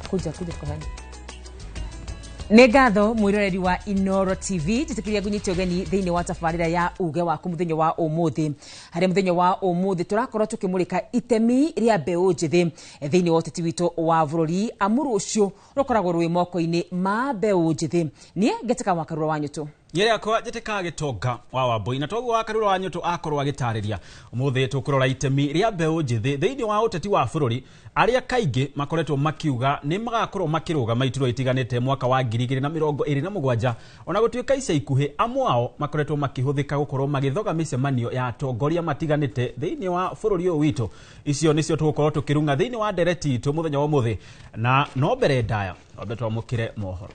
Kuja kuja tukohane. Nĩ ngatho mwĩroreri wa Inoro TV, njĩtĩkĩria ngũnyite ũgeni thĩinĩ wa tabarĩra ya uge waku mũthenya wa ũmũthĩ, harĩa mũthenya wa ũmũthĩ tũrakorwo tũkĩmũrĩka itemi rĩa mbeũ njĩthĩ thĩinĩ wa ũteti witũ wa bũrũri, amu rũciũ rũkoragwo rwĩ moko-inĩ ma mbeũ njĩthĩ. Niĩ ngetĩka wa Karura wa Nyũtũ. Nyere yakwa njĩtĩkaga Gĩtonga wa Wambũi, na toguo wa Karura wa Nyũtũ akorwo agĩtarĩria, ũmũthĩ tũkũrora itemi rĩa mbeũ njĩthĩ thĩinĩ wa ũteti wa bũrũri, arĩa kaingĩ makoretwo makiuga nĩ magakorwo makĩrũgama iturwa itiganĩte mwaka wa 2027, ona gũtuĩka ica ikuhĩ amwe ao makoretwo makĩhũthĩka gũkorwo magĩthoga mĩcemanio ya atongoria matiganĩte thĩinĩ wa bũrũri ũyũ witũ. Icio nĩcio tũgũkorwo tũkĩrung'a thĩinĩ wa ndereti itũ mũthenya wa ũmũthĩ, na no mbere ndaya twambe twamũkĩre mohoro.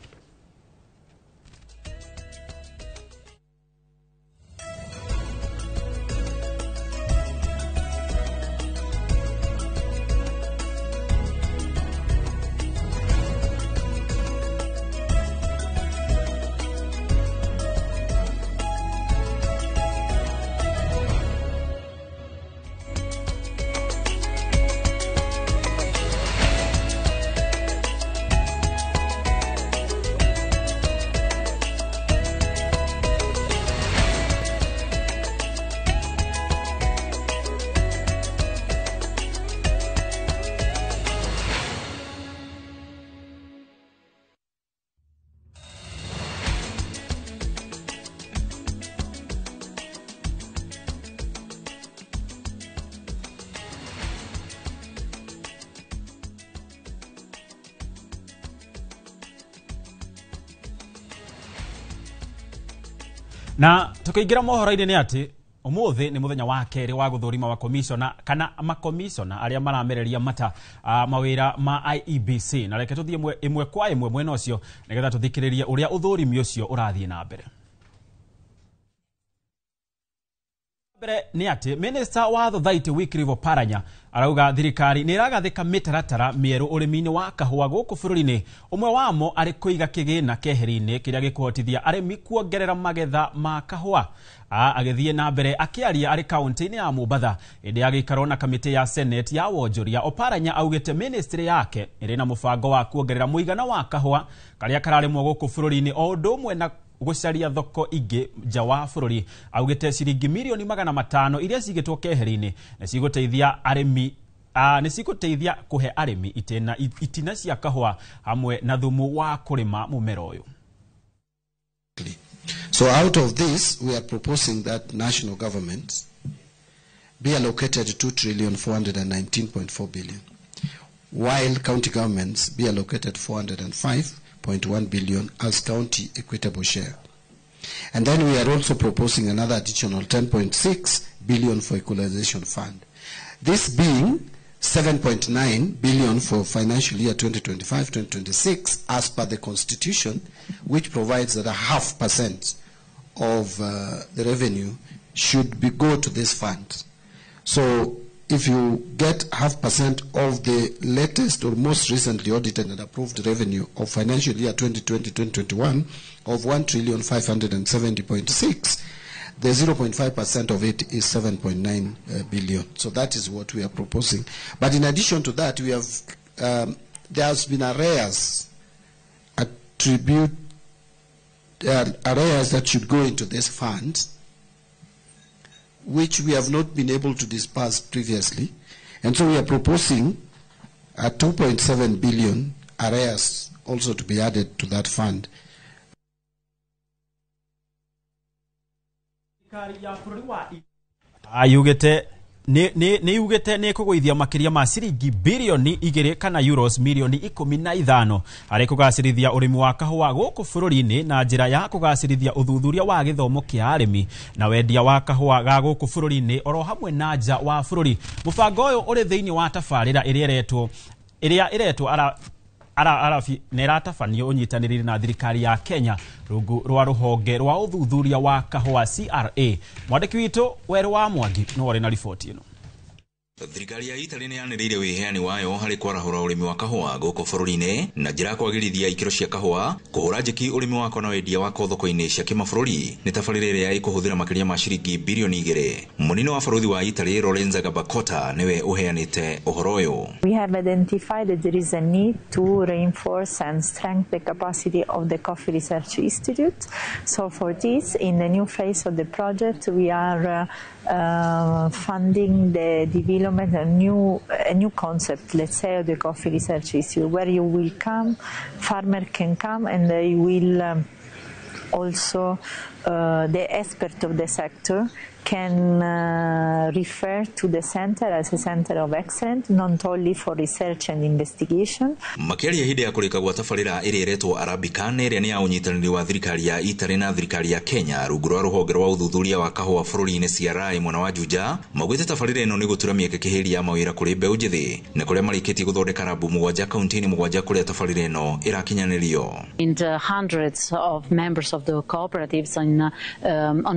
Na tukiingira mohoro-inĩ nĩ atĩ ũmũthĩ nĩ mũthenya wa kerĩ wa gũthũrima makomishona kana makomishona arĩa maramereria mata mawĩra ma IEBC, na reke tũthiĩ ĩmwe kwa ĩmwe mwena ũcio nĩgetha tũthikĩrĩrie ũrĩa ũthũrimi ũcio ũrathiĩ na mbere. Mbere nĩ atĩ Minister wa Thothaitĩ Wycliffe Oparanya arauga thirikari nĩ ĩragathĩka mĩtaratara mĩerũ ũrĩmi-inĩ wa kahũa gũkũ bũrũri-inĩ, ũmwe wamo arĩ kũiga kĩgĩna keheri-inĩ kĩrĩa gĩkũhotithia arĩmi kuongerera magetha ma kahũa. Agĩthiĩ na mbere akĩaria arĩ kaunti-inĩ ya Mombatha hĩndĩ ya gĩikaro na kamĩtĩ ya Senate ya wonjoria, Oparanya augĩte ministry yake ĩrĩ na mũbango wa kuongerera mũigana wa kahũa karĩa kararĩmwo gũkũ bũrũri-inĩ o ũndũ ũmwe na gũcaria thoko ingĩ nja wa bũrũri. Augĩte ciringi mirioni 500 iria cigĩtwo keheri-inĩ nĩ cigũteithia arĩmi nĩ cigũteithia kũhe arĩmi itina cia kahũa hamwe na thumu wa kũrĩma mũmera ũyũ. So out of this, we are proposing that national government be allocated 2,419.4 billion, while county governments be allocated 405.1 billion as county equitable share. And then we are also proposing another additional 10.6 billion for equalization fund. This being 7.9 billion for financial year 2025-2026 as per the constitution, which provides that 0.5% of the revenue should be go to this fund. So if you get 0.5% of the latest or most recently audited and approved revenue of financial year 2020-2021 of 1,570.6, the 0.5% of it is 7.9 billion. So that is what we are proposing. But in addition to that, we have there has been arrears arrears that should go into this fund, which we have not been able to disperse previously. And so we are proposing a 2.7 billion arrears also to be added to that fund. Ayugete nĩ yugĩte nĩ ĩkũgũithia makĩria ma ciringi birioni 2 kana euros mirioni 15 harĩ kũgacĩrithia ũrĩmi wa kahũa gũkũ bũrũri-inĩ na njĩra ya kũgacĩrithia ũthuthuria wa gĩthomo kĩa arĩmi na wendia wa kahũa ga gũkũ bũrũri-inĩ oro hamwe na nja wa bũrũri. Mũbango ũyũ ũrĩ thĩinĩ wa tabarĩra ĩrĩa ĩretwo arabi nĩ ĩratabanio ũnyitanĩrĩire na thirikari ya Kenya rungu rwa rũhonge rwa ũthuthuria wa kahũa CRA. Mwandĩki witũ Werũ wa Mwangi no arĩ na riboti ĩno. Thirikari ya Italy nĩ yanĩrĩire wĩheani wayo harĩ kwarahũra ũrĩmi wa kahũa gũkũ bũrũri-inĩ na njĩra ya kwagĩrithia ikĩro cia kahũa, kũhũra njeki ũrĩmi wako na wendia wako thoko-inĩ cia kĩmabũrũri. Nĩ tabarĩra ĩrĩa ĩkũhũthĩra makĩria ma ciringi birioni 2. Mũnini wa barũthi wa Italy Lorenza Gabakota nĩwe ũheanĩte ũhoro ũyũ. We have identified that there is a need to reinforce and strengthen the capacity of the Coffee Research Institute. So for this, in the new phase of the project, we are funding the development of a new concept, let's say, of the Coffee Research Institute, where you will come, farmer can come, and they will also, the expert of the sector can refer to the center as a center of excellence, not only for research and investigation. Makĩaria hĩndĩ ya kũrĩka gwa tabarĩra ĩrĩa ĩretwo Arabica na ĩrĩa nĩ ya ũnyitanĩri wa thirikari ya Italy na thirikari ya Kenya rungu rwa rũhonge rwa ũthuthuria wa kahũa bũrũri-inĩ CRI mwena wa Juja, maugĩte tabarĩra ĩno nĩ gũtura mĩeke kĩhĩri ya mawĩra kũrĩ mbeũ njĩthĩ na kũrĩa marĩkĩtie gũthondeka rabu 7 kaunti-inĩ 7 kũrĩa tabarĩra ĩno ĩrakinyanĩrio. And hundreds of members of the cooperatives on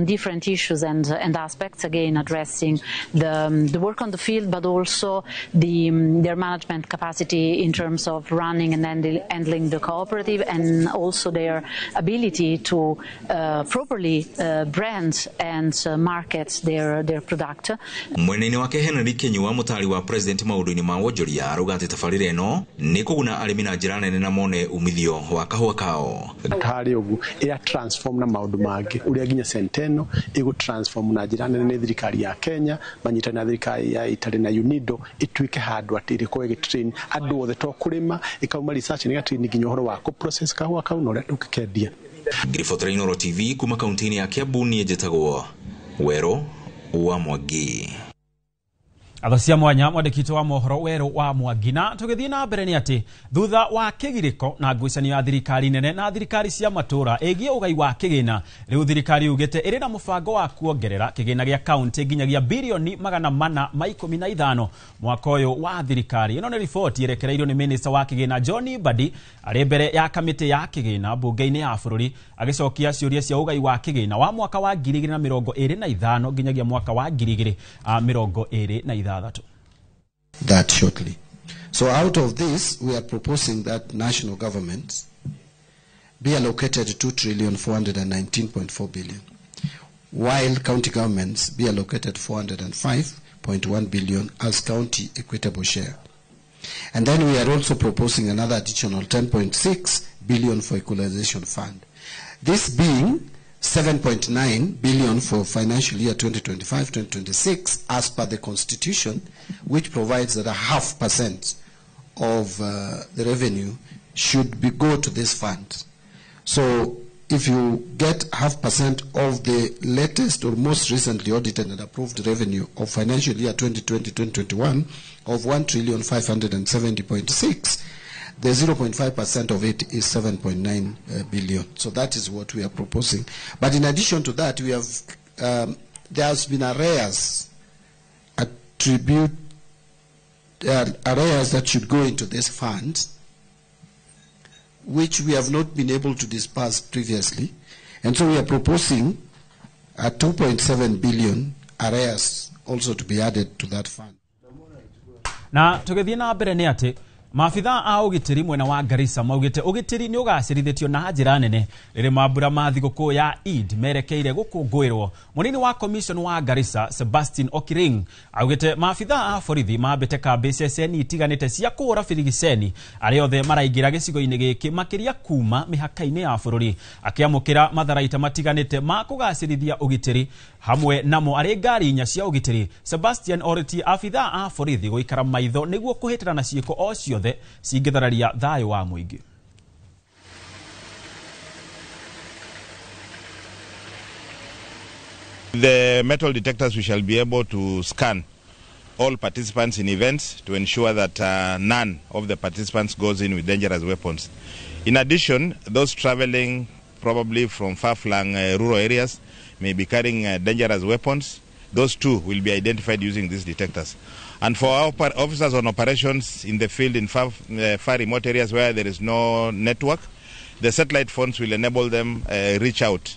different issues and aspects, again addressing the work on the field, but also their management capacity in terms of running and handling the cooperative, and also their ability to properly brand and market their product. Mwenene wake Henry Kinyua, mũtari wa president maũndũ-inĩ ma wonjoria, arauga atĩ tabarĩra ĩno nĩ kũguna arĩmi na njĩra nene na mone umithio wa kahũa kao. Harĩ ũguo ĩra transform na maũndũ mangĩ ũrĩa nginya Centeno ĩgũ transform na njĩra nene nĩ thirikari ya Kenya manyitana na thirikari ya Italy na UNIDO ĩtuĩke handũ atĩ ĩrĩkorwo ĩgĩtrain andũ othe to kũrĩma, ĩkauma research nĩ ĩgatrain nginya ũhoro wa kũ-process kahũa kau na ũrĩa tũngĩkendia. Ngiribotera Inooro TV kuma kaunti-inĩ ya Kiambu, niĩ njĩtagwo Werũ wa Mwangi. Atho cia mwanya mwandĩki wa mohoro Werũ wa Mwangi. Na tũgĩthiĩ na mbere nĩ atĩ thutha wa kĩgirĩko na ngucanio ya thirikari nene na thirikari cia matũra ĩgiĩ ũgai wa kĩgĩna, rĩu thirikari yugĩte ĩrĩ na mũbango wa kuongerera kĩgĩna gĩa kaunti nginyagia birioni 415 mwaka ũyũ wa thirikari. Ĩno nĩ riboti ĩrekereirio nĩ minista wa kĩgĩna John Mbadi arĩ mbere ya kamĩtĩ ya kĩgĩna mbunge-inĩ ya bũrũri agĩcokia ciũria cia ũgai wa kĩgĩna wa mwaka wa 2025 nginyagia mwaka wa 2026. That shortly. So out of this, we are proposing that national government be allocated 2,419.4 billion, while county governments be allocated 405.1 billion as county equitable share. And then we are also proposing another additional 10.6 billion for equalization fund. This being 7.9 billion for financial year 2025-2026 as per the constitution, which provides that 0.5% of the revenue should go to this fund. So if you get 0.5% of the latest or most recently audited and approved revenue of financial year 2020-2021 of 1,570.6, the 0.5% of it is 7.9 billion. So that is what we are proposing. But in addition to that, we have there has been arrears arrears that should go into this fund, which we have not been able to disperse previously. And so we are proposing a 2.7 billion arrears also to be added to that fund. Na tũgĩthiĩ na mbere nĩ atĩ maabitha a ũgitĩri mwena wa Garissa maugĩte ũgitĩri nĩ ũgacĩrithĩtio na njĩra nene rĩrĩ mambura ma thigũkũ ya Eid merekeire gũkũngũĩrwo. Mũnini wa commission wa Garissa Sebastian Okiring augĩte maabitha a borithi mambĩte kambĩ ceceni itiganĩte cia kũhũra birigiceni arĩa othe maraingĩra gĩcigo-inĩ gĩkĩ makĩria kuma mĩhaka-inĩ ya bũrũri, akĩamũkĩra matharaita matiganĩte ma kũgacĩrithia ũgitĩri hamwe namo arĩ ngari inya cia ũgitĩri. Sebastian orĩtie abitha a borithi gũikara maitho nĩguo kũhĩtĩra na ciĩko o ciothe cingĩthararia thayũ wa mũingĩ. The metal detectors, we shall be able to scan all participants in events to ensure that none of the participants goes in with dangerous weapons. In addition, those traveling probably from far-flung rural areas may be carrying dangerous weapons. Those too will be identified using these detectors. And for our officers on operations in the field in far remote areas where there is no network, the satellite phones will enable them reach out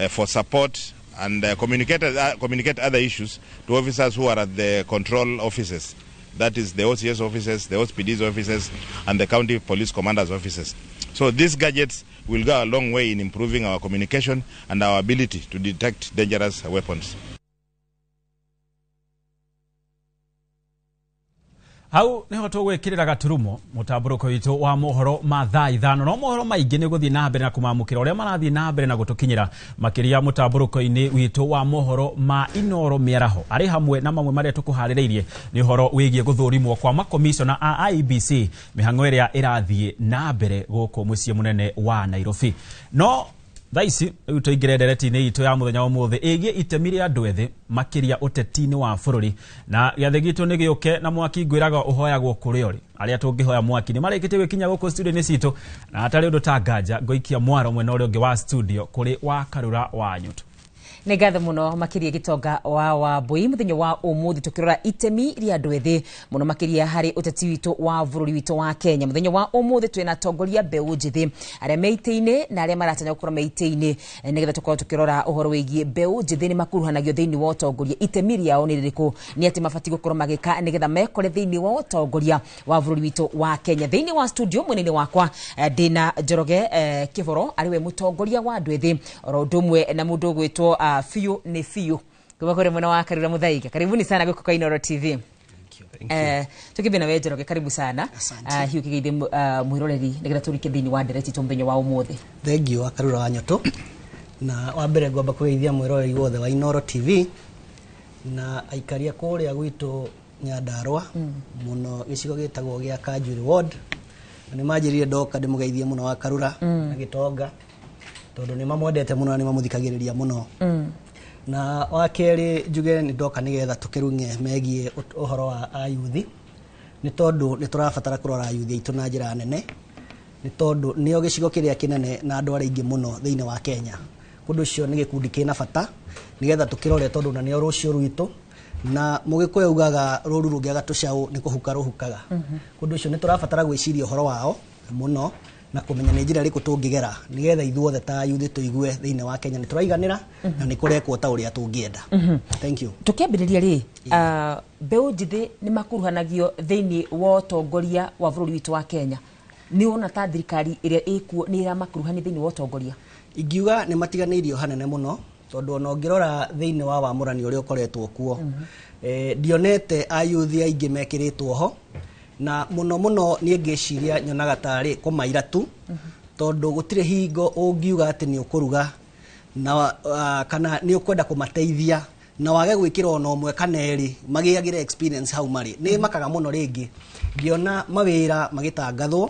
for support and communicate other issues to officers who are at the control offices. That is the OCS offices, the OCPD's offices, and the county police commanders' offices. So these gadgets will go a long way in improving our communication and our ability to detect dangerous weapons. Hau niho tũgwĩkĩrĩra gaturumo mũtambũrũko witũ wa mohoro ma thaa 5 no mohoro maingĩ nĩ gũthiĩ na mbere na kũmamũkĩra ũrĩa marathiĩ na mbere na gũtũkinyĩra makĩria mũtambũrũko-inĩ witũ wa mohoro ma Inoro mĩaraho arĩ hamwe na mamwe marĩa tũkũharĩrĩirie nĩ ũhoro wĩgiĩ gũthũrimwo kwa makomishona a IEBC mĩhang'o ĩrĩa ĩrathiĩ na mbere gũkũ mũciĩ mũnene wa Nairobi. No thaa ici rĩu tũingĩre ndereti-inĩ itũ ya mũthenya wa ũmũthĩ ĩgiĩ itemi rĩa andũ ethĩ makĩria ũteti-inĩ wa bũrũri na gĩathĩ gitũ nĩ gĩũke na mwaki ngwĩraga ũhoyagwo kũrĩa ũrĩ arĩa tũngĩhoya mwaki nĩ marĩkĩtie gwĩkinya gũkũ studio-inĩ citũ na hatarĩ ũndũ ta nganja ngũikia mwaro mwena ũrĩa ũngĩ wa studio kũrĩ wa Karura wa Nyũtũ. Nĩ ngatho mũno makĩria Gĩtonga wa Wambui mũthenya wa ũmũthĩ tũkĩrora itemi rĩa andũ ethĩ mũno makĩria harĩ ũteti witũ wa bũrũri witũ wa Kenya. Mũthenya wa ũmũthĩ twĩna atongoria mbeũ njĩthĩ arĩa me itĩ-inĩ na arĩa maratanya gũkorwo me itĩ-inĩ nĩgetha tũkorwo tũkĩrora ũhoro wĩgiĩ mbeũ njĩthĩ nĩ makuruhanagio thĩinĩ wa ũtongoria, itemi rĩao nĩ rĩrĩkũ, nĩ atĩ mabatiĩ gũkorwo magĩka nĩgetha mekore thĩinĩ wa ũtongoria wa bũrũri witũ wa Kenya. Thĩinĩ wa studio mwena-inĩ wakwa ndĩna Njoroge Kĩboro arĩ we mũtongoria wa andũ ethĩ oro ũndũ ũmwe na mũndũ ũgwĩtwo Fiu ni Fiu kuma kuri mwena wa Karura Muthaiga. Karibuni sana guku kwa Inoro TV. Tukibina we Njoroge, karibu sana. Hiu kigeithie mwiroreri nigetha turike thiini wa ndereti tu muthenya wa umuthi. Thank you wa Karura wa Nyoto. Na wa mbere ngwamba kugeithia mwiroreri wothe wa Inoro TV na aikaria kuria gwitu Nyandarua muno gicigo gitagwo gia Kanjuri Ward. Na nimanjirire ndoka ndimugeithie muno wa Karura na Gitonga tondu ni mamwendete muno na ni mamuthikagiriria muno. Na wa kerĩ njuge nĩ ndoka nĩgetha tũkĩrung'e megiĩ ũhoro wa ayuthi nĩ tondũ nĩ tũrabatara kũrora ayuthi aitũ na njĩra nene nĩ tondũ nĩo gĩcigo kĩrĩa kĩnene na andũ arĩa aingĩ mũno thĩinĩ wa Kenya. Kũndũ ũcio nĩ gĩkundi kĩna bata nĩgetha tũkĩrore tondũ na nĩo rũciũ rwitũ na mũgĩkũyũ augaga rũru rũngĩaga tũcaũ nĩ kũhuka rũhukaga. Kũndũ ũcio nĩ tũrabatara gwĩciria ũhoro wao mũno na kumenya nĩ njĩra ĩrĩkũ tũngĩgera nĩgetha ithuothe ta ayuthi tũigue thĩinĩ wa Kenya nĩ tũraiganĩra na nĩ kũrekwo ta ũrĩa tũngĩenda. Thank you. Tũkĩambĩrĩria rĩ, mbeũ njĩthĩ nĩ makuruhanagio thĩinĩ wa ũtongoria wa bũrũri witũ wa Kenya. Nĩ wona ta thirikari ĩrĩa ĩkuo nĩ ĩramakuruhania thĩinĩ wa ũtongoria? Ingiuga nĩ matiganĩirio hanene mũno tondũ ona ũngĩrora thĩinĩ wa wamũrani ũrĩa ũkoretwo kuo ndionete ayuthi aingĩ mekĩrĩtwo ho na muno muno niĩ ngĩciria nyonaga tarĩ kũmaira tu tondũ gũtirĩ hingo ũngiuga atĩ nĩ ũkũruga na kana nĩ ũkwenda kũmateithia na wage gwĩkĩra ona ũmwe kana erĩ magĩagĩre experience hau marĩ. Nĩ makaga mũno rĩngĩ ngĩona mawĩra magĩtangathwo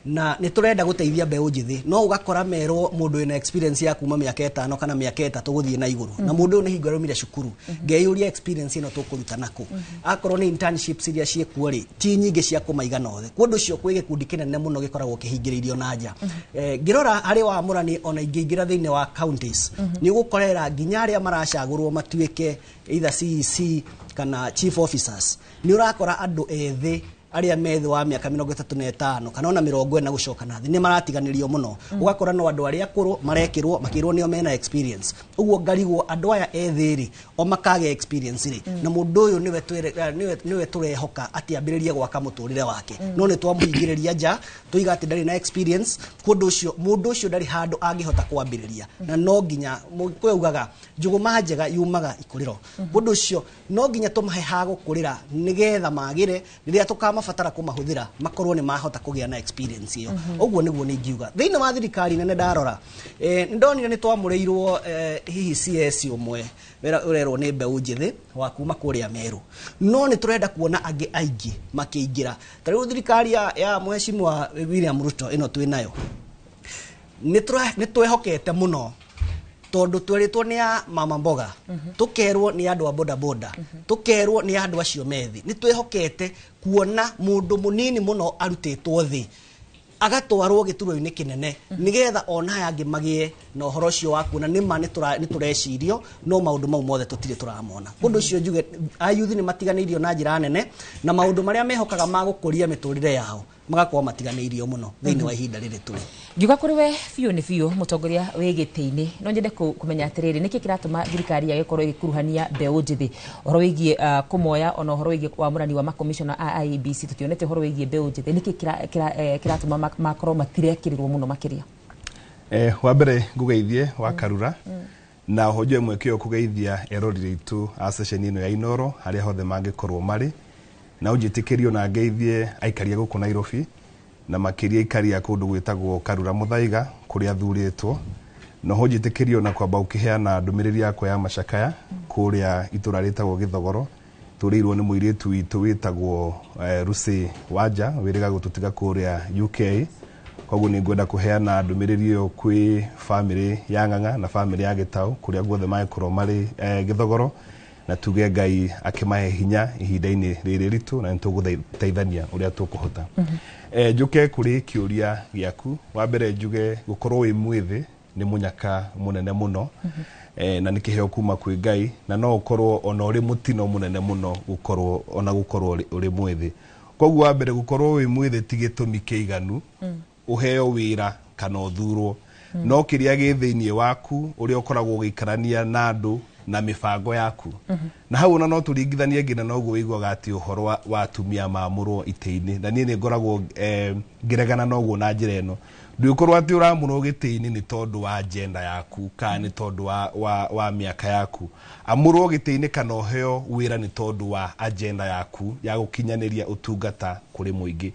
na nĩ tũrenda gũteithia mbeũ njĩthĩ no ũgakora merwo mũndũ wĩna experience ya kuma mĩaka 5 kana mĩaka 3 gũthiĩ na igũrũ na mũndũ ũyũ nĩ hingo araumire cukuru ngeyũria experience ĩno tũkũruta nakũ akorwo nĩ internships iria ciĩkuo rĩ ti nyingĩ cia kũmaigana othe kũndũ ũcio kwĩ gĩkundi kĩnene mũno gĩkoragwo kĩhingĩrĩirio na nja. Ngĩrora harĩ wamũrani ona ingĩingĩra thĩinĩ wa counties nĩ ũgũkorera nginya arĩa maracagũrwo matuĩke either CEC kana chief officers nĩ ũrakora andũ ethĩ arĩa me thĩ wa mĩaka 35 kana ona 40 gũcoka na thĩ nĩ maratiganĩrio mũno. Ũgakora no andũ arĩa akũrũ marekĩrwo makĩrwo nĩo mena experience ũguo ngarigwo andũ aya ethĩ rĩ o makagĩa experience rĩ na mũndũ ũyũ nĩwe tũrehoka atĩ ambĩrĩrie gwaka mũtũrĩre wake no nĩ twamũhingĩrĩria nja tũiga atĩ ndarĩ na experience kũndũ ũcio mũndũ ũcio ndarĩ handũ angĩhota kwambĩrĩria na no nginya mũgĩkũyũ augaga njũgũma njega yumaga ikũrĩro kũndũ ũcio no nginya tũmahe ha gũkũrĩra nĩgetha magĩre rĩrĩa tũkamabatara kũmahũthĩra makorwo nĩ mahota kũgĩa na experience ĩyo. Ũguo nĩguo nĩ ingiuga thĩinĩ wa thirikari nene ndarora nĩ ndonire nĩ twamũrĩirwo hihi CS ũmwe ũrerwo nĩ mbeũ njĩthĩ wa kuma kũrĩa Meru no nĩ tũrenda kuona angĩ aingĩ makĩingĩra. Ta rĩu thirikari ya Mheshimiwa William Ruto ĩno twĩ nayo nĩ twehokete mũno tondũ twerĩtwo nĩ a mama mboga tũkerwo nĩ andũ a boda boda tũkerwo nĩ andũ acio methi nĩ twehokete kuona mũndũ mũnini mũno arutĩtwo thĩ agatwarwo gĩturwa-inĩ kĩnene nĩgetha ona aya angĩ magĩe na ũhoro ũcio wa kuona nĩ ma nĩ tũrecirio no maũndũ mau mothe tũtirĩ tũramona. Ũndũ ũcio njuge ayuthi nĩ matiganĩirio na njĩra nene na maũndũ marĩa mehokaga ma gũkũria mĩtũrĩre yao Magakorwo matiganĩirio mũno thĩinĩ wa ihinda rĩrĩ tũrĩ. Ngiuga kũrĩ we biũ nĩ biũ, mũtongoria wĩ gĩtĩ-inĩ, no nyende kũmenya atĩrĩrĩ, nĩkĩ kĩratũma thirikari yage gũkorwo ĩgĩkuruhania mbeũ njĩthĩ ũhoro wĩgiĩ kũmoya, ona ũhoro wĩgiĩ wamũrani wa makomishona a IEBC? Tũtionete ũhoro wĩgiĩ mbeũ njĩthĩ. Nĩkĩ kĩratũma makorwo matirekĩrĩrwo mũno makĩria? Wa mbere ngũgeithie wa Karura na oho njoe mweke ũyũ kũgeithia eroreri aitũ a ceceni ĩno ya Inoro harĩa hothe mangĩkorwo marĩ, na ũnjĩtĩkĩrie ona ngeithie aikaria gũkũ Nairobi, na makĩria aikaria kũndũ gwĩtagwo Karura Mũthaiga kũrĩa thurĩtwo. Na oho njĩtĩkĩrie ona kwamba gũkĩheana ndũmĩrĩri yakwa ya macakaya kũrĩa itũra rĩtagwo Gĩthogoro, tũrĩirwo nĩ mũirĩtu witũ wĩtagwo Lucy Wanja, wĩrĩga gũtũtiga kũrĩa UK. Koguo nĩ ngwenda kũheana ndũmĩrĩri ĩyo kwĩ bamĩrĩ ya Ng'ang'a na bamĩrĩ ya Gĩtaũ kũrĩa guothe mangĩkorwo marĩ Gĩthogoro, na tuge Ngai akĩmahe hinya ihinda-inĩ rĩrĩ ritũ, na nĩ tũgũteithania ũrĩa tũkũhota. Njũke kũrĩ kĩũria gĩaku. Wa mbere njuge gũkorwo wĩ mwĩthĩ nĩ mũnyaka mũnene mũno, na nĩ kĩheo kuma kwĩ Ngai, na no ũkorwo ona ũrĩ mũtino mũnene mũno gũkorwo ona gũkorwo ũrĩ mwĩthĩ. Koguo wa mbere, gũkorwo wĩ mwĩthĩ ti gĩtũmi kĩiganu ũheo wĩra kana ũthurwo, no kĩrĩa gĩ thĩinĩ waku, ũrĩa ũkoragwo ũgĩikarania na andũ na mĩbango yaku. Na hau ona no tũringithanie nginya noguo wĩiguaga atĩ ũhoro wa atumia mamũrwo itĩ-inĩ, na niĩ nĩ ngoragwo ngĩregana noguo na njĩra ĩno: ndũgĩkorwo atĩ ũramũrwo gĩtĩ-inĩ nĩ tondũ wa agenda yaku kana nĩ tondũ wa mĩaka yaku. Amũrwo gĩtĩ-inĩ kana ũheo wĩra nĩ tondũ wa agenda yaku ya gũkinyanĩria ũtungata kũrĩ mũingĩ.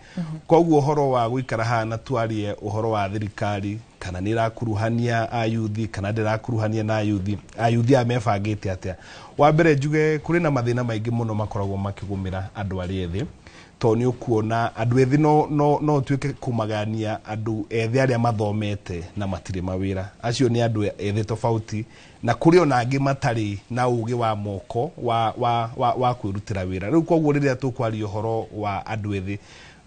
Koguo ũhoro wa gũikara haha na twarie ũhoro wa thirikari kana nĩ ĩrakuruhania ayuthi kana ndĩrakuruhania na ayuthi, ayuthi aya mebangĩte atĩa, wa mbere njuge kũrĩ na mathĩna maingĩ mũno makoragwo makĩgũmĩra andũ arĩa ethĩ, tondũ nĩ ũkuona andũ ethĩ no ũtuĩke kũmagania andũ ethĩ arĩa mathomete na matirĩ mawĩra. Acio nĩ andũ ethĩ tofauti na kũrĩ ona angĩ matarĩ na ũgĩ wa moko wa kwĩrutĩra wĩra. Rĩu koguo rĩrĩa tũkwaria ũhoro wa andũ ethĩ,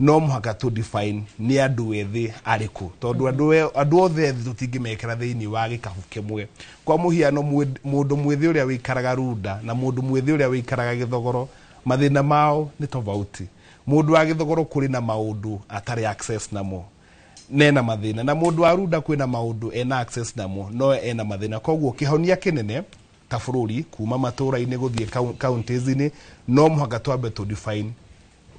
no mũhaka tũ define nĩ andũ ethĩ arĩkũ, tondũ andũ othe ethĩ tũtingĩmekĩra thĩinĩ wa gĩkabu kĩmwe. Kwa mũhiano, mũndũ mwĩthĩ ũrĩa wĩikaraga Runda na mũndũ mwĩthĩ ũrĩa wĩikaraga Gĩthogoro, mathĩna mao nĩ tofauti. Mũndũ wa Gĩthogoro kũrĩ na maũndũ atarĩ access namo nena mathĩna, na mũndũ wa Runda kwĩna maũndũ ena access namo no ena mathĩna. Koguo kĩhonia kĩnene ta bũrũri, kuma matũra-inĩ gũthiĩ counties-inĩ, no mũhaka twambe tũ define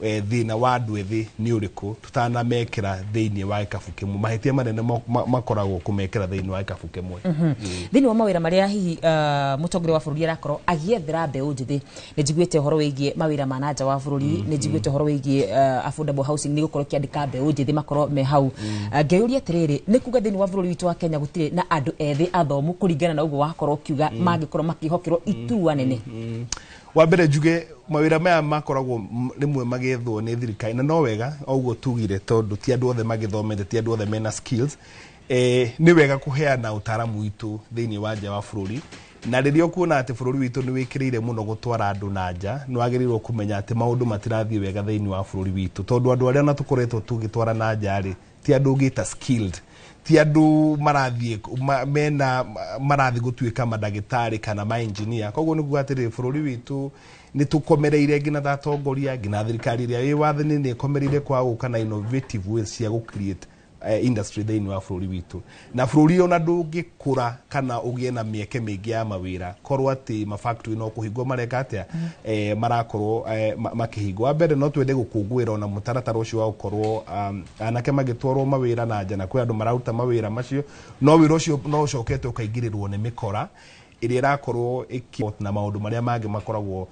thĩna wa andũ ethĩ nĩ ũrĩkũ tũtanamekĩra thĩinĩ wa gĩkabu kĩmwe. Mahĩtia manene makoragwo kũmekĩra thĩinĩ wa gĩkabu kĩmwe. Thĩinĩ wa mawĩra marĩa hihi mũtongoria wa bũrũri arakorwo agĩethera mbeũ njĩthĩ, nĩ njiguĩte ũhoro wĩgiĩ mawĩra ma na nja wa bũrũri, nĩ njiguĩte ũhoro wĩgiĩ affordable housing, nĩ gũkorwo ĩkĩandĩka mbeũ njĩthĩ makorwo me hau. Ngeyũria atĩrĩrĩ, nĩ kuga thĩinĩ wa bũrũri witũ wa Kenya gũtirĩ na andũ ethĩ athomu kũringana na ũguo wakorwo ũkiuga mangĩkorwo makĩhokerwo itua nene? Wa mbere njuge mawĩra maya makoragwo rĩmwe magĩethwo nĩ thirikari, na no wega o ũguo tugire, tondũ ti andũ othe magĩthomete, ti andũ othe mena skills. Nĩ wega kũheana ũtaaramu witũ thĩinĩ wa nja wa bũrũri, na rĩrĩa ũkuona atĩ bũrũri witũ nĩ wĩkĩrĩire mũno gũtwara andũ na nja, nĩ wagĩrĩirwo kũmenya atĩ maũndũ matirathiĩ wega thĩinĩ wa bũrũri witũ, tondũ andũ arĩa ona tũkoretwo tũgĩtwara na nja rĩ, ti andũ ũngĩta skilled, ti andũ marathiĩ mena marathiĩ gũtuĩka mandagĩtarĩ kana ma engineer. Koguo nĩ kuga atĩrĩrĩ, bũrũri witũ nĩ tũkomereire nginya ta atongoria, nginya thirikari ĩrĩa ĩ wathani nĩ ĩkomereire kwaga gũka na innovative ways cia gũ create industry thĩinĩ wa bũrũri witũ. Na bũrũri ona ndũngĩkũra kana ũgĩe na mĩeke mĩingĩ ya mawĩra korwo atĩ mafactory no kũhingwo mareka atĩa, marakorwo makĩhingwo. Wa mbere no twende gũkũngũĩra ona mũtaratara ũcio wa gũkorwo anake magĩtwarwo mawĩra na nja, na kwĩ andũ mararuta mawĩra macio, no wĩra ũcio no ũcokete ũkaingĩrĩrwo nĩ mĩkora ĩrĩa ĩrakorwo na maũndũ marĩa mangĩ makoragwo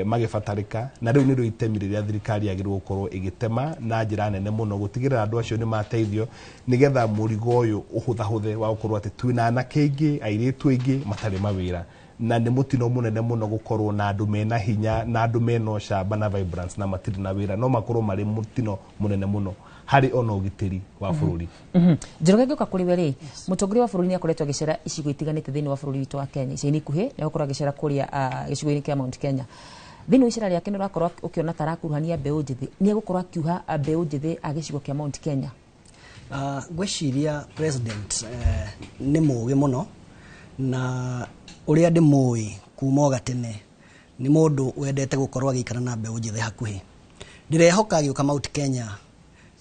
magĩbatarĩka. Na rĩu nĩrĩo itemi rĩrĩa thirikari yagĩrĩirwo gũkorwo ĩgĩtema na njĩra nene mũno gũtigĩrĩra andũ acio nĩ mateithio, nĩgetha mũrigo ũyũ ũhũthahũthe wa gũkorwo atĩ twĩna anake aingĩ, airĩtu aingĩ matarĩ mawĩra. Na nĩ mũtino mũnene mũno gũkorwo na andũ mena hinya na andũ mena ũcamba na vibrance na matirĩ na wĩra. No makorwo marĩ mũtino mũnene mũno harĩ ona ũgitĩri wa bũrũri. Njoroge, ngĩũka kũrĩ we rĩ, mũtongoria wa bũrũri nĩ akoretwo agĩcera icigo itiganĩte thĩinĩ wa bũrũri witũ wa Kenya. Ica-inĩ ikuhĩ nĩ egũkorwo agĩcera kũrĩa gĩcigo-inĩ kĩa Mount Kenya. Thĩinĩ wa icera rĩake nĩ ũrakorwo ũkĩona ta arakuruhania mbeũ njĩthĩ? Nĩ egũkorwo akiuha mbeũ njĩthĩ a gĩcigo kĩa Mount Kenya? Ngwĩciria president nĩ mũgĩ mũno, na ũrĩa ndĩmũĩ kuma o gatene nĩ mũndũ wendete gũkorwo agĩikara na mbeũ njĩthĩ hakuhĩ. Ndĩrehoka agĩũka Mount Kenya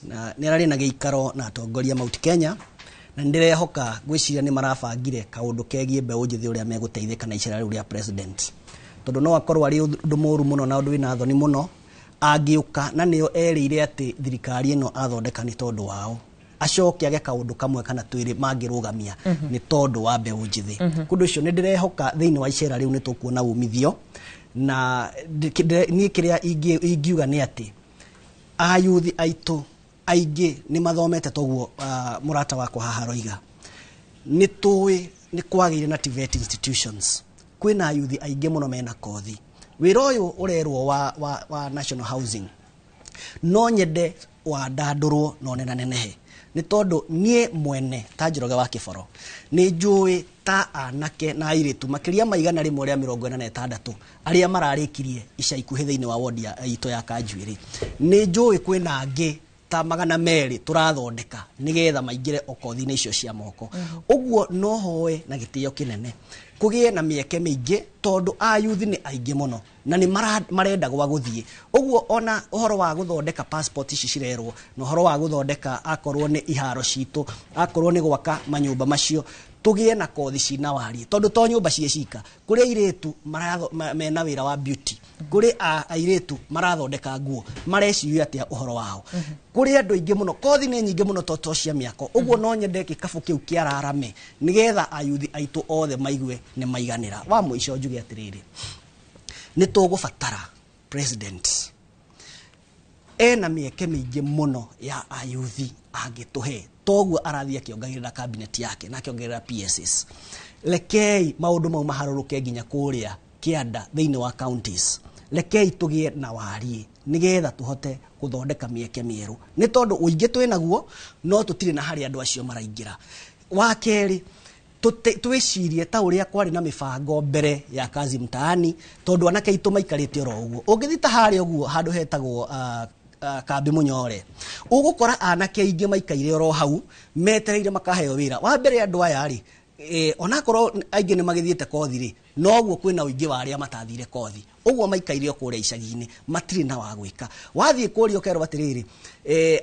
Na nĩ ararĩ na gĩikaro na atongoria Mount Kenya, na nĩ ndĩrehoka ngwĩciria nĩ marabangire kaũndũ kegiĩ mbeũ njĩthĩ ũrĩa megũteithĩka na icera rĩu rĩa president, tondũ no akorwo arĩ ũndũ mũru mũno na ũndũ wĩna thoni mũno angĩũka na nĩo erĩire atĩ thirikari ĩno athondeka nĩ tondũ wao, acoke age kaũndũ kamwe kana twĩrĩ mangĩrũgamia nĩ tondũ wa mbeũ njĩthĩ. Kũndũ ũcio nĩ ndĩrehoka thĩinĩ wa icera rĩu nĩ tũkuona umithio, na niĩ kĩrĩa ingiuga nĩ atĩ ayuthi aitũ aingĩ nĩ mathomete toguo mũrata wakwa haha aroiga. Nĩ tũĩ nĩ kwagĩire na TVET institutions, kwĩna ayuthi aingĩ mũno mena kothi. Wĩra ũyũ ũrerwo wa National Housing no nyende wandandũrwo na ũnenanenehe, nĩ tondũ niĩ mwene ta Njoroge wa Kĩboro nĩ njũĩ ta anake na airĩtu makĩria ma 186 arĩa mararĩkirie ica ikuhĩ thĩinĩ wa wodi itũ ya Kanjuĩrĩ. Nĩ njũĩ kwĩna angĩ ta 200 tũrathondeka nĩgetha maingĩre okothi-inĩ icio cia moko. Ũguo no hoe na gĩtĩo kĩnene kũgĩe na mĩeke mĩingĩ, tondũ ayuthi nĩ aingĩ mũno na nĩ marenda gwa gũthiĩ. Ũguo ona ũhoro wa gũthondeka passport ici cirerwo, na ũhoro wa gũthondeka akorwo nĩ iharo citũ, akorwo nĩ gwaka manyũmba macio, tũgĩe na kothi cina wariĩ, tondũ to nyũmba ciĩ cika. Kũrĩ airĩtu mena wĩra wa beauty, kũrĩ airĩtu marathondeka nguo, mareciria atĩa ũhoro wao. Kũrĩ andũ aingĩ mũno, kothi nĩ nyingĩ mũno to cia mĩako. Ũguo no nyende gĩkabũ kĩu kĩararame nĩgetha ayuthi aitũ othe maigue nĩ maiganĩra. Wa mũico njuge atĩrĩrĩ, nĩ tũgũbatara president ena mĩeke mĩingĩ mũno ya ayuthi angĩtũhe, toguo arathiĩ akĩongagĩrĩra cabinet yake na akĩongerera PSs. Rekei maũndũ mau maharũrũke nginya kũrĩa kĩanda thĩinĩ wa counties. Rekei tũgĩe na wariĩ nĩgetha tũhote gũthondeka mĩeke mĩerũ, nĩ tondũ ũingĩ twĩ naguo no tũtirĩ na harĩa andũ acio maraingĩra. Wa kerĩ, twĩcirie ta ũrĩa kwarĩ na mĩbango mbere ya kazi mtaani, tondũ anake aitũ maikarĩte oro ũguo. Ũngĩthiĩ ta harĩa ũguo handũ hetagwo Kambi Mũnyore, ũgũkora anake aingĩ maikaire oro hau metereire makaheo wĩra. Wa mbere andũ aya rĩ, onakorwo aingĩ nĩ magĩthiĩte kothi rĩ, noguo kwĩna ũingĩ wa arĩa matathire kothi, ũguo maikaire o kũrĩa icagi-inĩ matirĩ na wa gwĩka. Wathiĩ kũrĩa ũkerwo atĩrĩrĩ,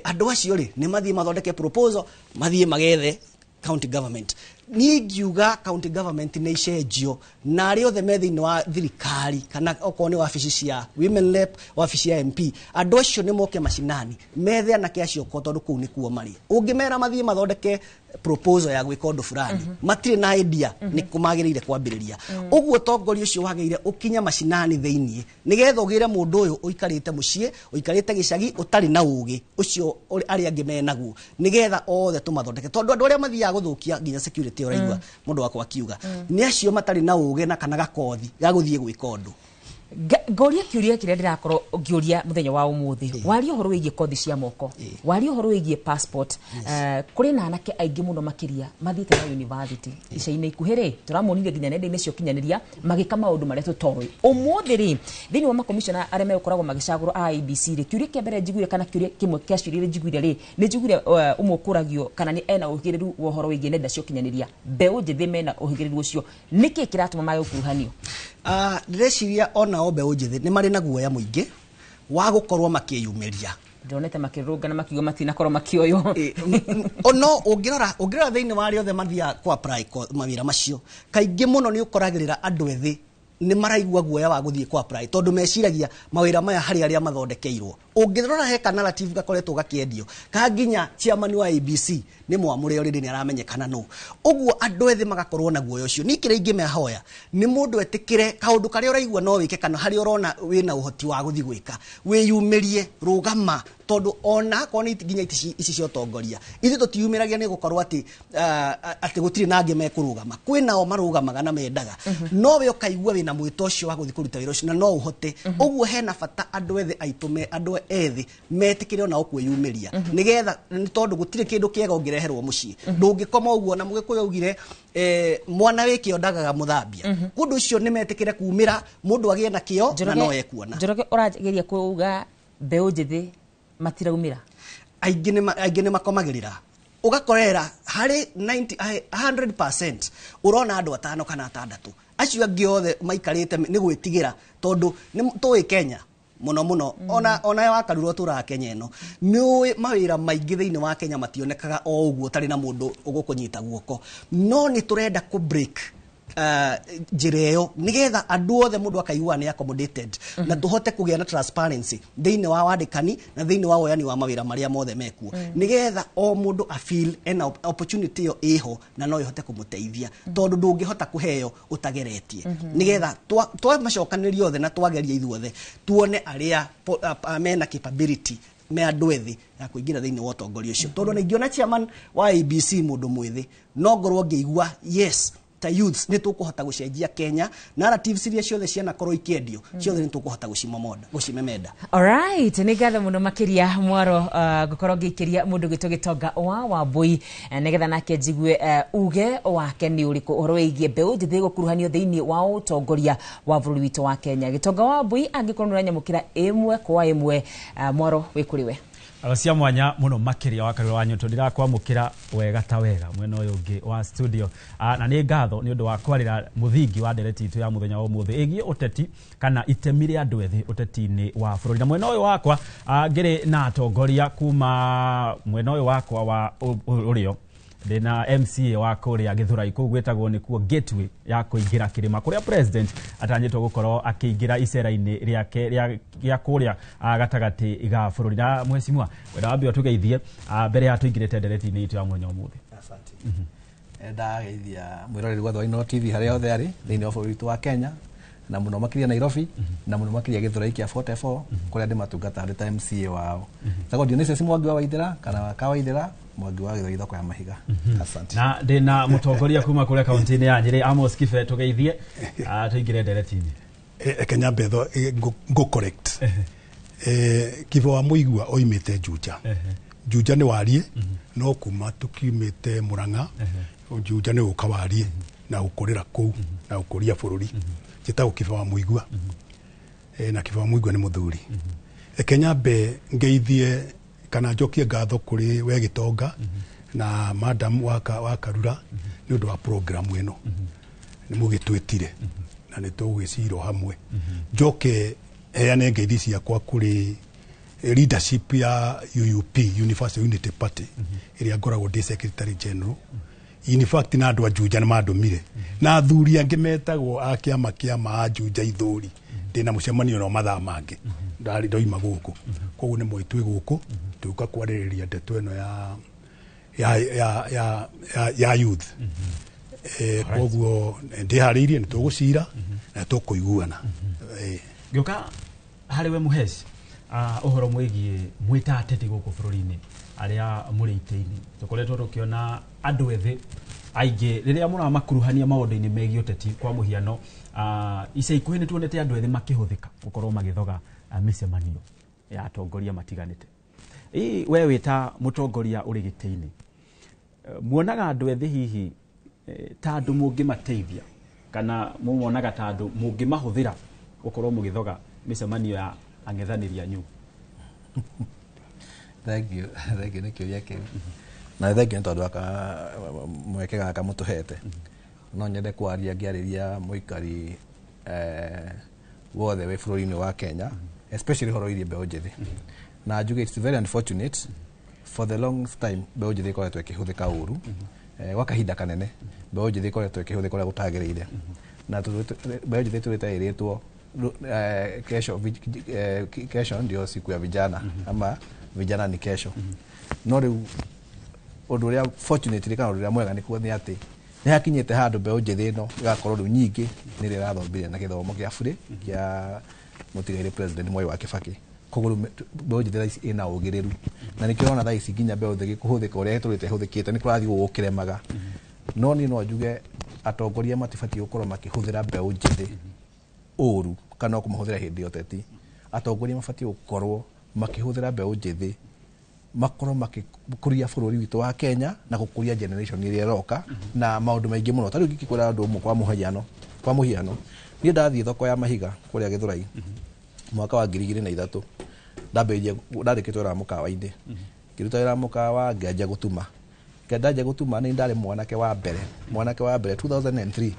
andũ acio rĩ nĩ mathiĩ mathondeke proposal, mathiĩ magethe county government. Niĩ ingiuga county government nĩ icenjio, na arĩa othe me thĩinĩ wa thirikari kana okorwo nĩ wabici cia women rep, wabici ya MP, andũ acio nĩ moke macinani methe anake acio ko, tondũ kũu nĩkuo marĩ. Ũngĩmera mathiĩ mathondeke proposal ya gwĩka ũndũ fulani, matirĩ na idea nĩ kũ magĩrĩire kwambĩrĩria. Ũguo ũtongoria ũcio wagĩrĩire ũkinye macinani thĩinĩ, nĩgetha ũgĩre mũndũ ũyũ ũikarĩte mũciĩ, ũikarĩte gĩcagi, ũtarĩ na ũgĩ ũcio arĩa angĩ menaguo, nĩgetha othe tũmathondeke, tondũ andũ arĩa mathiaga gũthũkia nginya security ũraigua mũndũ wakwa akiuga nĩ acio matarĩ na ũgĩ na kana gakothi ga gũthiĩ gwĩka ũndũ. Ngoria kĩũria kĩrĩa ndĩrakorwo ngĩũria mũthenya wa ũmũthĩ, waria ũhoro wĩgiĩ kothi cia moko, waria ũhoro wĩgiĩ passport. Kũrĩ na anake aingĩ mũno makĩria mathiĩte na university ica-inĩ ikuhĩ rĩ, tũramonire nginya nenda-inĩ cia ũkinyanĩria magĩka maũndũ marĩa tũtoĩ. Ũmũthĩ rĩ, thĩinĩ wa makomishona arĩa megũkoragwo magĩcagũrwo a IEBC rĩ, kĩũria kĩa mbere njiguire kana kĩũria kĩmwe kĩa ciũria iria njiguire rĩ, nĩ njiguire ũmwe ũkũragio kana nĩ ena ũhĩgĩrĩru wa ũhoro wĩgiĩ nenda cia ũkinyanĩria. Mbeũ njĩthĩ mena ũhĩgĩrĩru ũcio, nĩkĩ kĩratũma mage gũkuruhanio? Ndĩreciria ona o mbeũ njĩthĩ nĩ marĩ na guoya mũingĩ wa gũkorwo makĩyumĩria. Ndĩronete makĩrũngana makiuga matinakorwo makĩoywo. No ũngĩrora thĩinĩ wa arĩa othe mathiaga kũ apply mawĩra macio, kaingĩ mũno nĩ ũkoragĩrĩra andũ ethĩ nĩ maraigua guoya wa gũthiĩ kũ apply, tondũ meciragia mawĩra maya harĩ arĩa mathondekeirwo. Ũngĩrora he ka narrative gakoretwo gakĩendio ka nginya chairman wa ABC nĩ mwamũre already nĩ aramenyekana nũ. Ũguo andũ ethĩ magakorwo na guoya ũcio. Niĩ kĩrĩa ingĩmahoya nĩ mũndũ etĩkĩre kaũndũ karĩa ũraigua no wĩke, kana harĩa ũrona wĩna ũhoti wa gũthiĩ gwĩka, wĩyumĩrie, rũgama, tondũ ona akorwo nĩ nginya ici cia ũtongoria, ithuĩ tũtiyumĩragia nĩ gũkorwo atĩ atĩ gũtirĩ na angĩ mekũrũgama. Kwĩ nao marũgamaga na mendaga, no we ũkaigua wĩna mwĩto ũcio wa gũthiĩ kũruta wĩra ũcio na no ũhote. Ũguo hena bata andũ ethĩ aitũ andũ ethĩ metĩkĩre onao kwĩyumĩria, nĩgetha nĩ tondũ gũtirĩ kĩndũ kĩega ũngĩreherwo mũciĩ. Ndũngĩkoma ũguo, na Mũgĩkũyũ augire mwana wĩ kĩo ndagaga mũthambia. Kũndũ ũcio nĩ metĩkĩre kumĩra, mũndũ agĩe na kĩo na no ekuona. Njoroge, ũrageria kuuga mbeũ njĩthĩ matiraumĩra? Aingĩ nĩ makomagĩrĩra, ũgakorera harĩ 90 100% ũrona andũ 5 kana 6, acio angĩ othe maikarĩte nĩ gwĩtigĩra, tondũ nĩ tũĩ Kenya Muno muno ona wakarurwo tũraga Kenya ĩno, nĩ ũĩ mawĩra maingĩ thĩinĩ wa Kenya mationekaga o ũguo ũtarĩ na mũndũ ũgũkũnyita guoko. No nĩ tũrenda kũ break njĩra ĩyo nĩgetha andũ othe mũndũ akaigua nĩ accommodated, na tũhote kũgĩa na transparency thĩinĩ wa wandĩkani na thĩinĩ wa woyani wa mawĩra marĩa mothe mekuo, nĩgetha o mũndũ a feel ena opportunity ĩyo ĩho na no ĩhote kũmũteithia, tondũ ndũngĩhota kũheo ũtageretie. Nĩgetha twamacokanĩria othe na twageria ithuothe, tuone arĩa mena capability, me andũ ethĩ ya kũingĩra thĩinĩ wa ũtongoria ũcio, tondũ ona ingĩona chairman wa ABC mũndũ mwĩthĩ, no ngorwo ngĩigua yes, ta youths nĩ tũkũhota gũcenjia Kenya. Narratives iria ciothe cianakorwo ikĩendio ciothe nĩ tũkũhota gũcimomonda, gũcimemenda. Alright, nĩ ngatho mũno makĩria mwaro, ngũkorwo ngĩikĩria mũndũ gwĩtwo Gĩtonga wa Wambui, nĩgetha nake njigue uge wake nĩ ũrĩkũ ũhoro wĩgiĩ mbeũ njĩthĩ gũkuruhanio thĩinĩ wa ũtongoria wa bũrũri witũ wa Kenya. Gĩtonga wa Wambui, angĩkorwo nĩ ũranyamũkĩra ĩmwe kwa ĩmwe, mwaro wĩ kũrĩ we. Cia mwanya muno makiria wa Karura wa Nyoto, ndirakwamukira wega ta wega mwena ũyũ ũngĩ wa studio. Na nĩ ngatho nĩ ũndũ wa kwarĩra mũthingi wa ndereti itũ ya mũthenya wa ũmũthĩ ĩgiĩ ũteti kana itemi rĩa andũ ethĩ ũteti-inĩ wa bũrũri. Na mwena ũyũ wakwa ngĩrĩ na atongoria kuma mwena ũyũ wakwa wa ũrĩo, ndĩna MCA wa kũrĩa Gĩthũrai, kũu gwĩtagwo nĩkuo gateway ya kũingĩra kĩrĩma kũrĩa president atanyĩtwo gũkorwo akĩingĩra icera-inĩ rĩake rĩa kũrĩa gatagatĩ ga bũrũri. Na mheshimiwa, wenda wambe ũtũgeithie mbere ya tũingĩrĩte ndereti-inĩ itũ ya mũthenya ũmũthĩ. Asante. Ndageithia mwĩroreri wothe wa Inooro TV harĩa hothe arĩ thĩinĩ wa bũrũri witũ wa Kenya, na mũno makĩria Nairobi, na mũno makĩria Gĩthũrai kĩa 44 kũrĩa ndĩmatungata ndĩ ta MCA wao. Njĩtagwo Dionysius Mwangi wa Waithera kana wa Kawaithera Mwangi wa Gĩthũrai, thoko ya mahiga. Asante. Na ndĩna mũtongoria kuma kũrĩa kaunti-inĩ ya Nyĩrĩ, Amos Kibe, tũgeithie tũingĩre ndereti-inĩ. Reke nyambe ngũ correct. Kibe wa Mũigua oimĩte Juja. Juja nĩ wariĩ, no kuma tũkiumĩte Mũrang'a, Juja nĩ gũka wariĩ na gũkũrĩra kũu na gũkũria bũrũri. Njĩtagwo Kibe wa Mũigua. Na Kibe wa Mũigua nĩ mũthuri. Reke nyambe ngeithie kana njokie ngatho kũrĩ we Gĩtonga na madam wa Karura nĩ ũndũ wa program ĩno. Nĩ mũgĩtwĩtire na nĩ tũgwĩcira o hamwe. Njoke heane ngeithi ciakwa kũrĩ leadership ya UUP, Universal Unity Party, ĩrĩa ngoragwo ndĩ secretary general. In fact, na andũ a Juja nĩ mandũmire na athuri angĩ metagwo a kĩama kĩa a Juja Ithũri, ndĩna mũcemanio nao mathaa mangĩ ndarĩ ndoima gũkũ. Koguo nĩ moĩ twĩ gũkũ tũka kwarĩrĩria ndeto ĩno ya ya ya ya ya, ya youth. Koguo ndĩharĩirie, nĩ tũgũcira na tũkũiguana. Ngĩũka harĩ we Mũheci, ũhoro mwĩgiĩ mwĩta ateti gũkũ bũrũri-inĩ arĩa mũrĩ itĩ-inĩ, tũkoretwo tũkĩona andũ ethĩ aingĩ rĩrĩa mũramakuruhania maũndũ-inĩ megiĩ ũteti. Kwa mũhiano, ica ikuhĩ nĩ tuonete andũ ethĩ makĩhũthĩka gũkorwo magĩthoga mĩcemanio ya atongoria matiganĩte. Ĩ we wĩ ta mũtongoria ũrĩ gĩtĩ-inĩ, muonaga andũ ethĩ hihi ta andũ mũngĩmateithia kana mũmonaga ta andũ mũngĩmahũthĩra gũkorwo mũgĩthoga mĩcemanio ya ang'ethanĩri anyu? Thank you. Thank you nĩ kĩũria kĩu. Na thank you nĩ tondũ wa mweke gaka mũtũhete. No nyende kwaria ngĩarĩria mũikari wothe wĩ bũrũri-inĩ wa Kenya, especially ũhoro wĩgiĩ mbeũ njĩthĩ. Na njuge it's very unfortunate, for the long time mbeũ njĩthĩ ĩkoretwo ĩkĩhũthĩka ũru. Gwa kahinda kanene mbeũ njĩthĩ ĩkoretwo ĩkĩhũthĩka ũrĩa gũtagĩrĩire. Na mbeũ njĩthĩ tũrĩte ĩrĩtwo kesho, kesho ndio siku ya vijana, ama vijana ni kesho. No rĩu ũndũ ũrĩa fortunately kana ũndũ ũrĩa mwega nĩ kuo nĩ atĩ nĩ hakinyĩte handũ mbeũ njĩthĩ ĩno ĩgakorwo rĩu nyingĩ nĩ ĩrĩa ĩrathomire na gĩthomo kĩa burĩ kĩa mũtigairĩ President Mwai wa Kibaki. Koguo rĩu mbeũ njĩthĩ thaa ici ĩna ũgĩrĩru, na nĩkĩo ũrona thaa ici nginya mbeũ njĩthĩ kũhũthĩka ũrĩa ĩtũrĩte ĩhũthĩkĩte nĩ kũrathiĩ gũkĩremaga. No niĩ no njuge atongoria matibatiĩ gũkorwo makĩhũthĩra mbeũ njĩthĩ ũru kana kũmahũthĩra hĩndĩ ya ũteti. Atongoria mabatiĩ gũkorwo makĩhũthĩra mbeũ njĩthĩ makorwo makĩkũria bũrũri witũ wa Kenya na gũkũria generation ĩrĩa ĩroka na maũndũ maingĩ mũno. Ta rĩu ingĩkwĩra ũndũ ũmwe kwa mũhiano, niĩ ndathiĩ thoko ya mahiga kũrĩa Gĩthũrai mwaka wa 2003, ndambĩrĩirie ndandĩkĩtwo wĩra mũkawa-inĩ, ngĩruta wĩra mũkawa, ngĩanjia gũtuma. Ndanjia gũtuma nĩ ndarĩ mwanake wa mbere 2003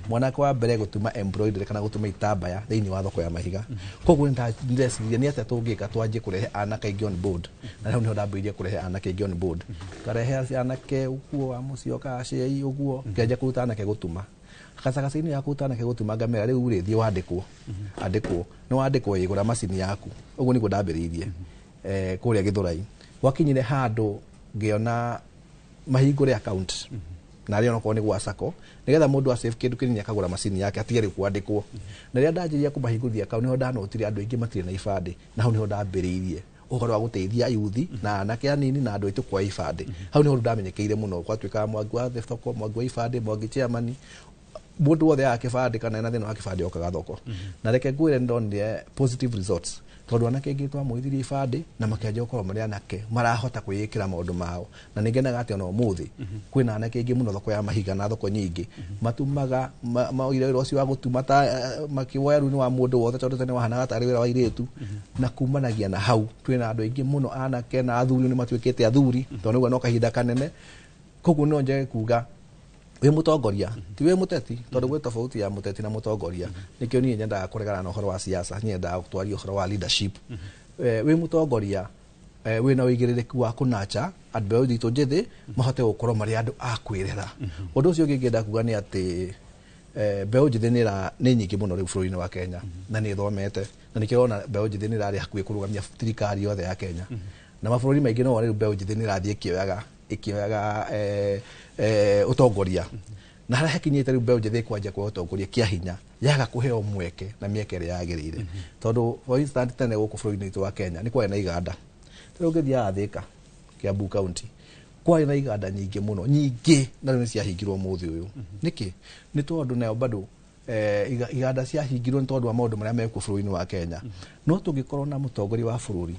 Mwanake wa mbere gũtuma embroidery kana gũtuma itambaya thĩinĩ wa thoko ya mahiga. Koguo nĩndeciria nĩ atĩa tũngĩka twanjie kũrehe anake aingĩ on board, na hau nĩho ndambĩrĩirie kũrehe anake aingĩ on board. Ngarehe anake ũguo wa Mũcioka, acei ũguo, ngĩanjia kũruta anake gũtuma gacagaca-inĩ ya kũruta anake gũtuma, ngamera rĩu rĩ, thiĩ wandĩkwo, andĩkwo, nĩ wandĩkwo, ĩgũra macini yaku. Ũguo nĩguo ndambĩrĩirie kũrĩa Gĩthũrai. Gwakinyire handũ ngĩona mahingũre account na arĩa onokorwo nĩ gwa sacco, nĩgetha mũndũ asave kĩndũ kĩnini akagũra macini yake atige rĩu kwandĩkwo. Na rĩrĩa ndanjirie kũmahingũrithia account, nĩho ndanotire andũ aingĩ matirĩ na ibandĩ, na hau nĩho ndambĩrĩirie ũhoro wa gũteithia yuthi na anake anini na andũ aitũ kuoya ibandĩ. Hau nĩho ndamenyekeire mũno, gwatuĩkaga Mwangi wa thoko, Mwangi wa ibandĩ, Mwangi chairman. Mũndũ wothe aga kĩbandĩ kana ena thĩna wa kĩbandĩ okaga thoko. Na reke ngwĩre, nĩndonire positive results, tondũ anake aingĩ twamoithirie ibandĩ na makĩanjia gũkorwo marĩ anake marahota kwĩĩkĩra maũndũ mao. Na nĩ ngenaga atĩ ona ũmũthĩ kwĩna anake aingĩ mũno thoko ya mahiga na thoko nyingĩ matumaga maoire wĩra ũcio wa gũtuma ta makĩwoya rĩu nĩ wa mũndũ wothe, tondũ tene wahanaga tarĩ wĩra wa airĩtu. Na kumanagia na hau twĩna andũ aingĩ mũno anake na athuri nĩ matuĩkĩte athuri, tondũ nĩguo no kahinda kanene. Koguo no njage kuga wĩ mũtongoria ti wĩ mũteti, tondũ gwĩ tofauti ya mũteti na mũtongoria. Nĩkĩo niĩ nyendaga kũregana na ũhoro wa siasa, niĩ nyendaga gũtwaria ũhoro wa leadership. Wĩ mũtongoria, wĩna ũigĩrĩrĩki wa kũnacha andũ mbeũ itũ njĩthĩ mahote gũkorwo marĩ andũ a kwĩrera. Ũndũ ũcio ũngĩ ngĩenda kuga nĩ atĩ mbeũ njĩthĩ nĩ nyingĩ mũno rĩu bũrũri-inĩ wa Kenya na nĩ ĩthomete, na nĩkĩo ũrona mbeũ njĩthĩ nĩ ĩrarĩ hakuhĩ kũrũgamia thirikari yothe ya Kenya. Na mabũrũri maingĩ no rĩu mbeũ njĩthĩ nĩ ĩrathiĩ ĩkĩoyaga ũtongoria, na harĩa hakinyĩte rĩu mbeũ njĩthĩ kwanjia kuoya ũtongoria kĩa hinya yaga kũheo mweke na mĩeke ĩrĩa yagĩrĩire. Tondũ for instance, tene gũkũ bũrũri-inĩ witũ wa Kenya nĩ kwarĩ na iganda. Rĩu ũngĩthiaga Thĩka, Kiambu County, kwarĩ na iganda nyingĩ mũno, nyingĩ, na rĩu nĩ ciahingirwo mũthĩ ũyũ. Nĩkĩ? Nĩ tondũ nayo bado iganda ciahingirwo nĩ tondũ wa maũndũ marĩa mekuo bũrũri-inĩ wa Kenya. No tũngĩkorwo na mũtongoria wa bũrũri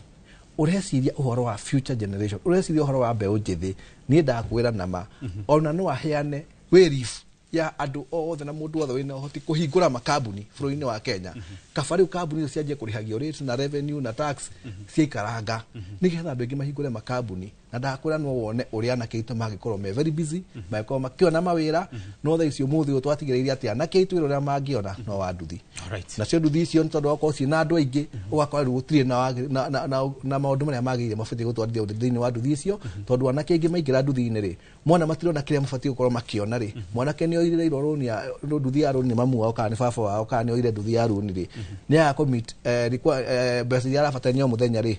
ũreciria ũhoro wa future generation, ũreciria ũhoro wa mbeũ njĩthĩ, niĩ ndakwĩra nama ona no aheane wĩrif ya andũ othe na mũndũ wothe wĩna ũhoti kũhingũra makambuni bũrũri-inĩ wa Kenya. Kaba rĩu kambuni icio cianjie kũrĩhagio rate na revenue na tax ciaikaranga, nĩgetha andũ aingĩ mahingũre makambuni. Na ndakwĩra no wone ũrĩa anake aitũ mangĩkorwo me very busy, mangĩkorwo makĩona mawĩra. No thaa ici ũmũthĩ ũyũ twatigĩrĩire atĩ anake aitũ wĩra ũrĩa mangĩona no wa nduthi. Nacio nduthi icio nĩ tondũ wa gũkorwo ciĩna andũ aingĩ, ũgakora rĩu gũtirĩ na maũndũ marĩa magĩrĩire mabatiĩ gũtwarithia thĩinĩ wa nduthi icio, tondũ anake aingĩ maingĩra nduthi-inĩ rĩ, mona matirona kĩrĩa mabatiĩ gũkorwo makĩona rĩ. Mwanake nĩ oirĩrwo rũni ya nduthi ya rũni nĩ mamu wao kana nĩ baba wao, kana nĩ oire nduthi ya rũni rĩ, nĩ aga commit mbeca iria arabatarania o mũthenya rĩ,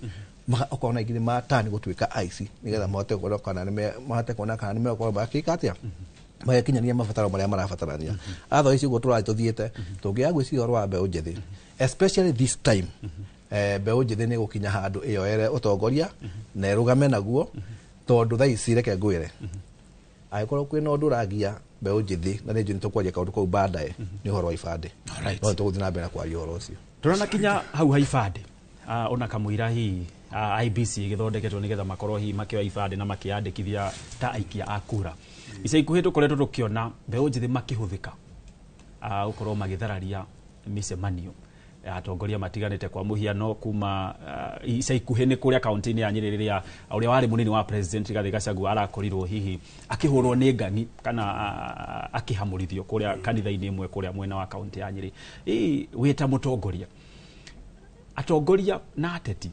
ũkona aingĩ nĩ matani gũtuĩka aici, nĩgetha mahote kuona kana mahote kuona kana nĩ megũkorwo makĩka atĩa, magĩkinyania mabataro marĩa marabatarania. Otherwise ũguo tũrathiĩ tũthiĩte, tũngĩaga gwĩciria ũhoro wa mbeũ njĩthĩ, especially this time, mbeũ njĩthĩ nĩ gũkinya handũ ĩyoere ũtongoria na ĩrũgame naguo. Tondũ thaa ici reke ngwĩre, angĩkorwo kwĩna ũndũ ũragia mbeũ njĩthĩ, na nĩ njũĩ nĩ tũkwaria kaũndũ kau baadaye, nĩ ũhoro wa ibandĩ. No tũgũthiĩ na mbere na kwaria ũhoro ũcio. Tũranakinya hau ha ibandĩ, ona kamũira hihi IBC ĩgĩthondeketwo nĩgetha makorwo hihi makĩoya ibandĩ na makĩyandĩkithia ta aikia a kura, ica ikuhĩ tũkoretwo tũkĩona mbeũ njĩthĩ makĩhũthĩka gũkorwo magĩthararia mĩcemanio ya atongoria matiganĩte. Kwa mũhiano, kuma ica ikuhĩ nĩ kũrĩa kaunti-inĩ ya Nyĩrĩ, rĩrĩa ũrĩa warĩ mũnini wa president Rigathĩ Gachagua arakorirwo hihi akĩhũrwo nĩ ng'ang'i kana akĩhamũrithio kũrĩa kanitha-inĩ ĩmwe kũrĩa mwena wa kaunti ya Nyĩrĩ. Ĩ wĩ ta mũtongoria, atongoria na ateti,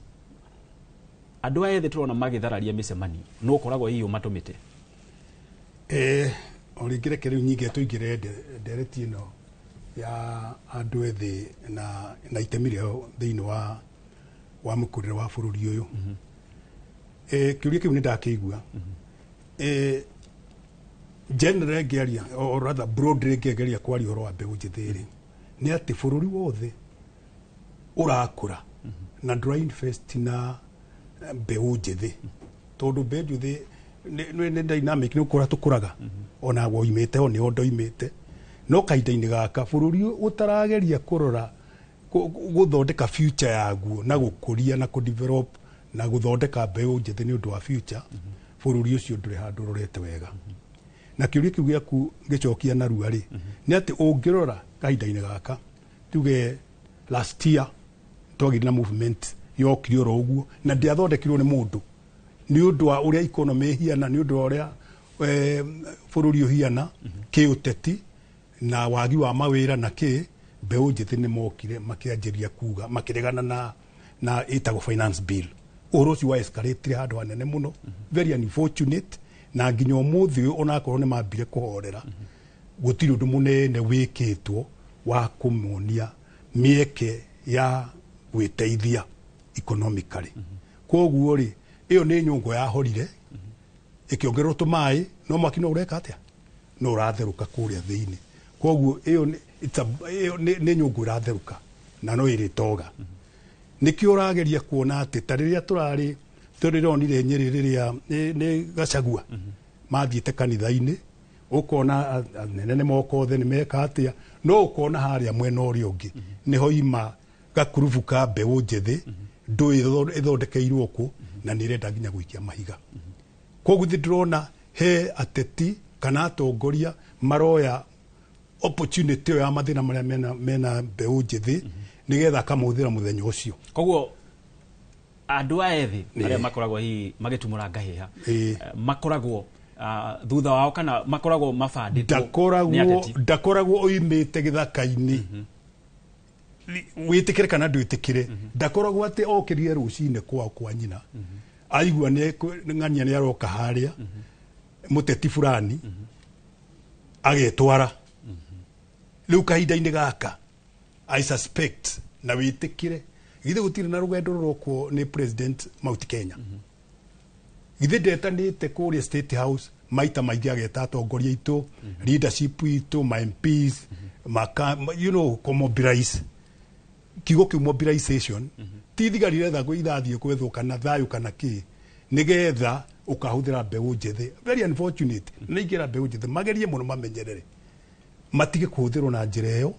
andũ aya ethĩ tũrona magĩthararia mĩcemanio, no ũkoragwo hihi ũmatũmĩte? O rĩngĩ reke rĩu nyingĩ tũingĩre ndereti ĩno ya andũ ethĩ na itemi rĩao thĩinĩ wa mũkũrĩre wa bũrũri ũyũ. Kĩũria kĩu nĩ ndakĩigua. Generally ngĩaria, or rather broadly ngĩgeria kwaria ũhoro wa mbeũ njĩthĩ rĩ, nĩ atĩ bũrũri wothe ũrakũra na ndũra invest na mbeũ njĩthĩ, tondũ mbeũ njĩthĩ nĩ dynamic, nĩ gũkũra tũkũraga, ona woimĩte o nĩo ndoimĩte. No kahinda-inĩ gaka bũrũri ũtarageria kũrora gũthondeka future yaguo na gũkũria na kũdevelop na gũthondeka mbeũ njĩthĩ nĩ ũndũ wa future, bũrũri ũcio ndũrĩ handũ ũrorete wega. Na kĩũria kĩu gĩaku ngĩcokia narua rĩ, nĩ atĩ ũngĩrora kahinda-inĩ gaka, tuge last year twagĩire na movement yokire oro ũguo na ndĩathondekirwo nĩ mũndũ, nĩ ũndũ wa ũrĩa economy ĩhiana, nĩ ũndũ wa ũrĩa bũrũri ũhiana kĩũteti. Na wagi wa mawĩra na kĩ, mbeũ njĩthĩ nĩ mokire makĩanjĩria kuga makĩregana na ĩtagwo finance bill. Ũhoro ũcio wa escalate handũ hanene mũno, very unfortunate. Na nginya ũmũthĩ ũyũ, onakorwo nĩ mambire kũhorera, gũtirĩ ũndũ mũnene wĩkĩtwo wa kũmonia mĩeke ya gwĩteithia economically. Koguo rĩ, ĩyo nĩ nyũngũ yahorire ĩkĩongererwo tũmaĩ, no mwaki no ũreka atĩa, no ũratherũka kũrĩa thĩinĩ. Koguo ĩyo ĩyo nĩ nyũngũ ĩratherũka na no ĩrĩtoga. Nĩkĩo ũrageria kuona atĩ ta rĩrĩa tũrarĩ tũrĩronire Nyĩrĩ rĩrĩa nĩ Gachagua mathiĩte kanitha-inĩ, ũkona anene nĩ moka othe, nĩ meka atĩa, no ũkona harĩa mwena ũrĩa ũngĩ nĩho ima gakurubu ka mbeũ njĩthĩ ndũĩ ĩthondekeirwo kũ na nĩ ĩrenda nginya gũikia mahiga. Koguo ithuĩ ndĩrona he ateti kana atongoria maroya opportunity ĩyo ya mathĩna marĩa mena mbeũ njĩthĩ nĩgetha akamũhũthĩra mũthenya ũcio. Koguo andũ aya ethĩ arĩa makoragwo hihi magĩtumũra ngahĩha, makoragwo thutha wao kana makoragwo mabandĩtwo nĩ ateti? Ndakoragwo oimĩte gĩthaka-inĩ, wĩtĩkĩre kana ndwĩtĩkĩre. Ndakoragwo atĩ okĩrire rũcinĩ kwao kwa nyina aigua nĩ ng'ania nĩ aroka harĩa mũteti fulani agetwara. Rĩu kahinda-inĩ gaka I suspect, na wĩtĩkĩre, githĩ gũtirĩ na rũgendo rũrokwo nĩ President Mount Kenya? Githĩ ndetanĩte kũrĩa State House maita maingĩ, ageta atongoria aitũ, leadership itũ, ma MPs, maka, kũmobilize. Kiugo kĩu mobilization ti thigari iretha irathiĩ gwethwo kana thayũ kana kĩ, nĩgetha ũkahũthĩra mbeũ njĩthĩ. Very unfortunate. Na ingĩra mbeũ njĩthĩ magerie mũno mamenyerere matige kũhũthĩrwo na njĩra ĩyo,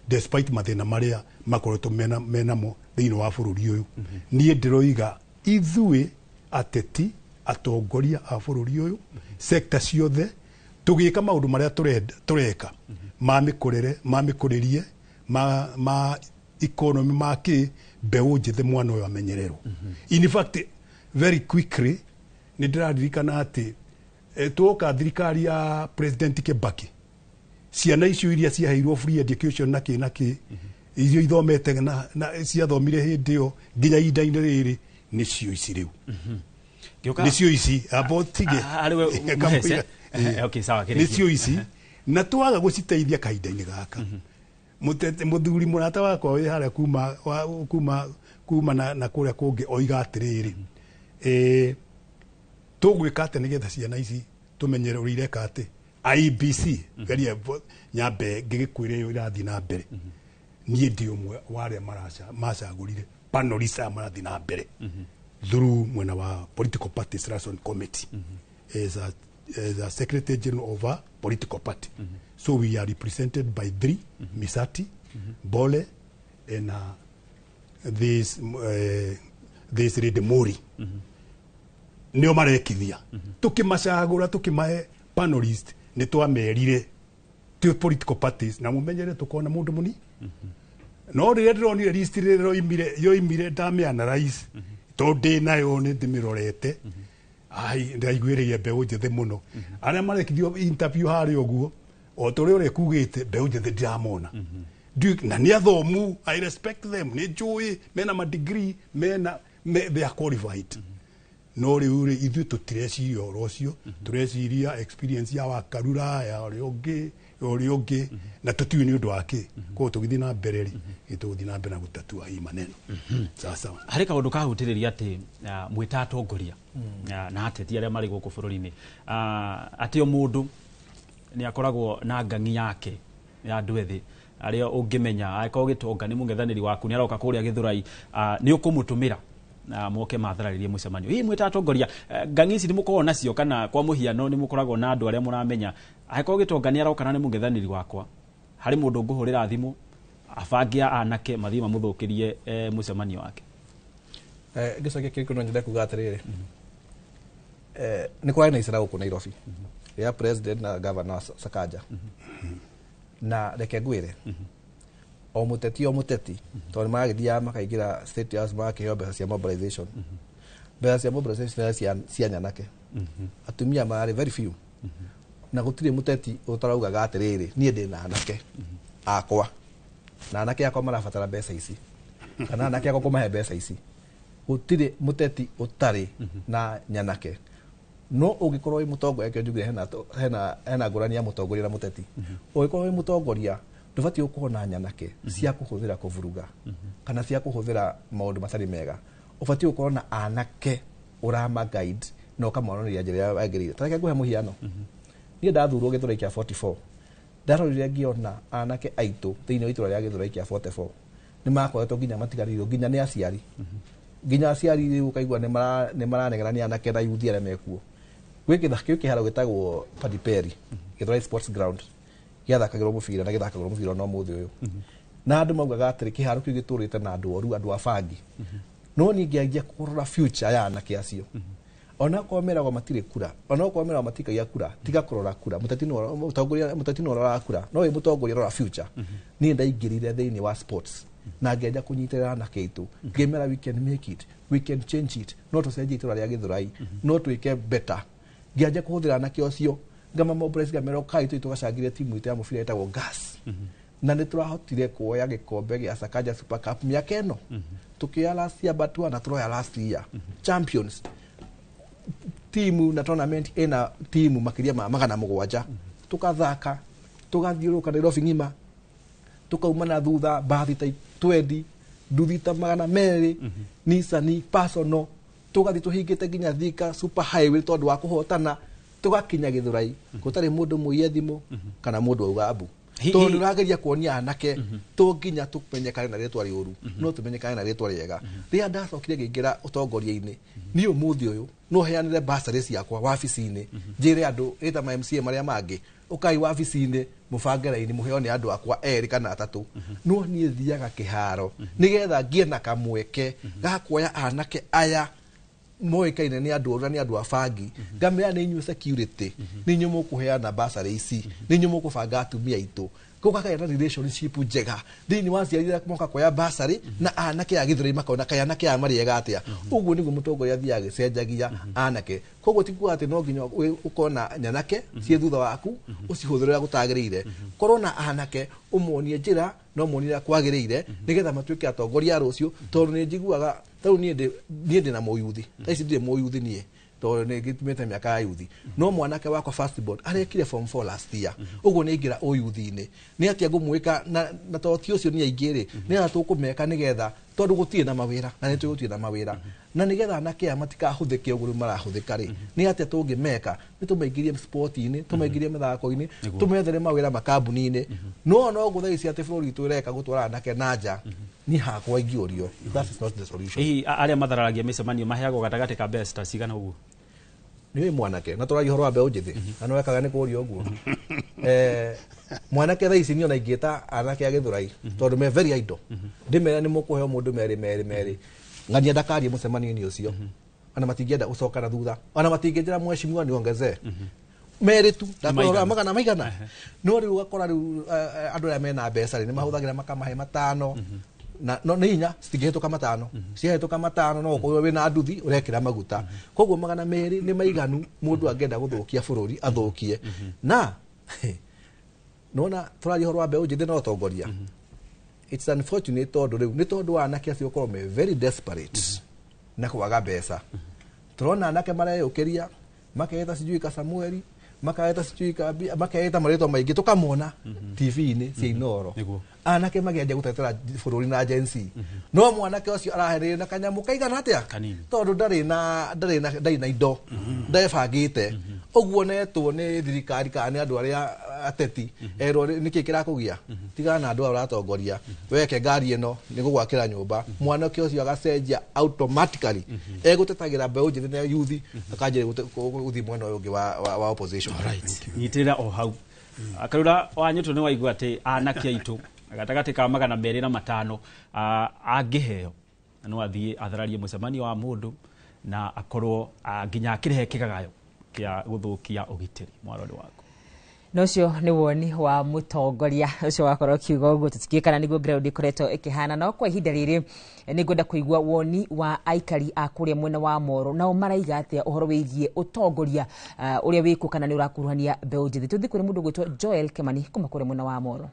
despite mathĩna marĩa makoretwo menamo thĩinĩ wa bũrũri ũyũ. Niĩ ndĩroiga ithuĩ ateti, atongoria a bũrũri ũyũ, sector ciothe, tũgĩka maũndũ marĩa tũreka ma mĩkũrĩre, ma mĩkũrĩrie, ma economy, ma kĩ, mbeũ njĩthĩ mwana ũyũ amenyererwo. In fact, very quickly, nĩ ndĩraririkana atĩ tuoka thirikari ya President Kibaki, ciana icio iria ciaheirwo free education na kĩ na kĩ, icio ithomete na ciathomire hĩndĩ ĩyo nginya ihinda-inĩ rĩrĩ, nĩcio ici rĩu. Nĩcio ici amba tige. Harĩ we Mũhece. Okay, sawa, kĩrĩkie. Nĩcio ici na twaga gũciteithia kahinda-inĩ gaka. Mũthuri mũrata wakwa wĩ harĩa kuma na kũrĩa kũngĩ oiga atĩrĩrĩ, tũgwĩka atĩa nĩgetha ciana ici tũmenyere ũrĩa ireka atĩ IEBC geria nyambe ngĩgĩkwĩra ĩyo ĩrathiĩ na mbere. Niĩ ndĩ ũmwe wa arĩa macagũrire panelists aya marathiĩ na mbere through mwena wa political parties liaison committee as a secretary general of a political party. So we are represented by three: Misati, Bole and this Lady Mori. Nĩo marekithia. Tukimacagũra, tukimahe panelist, nĩ twamerire ti political parties na mumenyere tukona mũndũ mũni. No rĩrĩa ndĩronire list rĩrĩa yoimire ndamĩanalyze, tondũ ndĩ nayo nĩ ndĩmĩrorete, ai, ndaiguĩrĩire mbeũ njĩthĩ mũno arĩa marekithio interview harĩa ũguo. O ta ũrĩa ũrĩa kugĩte, mbeũ njĩthĩ ndiramona. Na nĩ athomu, I respect them, nĩ njũĩ mena ma degree, mena they are qualified. No rĩu rĩ, ithuĩ tũtireciria ũhoro ũcio, tũreciria experience ya Wakarura, ya ũrĩa ũngĩ, ya ũrĩa ũngĩ, na tũtiũĩ nĩ ũndũ wa kĩ. Koguo tũgĩthiĩ na mbere rĩ, tũgũthiĩ na mbere na gũtatua hii maneno. Sawa sawa. Harĩ kaũndũ kahutĩrĩria atĩ mwĩta atongoria na ateti arĩa marĩ gũkũ bũrũri-inĩ, atĩ o mũndũ nĩ akoragwo na ngangi yake ya andũ ethĩ arĩa ũngĩmenya angĩkorwo gĩtonga nĩ mũng'ethanĩri waku nĩ aroka kũrĩa Gĩthũrai, nĩ ũkũmũtũmĩra na moke matharĩrie mũcemanio. Hihi mwĩta atongoria, ngangi ici nĩ mũkoragwo nacio, kana kwa mũhiano nĩ mũkoragwo na andũ arĩa mũramenya angĩkorwo gĩtonga nĩ aroka na nĩ mũng'ethanĩri wakwa, harĩ mũndũ ngũhũrĩra thimũ abange anake mathiĩ mamũthũkĩrie mũcemanio wake? Ngĩcokia kĩrĩkũ, no nyende kuga atĩrĩrĩ, nĩ kũrarĩ na icera gũkũ Nairobi rĩa president na governor wa Sakaja. Na reke ngwĩre, o mũteti o mũteti, tondũ nĩ maragĩthiaga makaingĩra State House magakĩheo mbeca cia mobilization. Mbeca cia mobilization cia nyanake, atumia mararĩ very few. Na gũtirĩ mũteti ũtaraugaga atĩrĩrĩ, niĩ ndĩ na anake akwa na anake akwa marabatara mbeca ici, kana anake akwa kũmahe mbeca ici. Gũtirĩ mũteti ũtarĩ na nyanake. No ũngĩkorwo wĩ mũtongoria, kĩo njugire hena ngũrani ya mũtongoria na mũteti. Ũngĩkorwo wĩ mũtongoria, ndũbatiĩ gũkorwo na nyanake cia kũhũthĩra kũvuruga kana cia kũhũthĩra maũndũ matarĩ mega. Ũbatiĩ gũkorwo na anake ũrama guide na ũkamonereria njĩra ĩrĩa yagĩrĩire. Ta reke ngũhe mũhiano. Niĩ ndathurwo Gĩthũrai kĩa 44, ndarorire ngĩona anake aitũ thĩinĩ wa itũra rĩa Gĩthũrai kĩa 44 nĩ makoretwo nginya matiganĩirio nginya nĩ aciari, nginya aciari rĩu ũkaigua nĩ maranegena nĩ anake na yuthi arĩa mekuo. Gwĩ kĩharo gĩtagwo Padiperi Gĩthũrai Sports Ground, gĩathakagĩrwo mũbira na gĩthakagĩrwo mũbira no mũthĩ ũyũ, na andũ maugaga atĩrĩ, kĩharo kĩu gĩtũrĩte na andũ oru, andũ a bangi. No niĩ ngĩanjia kũrora future ya anake acio, onakorwo meragwo matirĩ kura, onakorwo meragwo matikagia kura, tiga kũrora kura. Mũteti nĩwe mũtongoria, mũteti nĩwe ũroraga kura, no wĩ mũtongoria rora future. Niĩ ndaingĩrire thĩinĩ wa sports na ngĩanjia kũnyitĩrĩra anake aitũ, ngĩmera we can make it, we can change it, no tũcenjie itũra rĩa Gĩthũrai, no twĩke better. Ngĩanjia kũhũthĩra anake ũcio, ngama mobilize, ngamera ũkai tũthiĩ tũgacangĩre timu itũ ya mũbira ĩtagwo Gas, na nĩ tũrahotire kuoya gĩkombe gĩa Sakaja Super Cup mĩaka ĩno. Tũkĩoya last year but one, na tũroya last year champions timu na tournament ĩna timu makĩria ma 700. Tũkathaka, tũgathiũrũrũka Nairobi ng'ima, tukauma na thutha bathi ta 20, nduthi ta 200, Nissan personal, tugathi tuhingĩte nginya Thika super highway tondũ wa kũhotana, tugakinya Gĩthũrai gũtarĩ mũndũ mũiye thimũ kana mũndũ auga mbu, tondũ ũrageria kuonia anake to nginya tũmenyekane na rĩtwa rĩũru, no tũmenyekane na rĩtwa rĩega. Rĩrĩa ndacokire ngĩingĩra ũtongoria-inĩ, niĩ ũmũthĩ ũyũ no heanĩre bursary ciakwa wabici-inĩ, njĩre andũ ĩta ma MCA marĩa mangĩ, ũkai wabici-inĩ mũbange raini mũheo nĩ andũ akwa erĩ kana atatũ. No niĩ thiaga kĩharo nĩgetha ngĩe na kamweke ga kuoya anake aya moĩkaine nĩ andũ oru na nĩ andũ a bangi, ngamera nĩ inyuĩ security, nĩ inyuĩ mũkũheana bursary ici, nĩ inyuĩ mũkũbanga atumia aitũ. Gũkagĩa na relationship njega thĩinĩ wa aciari arĩa moka kuoya bursary na anake a Gĩthũrai makona kaĩ anake aya marĩega atĩa. Ũguo nĩguo mũtongoria athiaga agĩcenjagia anake. Koguo ti kuga atĩ no nginya ũkorwo na nyanake ciĩ thutha waku ũcihũthĩre ũrĩa gũtagĩrĩire. Korwo na anake ũmonie njĩra na ũmonie ũrĩa kwagĩrĩire nĩgetha matuĩke atongoria a rũciũ. Tondũ nĩ njiguaga tarĩu niĩ ndĩ na mũyuthi thaa ici, ndirĩ mũyuthi niĩ tondũ nĩ ngĩtumĩte mĩaka ya yuthi, no mwanake wakwa first born arekire form 4 last year, ũguo nĩ aingĩra ũyuthi-inĩ. Nĩ atĩa ngũmwĩka na tondũ ti ũcio nĩ aingĩ rĩ, nĩ atĩa tũkũmeka nĩgetha, tondũ gũtirĩ na mawĩra na nĩ tũĩ gũtirĩ na mawĩra, na nĩgetha anake aya matikahũthĩke ũguo rĩu marahũthĩka rĩ, nĩ atĩa tũngĩmeka? Nĩ tũmaingĩrie sport-inĩ, tũmaingĩrie mĩthako-inĩ, tũmethere mawĩra makambuni-inĩ. No ũguo thaa ici atĩ bũrũri witũ ũreka gũtwara anake na nja, niĩ hakwa ingĩũrio, that is not the solution. Hihi arĩa mathararagia mĩcemanio maheagwo gatagatĩ ka mbeca ta cigana ũguo? Nĩ wĩ mwanake na tũragia ũhoro wa mbeũ njĩthĩ na nĩ wekaga nĩ kũũria ũguo. Mwanake thaa ici niĩ ona ingĩta anake a Gĩthũrai, tondũ me very idle, ndĩmere nĩ mũkũheo mũndũ merĩ merĩ merĩ, ng'ania ndakarie mũcemanio-inĩ ũcio, ona matingĩenda gũcoka na thutha, ona matingĩnjĩra mheshimiwa niongezee merĩ tu, ndakwĩra magana maigana. No rĩu ũgakora rĩu andũ arĩa mena mbeca rĩ, nĩ mahũthagĩra makamahe matano, na no nĩ hinya citingĩhĩtũka matano, ciahĩtũka matano no ũkorwo wĩna nduthi ũrekĩra maguta. Koguo 200 nĩ maiganu mũndũ angĩenda gũthũkia bũrũri athũkie. Na nona tũraria ũhoro wa mbeũ njĩthĩ na ũtongoria, it's unfortunate tondũ rĩu nĩ tondũ wa anake acio gũkorwo me very desperate na kwaga mbeca, tũrona anake mareyũkĩria maketa sijui ka Samueli, maketa sijui ka maketa marĩtwa maingĩ tũkamona TV-inĩ cia Inooro, anake magĩanjia gũtetera bũrũri na Gen Z. No mwanake ũcio araherĩrĩrio na kanyamũ kaigana atĩa, tondũ ndarĩ na indo, ndebangĩte ũguo, netwo nĩ thirikari kana nĩ andũ arĩa ateti, erwo nĩkĩ kĩrakũgia, tigana na andũ aya ũratongoria, weke ngari ĩno nĩ gũgwakĩra nyũmba. Mwanake ũcio agacenjia automatically, egũtetagĩra mbeũ njĩthĩ na yuthi, akanjia gũthiĩ mwena ũyũ ũngĩ wa opposition. Nyitĩrĩra o hau, Karura wa Nyũtũ, nĩ waigua atĩ anake aitũ gatagatĩ ka 200 na 5 angĩheo no athiĩ athararie mũcemanio wa mũndũ na akorwo nginya akĩrehe kĩgagayo kĩa gũthũkia ũgitĩri. Mwarori waku. Na ũcio nĩ woni wa mũtongoria ũcio wakorwo ũkiuga ũguo. Tũtikĩũĩ kana nĩguo ground ĩkoretwo ĩkĩhana, no kwa ihinda rĩrĩ nĩ ngwenda kũigua woni wa aikari a kũrĩa mwena wa Moro, nao maraiga atĩa ũhoro wĩgiĩ ũtongoria ũrĩa wĩkuo, kana nĩ ũrakuruhania mbeũ njĩthĩ. Tũthiĩ kũrĩ mũndũ ũgwĩtwo Joel Kĩmani kuma kũrĩa mwena wa Moro.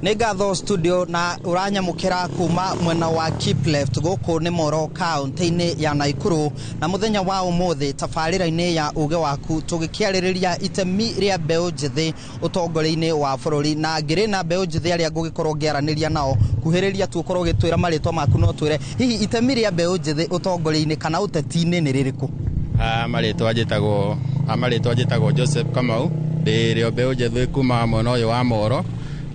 Nĩ ngatho studio, na ũranyamũkĩra kuma mwena wa Kipleft, gũkũ nĩ Moro, kaunti-inĩ ya Naikuru. Na mũthenya wa ũmũthĩ tabarĩra-inĩ ya Uge Waku tũgĩkĩarĩrĩria itemi rĩa mbeũ njĩthĩ ũtongoria-inĩ wa bũrũri, na ngĩrĩ na mbeũ njĩthĩ arĩa ngũgĩkorwo ngĩaranĩria nao. Kuhĩrĩria tu ũkorwo ũgĩtwĩra marĩtwa maku, no twĩre hihi itemi rĩa mbeũ njĩthĩ ũtongoria-inĩ kana ũteti-inĩ nĩ rĩrĩkũ? Marĩtwa njĩtagwo Joseph Kamau, ndĩ rĩo mbeũ njĩthĩ kuma mwena ũyũ wa Moro.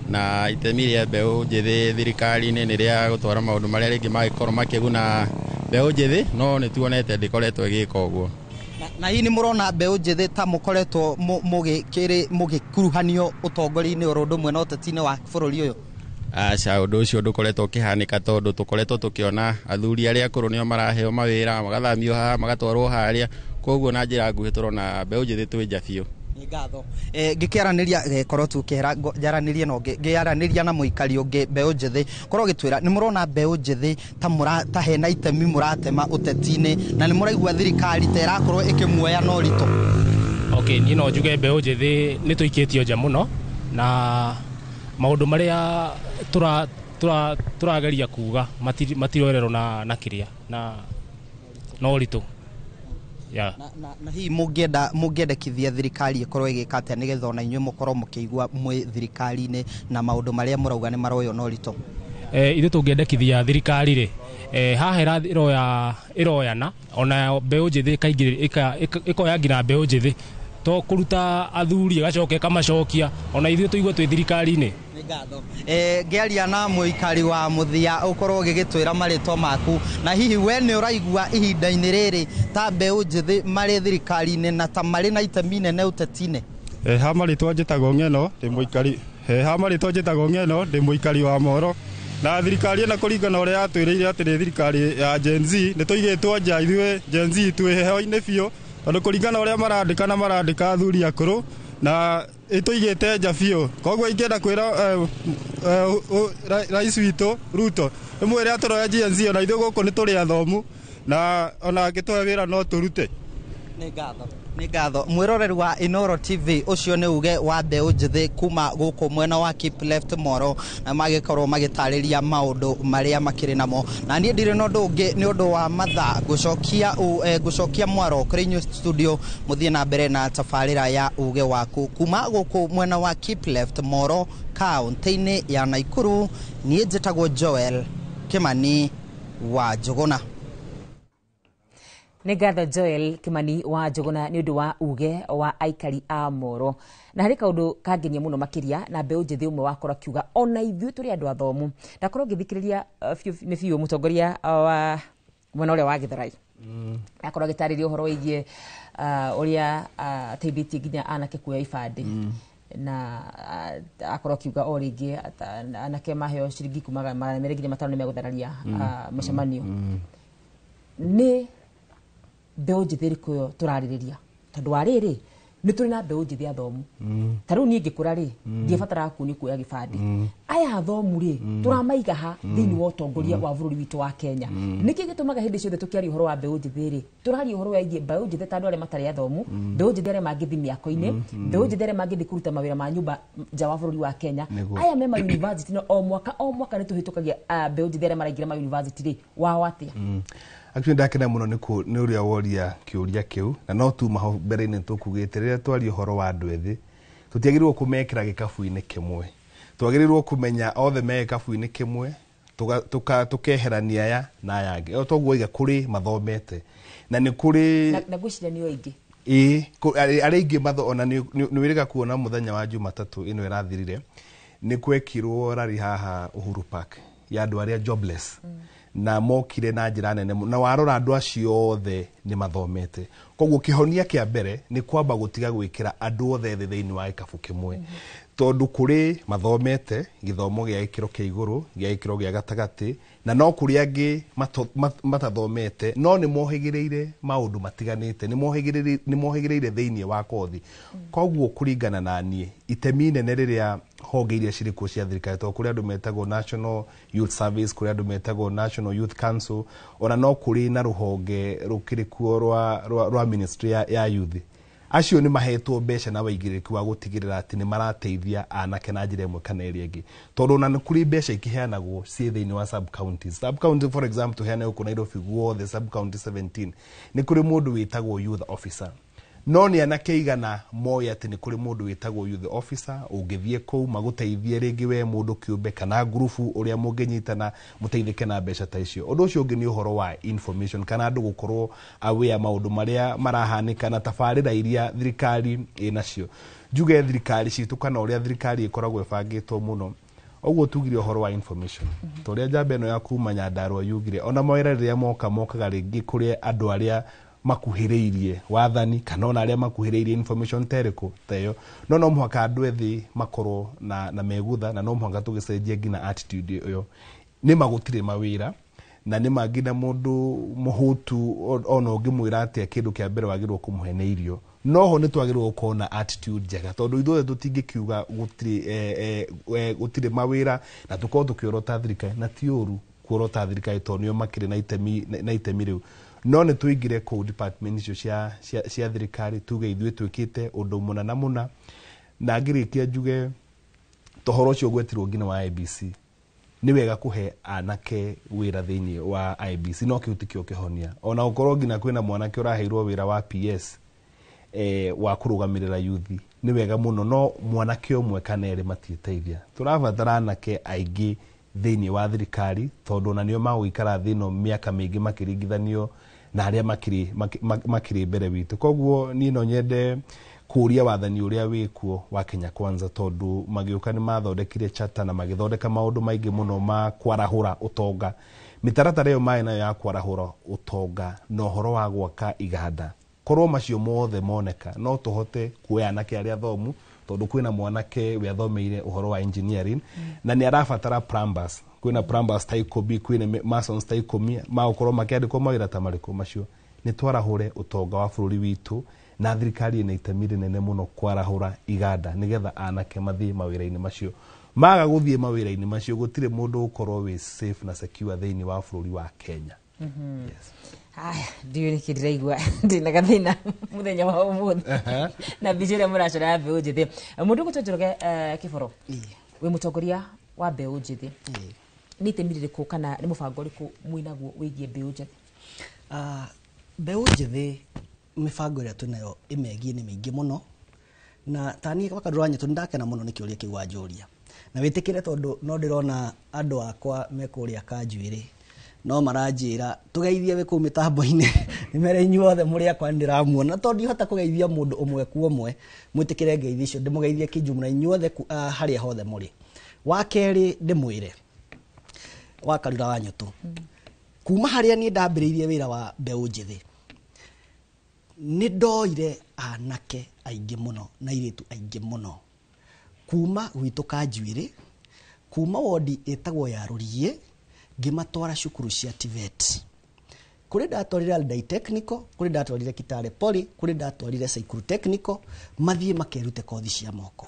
Na itemi rĩa mbeũ njĩthĩ thirikari-inĩ nĩ rĩa gũtwara maũndũ marĩa rĩngĩ mangĩkorwo makĩguna mbeũ njĩthĩ, no nĩ tuonete ndĩkoretwo ĩgĩka ũguo. Na hihi nĩ mũrona mbeũ njĩthĩ ta mũkoretwo mũgĩkuruhanio ũtongoria-inĩ oro ũndũ ũmwe na ũteti-inĩ wa bũrũri ũyũ? Aca, ũndũ ũcio ndũkoretwo ũkĩhanĩka, tondũ tũkoretwo tũkĩona athuri arĩa akũrũ nĩo maraheo mawĩra, magathamio haha, magatwarwo harĩa. Koguo na njĩra nguhĩ tũrona mbeũ njĩthĩ twĩ nja biũ. Nĩ ngatho. Ngĩkĩaranĩria korwo tu kĩhera njaranĩrie na ũngĩ, ngĩaranĩria na mũikari ũngĩ mbeũ njĩthĩ, korwo gĩtwĩra nĩ mũrona mbeũ njĩthĩ ta mũra ta hena itemi mũratema ũteti-inĩ, na nĩ mũraigua thirikari ta ĩrakorwo ĩkĩmuoya na ũritũ? Okay, niĩ no njuge mbeũ njĩthĩ nĩ tũikĩtio nja mũno, na maũndũ marĩa tũrageria kuga matiroererwo na kĩrĩa na ũritũ, yeah. Na hihi mũngĩenda mũngĩendekithia thirikari ĩkorwo ĩgĩka atĩa nĩgetha ona inyuĩ mũkorwo mũkĩigua mwĩ thirikari-inĩ na maũndũ marĩa mũrauga nĩ maroywo na ũritũ? Ithuĩ tũngĩendekithia thirikari rĩ, haha ĩroya ĩroyana ona mbeũ njĩthĩ ĩkaingĩrĩra, ĩkoya nginya mbeũ njĩthĩ, to kũruta athuri ĩgacoka ĩkamacokia, ona ithuĩ tũigue twĩ thirikari-inĩ. Nĩ ngatho. Ngĩaria na mũikari wa mũthia, ũkorwo ũgĩgĩtwĩra marĩtwa maku, na hihi we nĩ ũraigua ihinda-inĩ rĩrĩ ta mbeũ njĩthĩ marĩ thirikari-inĩ na ta marĩ na itemi nene ũteti-inĩ? Ha marĩtwa njĩtagwo Ng'eno, ndĩ mũikari ha marĩtwa njĩtagwo Ng'eno, ndĩ mũikari wa Moro. Na thirikari ĩno, kũringana ũrĩa yatwĩrĩire atĩ nĩ thirikari ya Gen Z, nĩ tũigĩtwo nja. Ithuĩ Gen Z twĩ heho-inĩ biũ, tondũ kũringana ũrĩa marandĩka na marandĩka athuri akũrũ, na ĩtũigĩte nja biũ. Koguo ingĩenda kwĩra rais witũ Ruto, ĩmwĩre atũroe Gen Z, ona ithuĩ gũkũ nĩ tũrĩ athomu, na ona angĩtũhe wĩra no tũrute. Nĩ ngatho, nĩ ngatho. Mwĩroreri wa Inoro TV, ũcio nĩ uge wa mbeũ njĩthĩ kuma gũkũ mwena wa Keep Left Moro, na magĩkorwo magĩtarĩria maũndũ marĩa makĩrĩ namo. Na niĩ ndirĩ na ũndũ ũngĩ nĩ ũndũ wa mathaa, ngũcokia mwaro kũrĩ inyuĩ studio, mũthiĩ na mbere na tabarĩra ya Uge Waku. Kuma gũkũ mwena wa Keep Left Moro, kaũntĩ-inĩ ya Naikuru, niĩ njĩtagwo Joel Kĩmani wa Njũgũna. Nĩ ngatho Joel Kimani wa Njũgũna nĩ ũndũ wa uge wa aikari a Moro. Na harĩ kaũndũ kangenia mũno makĩria na mbeũ njĩthĩ ũmwe wakorwo akiuga ona ithuĩ tũrĩ andũ athomu. Ndakorwo ngĩthikĩrĩria biũ nĩ biũ mũtongoria wa mwena ũrĩa wa Gĩthurai, akorwo agĩtarĩria ũhoro wĩgiĩ ũrĩa ateithĩtie nginya anake kuoya ibandĩ, na akorwo akiuga o rĩngĩ anake maheo ciringi kuma 200 nginya 500 nĩ megũthararia mũcemanio. Nĩ mbeũ njĩthĩ ĩrĩkũ ĩyo tũrarĩrĩria? Tondũ wa rĩrĩ, nĩ tũrĩ na mbeũ njĩthĩ athomu. Ta rĩu niĩ ngĩkũra rĩ, ndiabataraga kuonio kuoya gĩbandĩ. Aya athomu rĩ, tũramaiga ha thĩinĩ wa ũtongoria wa bũrũri witũ wa Kenya? Nĩkĩ gĩtũmaga hĩndĩ ciothe tũkĩaria ũhoro wa mbeũ njĩthĩ rĩ, tũraria ũhoro wĩgiĩ mbeũ njĩthĩ ta andũ arĩa matarĩ athomu, mbeũ njĩthĩ arĩa mangĩthiĩ mĩako-inĩ, mbeũ njĩthĩ arĩa mangĩthiĩ kũruta mawĩra ma nyũmba nja wa bũrũri wa Kenya? Aya me ma university, no o mwaka o mwaka nĩ tũhĩtũkagia mbeũ njĩthĩ arĩa maraingĩra ma university rĩ, wao atĩa? Actually ndakena mũno nĩ ũrĩa woria kĩũria kĩu, na no tuma hau mbere-inĩ tũkugĩte rĩrĩa twaria ũhoro wa andũ ethĩ, tũtiagĩrĩirwo kũmekĩra gĩkabu-inĩ kĩmwe. Twagĩrĩirwo kũmenya othe me gĩkabu-inĩ kĩmwe, tũkeherania aya na aya angĩ. O toguo oiga, kũrĩ mathomete na nĩ kũrĩ Na ngwĩciria nĩo aingĩ. Ĩĩ, arĩa aingĩ matho ona nĩ wĩrĩga kuona mũthenya wa Jumatatũ ĩno ĩrathirire, nĩ kwekirwo rari haha Uhuru Park. ya andũ arĩa jobless na mokire na njĩra nene mũno. Na warora andũ acio othe nĩ mathomete. Koguo kĩhonia kĩa mbere nĩ kwamba gũtiga gwĩkĩra andũ othe ethĩ thĩinĩ wa gĩkabũ kĩmwe, tondũ kũrĩ mathomete gĩthomo gĩa gĩkĩro kĩa igũrũ, gĩa gĩkĩro gĩa gatagatĩ, na no kũrĩ angĩ matathomete no nĩ mohĩgĩrĩire maũndũ matiganĩte, nĩ mohĩgĩrĩire thĩinĩ wa kothi. Koguo kũringana na niĩ, itemi inene rĩrĩa honge iria cirĩ kuo cia thirikari, tondũ kũrĩ andũ metagwo National Youth Service, kũrĩ andũ metagwo National Youth Council, ona no kũrĩ na rũhonge rũkĩrĩ kuo rwa ministry ya youth. Acio nĩ mahetwo mbeca na waigĩrĩrĩki wa gũtigĩrĩra atĩ nĩ marateithia anake na njĩra ĩmwe kana ĩrĩa ĩngĩ, tondũ ona nĩ kũrĩ mbeca ikĩheanagwo ciĩ thĩinĩ wa sub counties. Sub county, for example, tũheane gũkũ Nairobi guothe sub county 17 nĩ kũrĩ mũndũ wĩtagwo youth officer, no nĩ anake igana moĩ atĩ nĩ kũrĩ mũndũ wĩtagwo youth officer ũngĩthiĩ kũu magũteithie rĩngĩ we mũndũ kĩũmbe kana ngurubu ũrĩa mũngĩnyitana mũteithĩke na mbeca ta icio. Ũndũ ũcio ũngĩ nĩ ũhoro wa information, kana andũ gũkorwo aware maũndũ marĩa marahanĩka na tabarĩra iria thirikari ĩnacio. Njuge thirikari citũ kana ũrĩa thirikari ĩkoragwo ĩbangĩtwo mũno, ũguo tugire ũhoro wa information, ta ũrĩa njamba ĩno ya kuma Nyandarua yugire, ona mawĩra rĩrĩa moka mokaga rĩngĩ kũrĩ andũ arĩa makuhĩrĩirie wathani kana ona arĩa makuhĩrĩirie information ta ĩrĩkũ ta ĩyo. No no mũhaka andũ ethĩ makorwo na megutha, na no mũhaka tũgĩcenjie nginya attitude ĩyo. Nĩ ma gũtirĩ mawĩra, na nĩ ma nginya mũndũ mũhũtu ona ũngĩmwĩra atĩa kĩndũ kĩa mbere wagĩrĩirwo kũmũhe nĩ irio. No ho nĩ twagĩrĩirwo gũkorwo na attitude njega, tondũ ithuothe tũtingĩkiuga gũtirĩ mawĩra na tũkorwo tũkĩorota thirikari, na ti ũru kuorota thirikari tondũ nĩo makĩrĩ na itemi rĩu. No nĩ tũingĩre kũu department icio cia thirikari tuge ithuĩ twĩkĩte ũndũ mũna na mũna. Na ngĩrĩkia njuge tohoro ũcio ũgwetirwo nginya wa IEBC, nĩ wega kũhe anake wĩra thĩinĩ wa IEBC, no kĩu tikĩo kĩhonia. Ona gũkorwo nginya kwĩna mwanake ũraheirwo wĩra wa PS wa kũrũgamĩrĩra youth, nĩ wega mũno, no mwanake ũmwe kana erĩ matiĩteithia. Tũrabatara anake aingĩ thĩinĩ wa thirikari, tondũ ona nĩo magũikara thĩ ĩno mĩaka mĩingĩ makĩringithanio na arĩa makĩrĩ mbere witũ. Koguo niĩ no nyende kũria wathani ũrĩa wĩkuo wa Kenya Kwanza, tondũ magĩũka nĩ mathondekire charter na magĩthondeka maũndũ maingĩ mũno ma kwarahũra ũtonga. Mĩtaratara ĩyo marĩ nayo ya kwarahũra ũtonga na ũhoro wa gwaka iganda, korwo macio mothe moneka, no tũhote kuoya anake arĩa athomu, tondũ kwĩna mwanake we athomeire ũhoro wa engineering na nĩ arabatara plumbers, kwĩna plumbers ta 10, kwĩna masons ta 10 magũkorwo makĩandĩkwo mawĩra ta marĩkũ macio. Nĩ twarahũre ũtonga wa bũrũri witũ, na thirikari ĩna itemi rĩnene mũno kwarahũra iganda nĩgetha anake mathiĩ mawĩra-inĩ macio. Maga gũthiĩ mawĩra-inĩ macio, gũtirĩ mũndũ ũgũkorwo wĩ safe na secure thĩinĩ wa bũrũri wa Kenya. Yes. Aya, ndiũĩ nĩkĩ ndĩraigua ndĩna gathĩna mũthenya wa ũmũthĩ na mbica ĩrĩa mũracora ya mbeũ njĩthĩ. Mũndũ ũgwĩtwo Njoroge Kĩboro, wĩ mũtongoria wa mbeũ njĩthĩ, nĩ itemi rĩrĩkũ kana nĩ mũbango ũrĩkũ mwĩnaguo wĩgiĩ mbeũ njĩthĩ? Mbeũ njĩthĩ mĩbango ĩrĩa twĩnayo ĩmegiĩ nĩ mĩingĩ mũno, na tani Wakandura Wanyitũ nĩ ndakena mũno nĩ kĩũria kĩu wanjũria, na wĩtĩkĩre tondũ no ndĩrona andũ akwa me kũrĩa Kanjuĩrĩ no maranjĩra tũgeithie wĩ kũu mĩtambo-inĩ, nĩ mere inyuothe mũrĩ akwa nĩndĩramuona, tondũ ndihota kũgeithia mũndũ ũmwe kwa ũmwe, mwĩtĩkĩre ngeithi icio ndĩmũgeithie kĩjumla inyuothe harĩa hothe mũrĩ. Wa kerĩ ndĩmwĩre Wakarura Wanyitũ, kuma harĩa niĩ ndambĩrĩirie wĩra wa mbeũ njĩthĩ, nĩ ndoire anake aingĩ mũno na airĩtu aingĩ mũno kuma gwitũ Kanjuĩrĩ, kuma wodi ĩtagwo ya Rũriĩ, ngĩmatwara cukuru cia TVET. Kũrĩ ndatwarire Aldai Technical, kũrĩ ndatwarire Kitale Poly, kũrĩ ndatwarire Saikuru Technical, mathiĩ makerute kothi cia moko.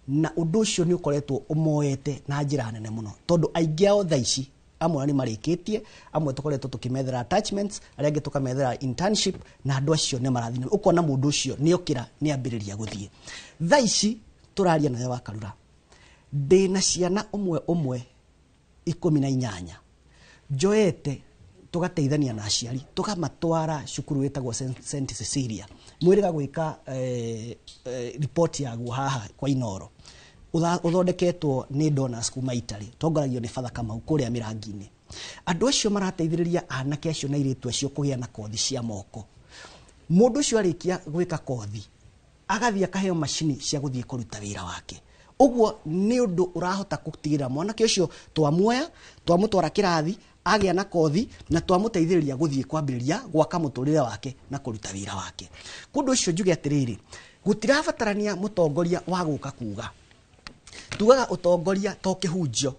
Na ũndũ ũcio nĩ ũkoretwo ũmoete na njĩra nene mũno, tondũ aingĩ ao thaa ici amwe nĩ marĩkĩtie, amwe tũkoretwo tũkĩmethera attachments, arĩa angĩ tũkamethera internship, na andũ acio nĩ marathiĩ. Ũkona mũndũ ũcio nĩ okĩra nĩ ambĩrĩria gũthiĩ. Thaa ici tũraria nawe Wakarura, ndĩna ciana ũmwe ũmwe 18 njoete tũgateithania na aciari tũkamatwara cukuru wĩtagwo St Cecilia, mwĩrĩga gwĩka report yaguo haha kwa Inoro, ũthondeketwo nĩ donors kuma Italy, tongoragio nĩ Father Kamau kũrĩa Mĩrangi-inĩ. Andũ acio marateithĩrĩria anake acio na airĩtu acio kũgĩa na kothi cia moko. Mũndũ ũcio arĩkia gwĩka kothi agathiĩ akaheo macini cia gũthiĩ kũruta wĩra wake. Ũguo nĩ ũndũ ũrahota gũtigĩrĩra mwanake ũcio twamuoya, twamũtwara kĩrathi, agĩa na kothi na twamũteithĩrĩria gũthiĩ kwambĩrĩria gwaka mũtũrĩre wake na kũruta wĩra wake. Kũndũ ũcio njuge atĩrĩrĩ, gũtirabatarania mũtongoria wa gũka kuga. Tugaga ũtongoria to kĩhunjio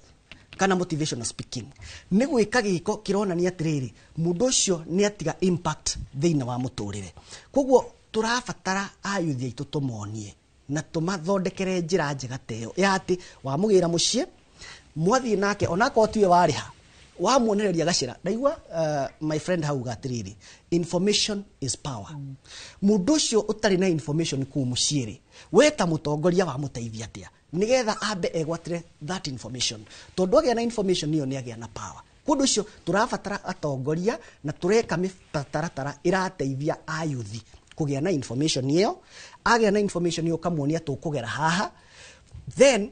kana motivational speaking, nĩ gwĩka gĩko kĩronania atĩrĩrĩ, mũndũ ũcio nĩ atiga impact thĩinĩ wa mũtũrĩre. Koguo tũrabatara ayuthi aitũ tũmonie na tũmathondekere njĩra njega ta ĩyo ya atĩ wamũgĩra mũciĩ, mwathiĩ nake onakorwo tiwe warĩha, wamuonereria gacĩra. Ndaigua my friend hauga atĩrĩrĩ, information is power. Mũndũ ũcio ũtarĩ na information kũu mũciĩ rĩ, we ta mũtongoria wamũteithia atĩa nĩgetha ambe egwatĩre that information? Tondũ agĩa na information ĩyo nĩ agĩa na power. Kũndũ ũcio tũrabatara atongoria na tũreka mĩtaratara ĩrateithia ayuthi kũgĩa na information ĩyo. Agĩa na information ĩyo, ũkamuonia tũkũgera haha, then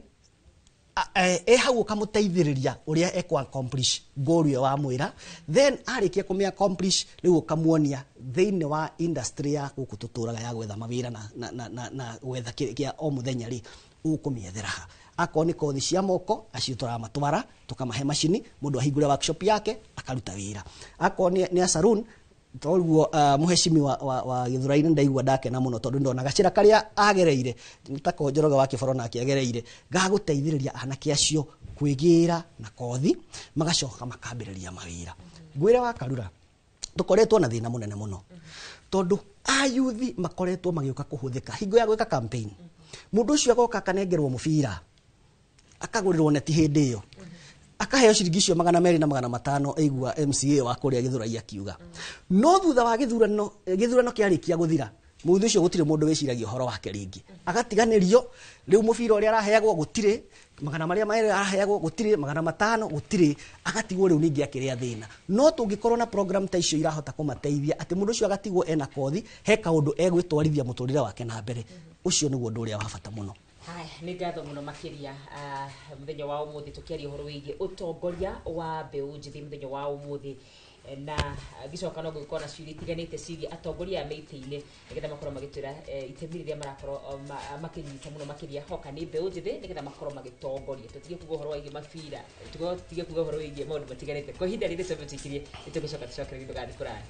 e hau ũkamũteithĩrĩria ũrĩa ekũ accomplish goal ĩyo wamwĩra. Then arĩkia kũmĩ accomplish, rĩu ũkamuonia thĩinĩ wa industry ya gũkũ tũtũraga ya gwetha mawĩra na gwetha kĩa o mũthenya rĩ, ũkũmĩethera ha. Akorwo nĩ kothi cia moko, acio tũramatwara tũkamahe macini, mũndũ ahingũre workshop yake akaruta wĩra. Akorwo nĩ a saloon, toguo mũhecimi wa Gĩthũrai ndaigua ndakena mũno tondũ ndona gacĩra karĩa agereire tako Njoroge wa Kĩboro nake agereire gagũteithĩrĩria anake acio kwĩgĩra na kothi, magacoka makambĩrĩria mawĩra. Ngwĩre wa Karura, tũkoretwo na thĩna mũnene mũno tondũ ayuthi makoretwo magĩũka kũhũthĩka hingo ya gwĩka campaign. Mũndũ ũcio agoka akanengerwo mũbira, akagũrĩrwo neti, hĩndĩ ĩyo akaheo ciringi icio 200 na 500, aigua MCA wa kũrĩa Gĩthũrai akiuga. No thutha wa gĩthurano, gĩthurano kĩarĩkia gũthira, mũthĩ ũcio gũtirĩ mũndũ wĩciragia ũhoro wake rĩngĩ, agatiganĩrio. Rĩu mũbira ũrĩa araheagwo gũtirĩ, magana marĩa merĩ araheagwo gũtirĩ, 500 gũtirĩ, agatigwo rĩu ningĩ akĩrĩa thĩna. No tũngĩkorwo na program ta icio irahota kũmateithia atĩ mũndũ ũcio agatigwo ena kothi, he kaũndũ egwĩtwarithia mũtũrĩre wake na mbere, ũcio nĩguo ũndũ ũrĩa wa bata mũno. Haya, nĩ ngatho mũno makĩria. Mũthenya wa ũmũthĩ tũkĩaria ũhoro wĩgiĩ ũtongoria wa mbeũ njĩthĩ mũthenya wa ũmũthĩ, na ngĩcoka no gũgĩkorwo na ciũria itiganĩte ciĩgiĩ atongoria aya me itĩ-inĩ, nĩgetha makorwo magĩtwĩra itemi rĩrĩa marakorwo makĩnyita mũno makĩria hoka nĩ mbeũ njĩthĩ, nĩgetha makorwo magĩtongoria. Tũtige kuga ũhoro wĩgiĩ mabira, tũtige kuga ũhoro wĩgiĩ maũndũ matiganĩte. Kwa ihinda rĩrĩ twambe tũikirie, nĩtũgũcoka tũcokererie. Ndũgathiĩ kũraya.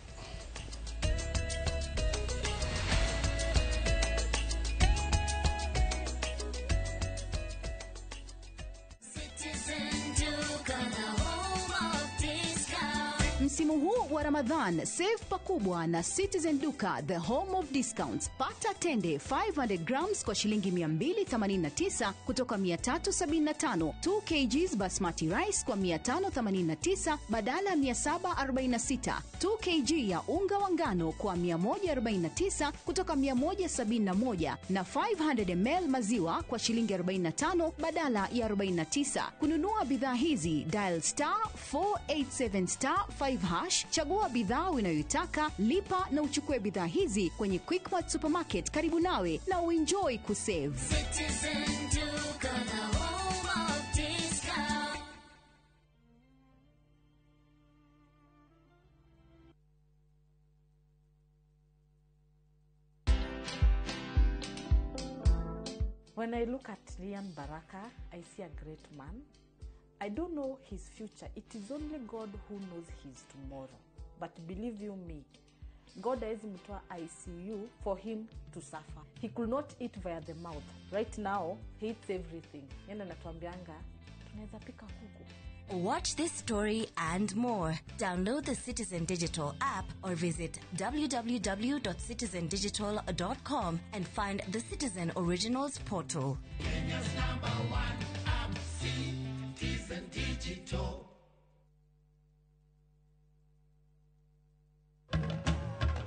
Citizen Duka, the home of discount. Msimu huu wa Ramadhan, save pakubwa na Citizen Duka, the home of discounts. Pata tende 500 grams kwa shilingi 289 kutoka 375, 2 kgs basmati rice kwa 589 badala 746, 2 kg ya unga wa ngano kwa 149 kutoka 171 na 500 ml maziwa kwa shilingi 45 badala ya 49. Kununua bidhaa hizi, dial *487*5#, chagua bidhaa unayoitaka, lipa na uchukue bidhaa hizi kwenye Quickmart supermarket karibu nawe na uenjoy kusave. Citizen Duka, the home of discount. When I look at Lian Baraka, I see a great man. I don't know his future. It is only God who knows his tomorrow. But believe you me, God hawezi mtoa ICU for him to suffer. He could not eat via the mouth. Right now, he eats everything. Yeye anatuambianga tunaweza pika kuku. Watch this story and more. Download the Citizen Digital app or visit www.citizendigital.com and find the Citizen Originals portal. Kenya's number one app, Citizen Digital.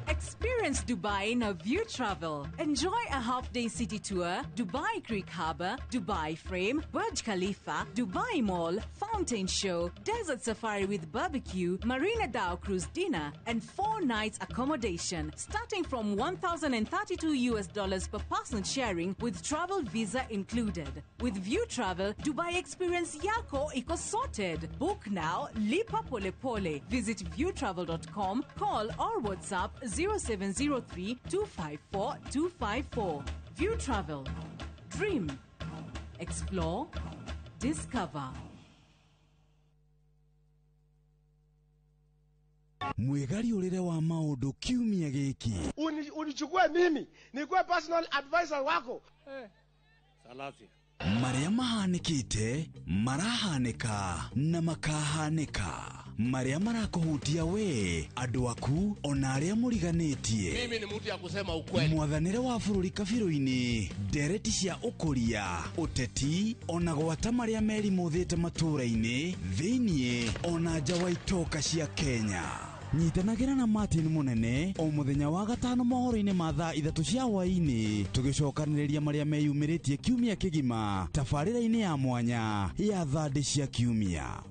Experience Dubai in a View Travel. Enjoy a half-day city tour, Dubai Creek Harbour, Dubai Frame, Burj Khalifa, Dubai Mall, Fountain Show, Desert Safari with barbecue, Marina Dhow Cruise dinner, and 4 nights accommodation, starting from $1,032 per person sharing with travel visa included. With View Travel, Dubai experience yako iko sorted. Book now, lipa pole pole. Visit viewtravel.com, call or WhatsApp 0703 254 254. View Travel. Dream. Explore, discover. Mwĩgariũrĩre wa maũndũ kiumia gĩkĩ. Unichukue mimi nikuwe personal advisor wako. Marĩa mahanĩkĩte, marahanĩka na makahanĩka, marĩa marakũhutia we, andũ aku, ona arĩa mũriganĩtie. Mimi ni mtu ya kusema ukweli. Mwathanĩre wa bũrũri kabirũ-inĩ, ndereti cia ũkũria, ũteti, ona gwata marĩa merimũthĩte matũũra-inĩ, thĩiniĩ ona nja wa itoka cia Kenya. Nyitanagĩra na Martin Mũnene o mũthenya wa gatano mohoro-inĩ ma thaa 3 cia hwaĩ-inĩ, tũgĩcokanĩrĩria marĩa meyumĩrĩtie kiumia kĩgima tabarĩra-inĩ ya mwanya ya thandĩ cia kiumia.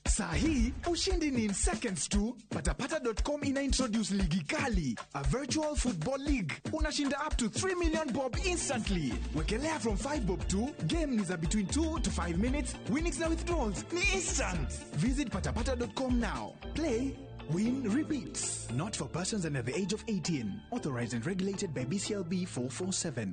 Saa hii ushindi ni in seconds tu. Patapata.com ina introduce ligi kali, a virtual football league. Unashinda up to 3 million bob instantly. Wekelea from 5 bob to game ni za between 2 to 5 minutes. Winnings na withdrawals ni instant. Visit patapata.com now. Play, win, repeat. Not for persons under the age of 18. Authorized and regulated by BCLB 447.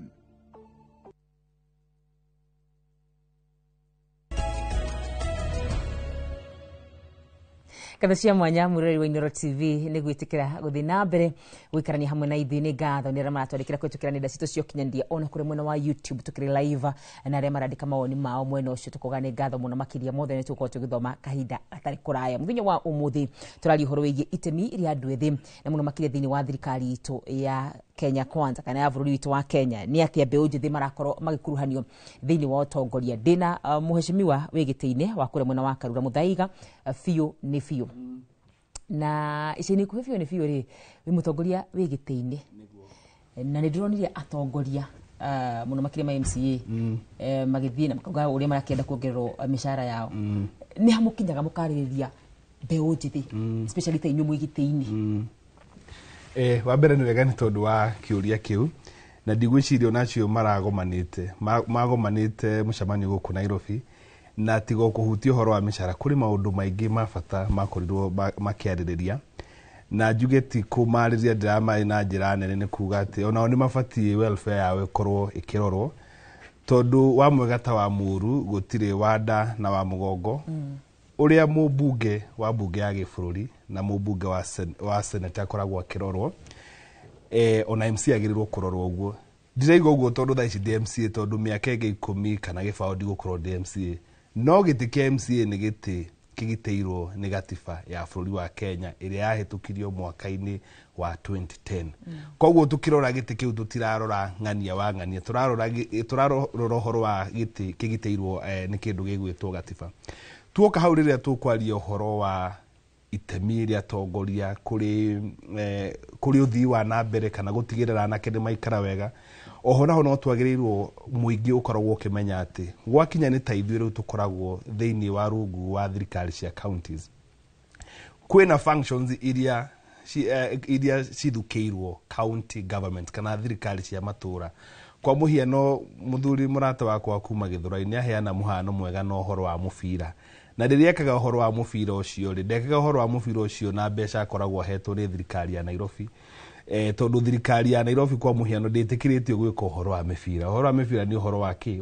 Ngatho cia mwanya mwĩroreri wa Inooro TV nĩ gwĩtĩkĩra gũthiĩ na mbere gũikarania hamwe na ithuĩ. Nĩ ngatho nĩ arĩa maratwandĩkĩra kũhĩtũkĩra nenda citũ cia ũkinyanĩria ona kũrĩ mwena wa YouTube tũkĩrĩ live, na arĩa marandĩka mawoni mao mwena ũcio tũkauga nĩ ngatho mũno makĩria mothe. Nĩ tũgũkorwo tũgĩthoma kahinda gatarĩ kũraya. Mũthenya wa ũmũthĩ tũraria ũhoro wĩgiĩ itemi rĩa andũ ethĩ na mũno makĩria thĩinĩ wa thirikari itũ ya Kenya Kwanza kana ya bũrũri witũ wa Kenya. Nĩ atĩa mbeũ njĩthĩ marakorwo magĩkuruhanio thĩinĩ wa ũtongoria. Ndĩna mũheshimiwa wĩ gĩtĩ-inĩ wa kũrĩa mwena wa Karura Muthaiga, biũ nĩ biũ. Na ica-inĩ ikuhĩ biũ nĩ biũ rĩ, wĩ mũtongoria wĩ gĩtĩ-inĩ, na nĩ ndĩronire atongoria mũno makĩria ma MCA magĩthiĩ na makauga ũrĩa marakĩenda kuongererwo mĩcara yao. Nĩ ha mũkinyaga mũkarĩrĩria mbeũ njĩthĩ, especially ta inyuĩ mwĩ gĩtĩ-inĩ? Wa mbere nĩ wega nĩ tondũ wa kĩũria kĩu, na ndigwĩciria onacio maragomanĩte magomanĩte mũcemanio gũkũ Nairobi, na tiga kũhutia ũhoro wa mĩcara kũrĩ maũndũ maingĩ ma bata makorirwo makĩarĩrĩria. Na njuge ti kũmarĩria ndĩramarĩ na njĩra nene, nĩ kuga atĩ onao nĩ mabatiĩ welfare yao ĩkorwo ĩkĩrorwo, tondũ wa mwega ta wa mũũru gũtirĩ wa nda na wa mũgongo. Ũrĩa mũmbunge wa mbunge ya gĩbũrũri na mũmbunge wa seneta akoragwo akĩrorwo, ona MC agĩrĩirwo kũrorwo ũguo. Ndiraigua ũguo tondũ thaa ici ndĩ MCA, tondũ mĩaka ĩngĩ 10 kana gĩbaũ ndigũkorwo ndĩ MCA. No gĩtĩ kĩa MCA nĩ gĩtĩ kĩgitĩirwo nĩ gatiba ya bũrũri wa Kenya ĩrĩa yahĩtũkirio mwaka-inĩ wa 2010. Koguo tũkĩrora gĩtĩ kĩu tũtirarora ng'ania wa ng'ania, tũrarora ũhoro wa gĩtĩ kĩgitĩirwo nĩ kĩndũ gĩgwĩtwo gatiba. Tuoka hau rĩrĩa tũkwaria ũhoro wa itemi rĩa atongoria kũrĩ ũthii wa na mbere kana gũtigĩrĩra anake nĩ maikara wega, oho naho no twagĩrĩirwo mũingĩ ũkoragwo ũkĩmenya atĩ gwakinya nĩ ta ithuĩ rĩu tũkoragwo thĩinĩ wa rungu wa thirikari cia counties, kwĩna functions iria cithukĩirwo county government kana thirikari cia matũra. Kwa mũhiano mũthuri mũrata wakwa kuma Gĩthũrai aheana mũhano mwega na ũhoro wa mũbira, na rĩrĩa ekaga ũhoro wa mũbira ũcio rĩ, ndekaga ũhoro wa mũbira ũcio na mbeca akoragwo ahetwo nĩ thirikari ya Nairobi. Tondũ thirikari ya Nairobi kwa mũhiano ndĩtĩkĩrĩtio gwĩka ũhoro wa mĩbira. Ũhoro wa mĩbira nĩ ũhoro wa kĩ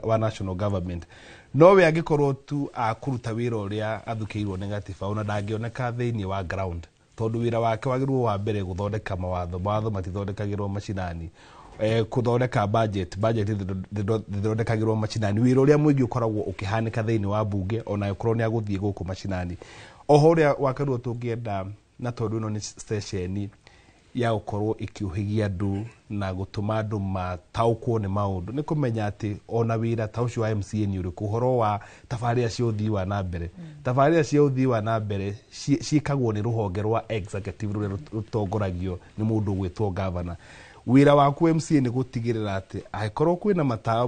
wa national government. No we angĩkorwo tu akũruta wĩra ũrĩa athukĩirwo nĩ gatiba, ona ndangĩoneka thĩinĩ wa ground, tondũ wĩra wake wagĩrĩirwo wa mbere gũthondeka mawatho. Mawatho matithondekagĩrwo macinani, kũthondeka budget ithondekagĩrwo macinani. Wĩra ũrĩa mũingĩ ũkoragwo ũkĩhanĩka thĩinĩ wa mbunge ona ũkorwo nĩ agũthiĩ gũkũ macinani. Oho ũrĩa wakarwo tũngĩenda, na tondũ ĩno nĩ ceceni ya gũkorwo ĩkĩũhĩgia andũ na gũtũma andũ mataũkwo nĩ maũndũ, nĩ kũmenya atĩ ona wĩra ta ũcio wa MCA nĩ ũrĩkũ, ũhoro wa tabarĩra cia ũthii wa na mbere. Tabarĩra cia ũthii wa na mbere ciĩkagwo nĩ rũhonge rwa executive rũrĩa rũtongoragio nĩ mũndũ ũgwĩtwo governor. Wĩra waku MCA nĩ gũtigĩrĩra atĩ angĩkorwo kwĩna matawa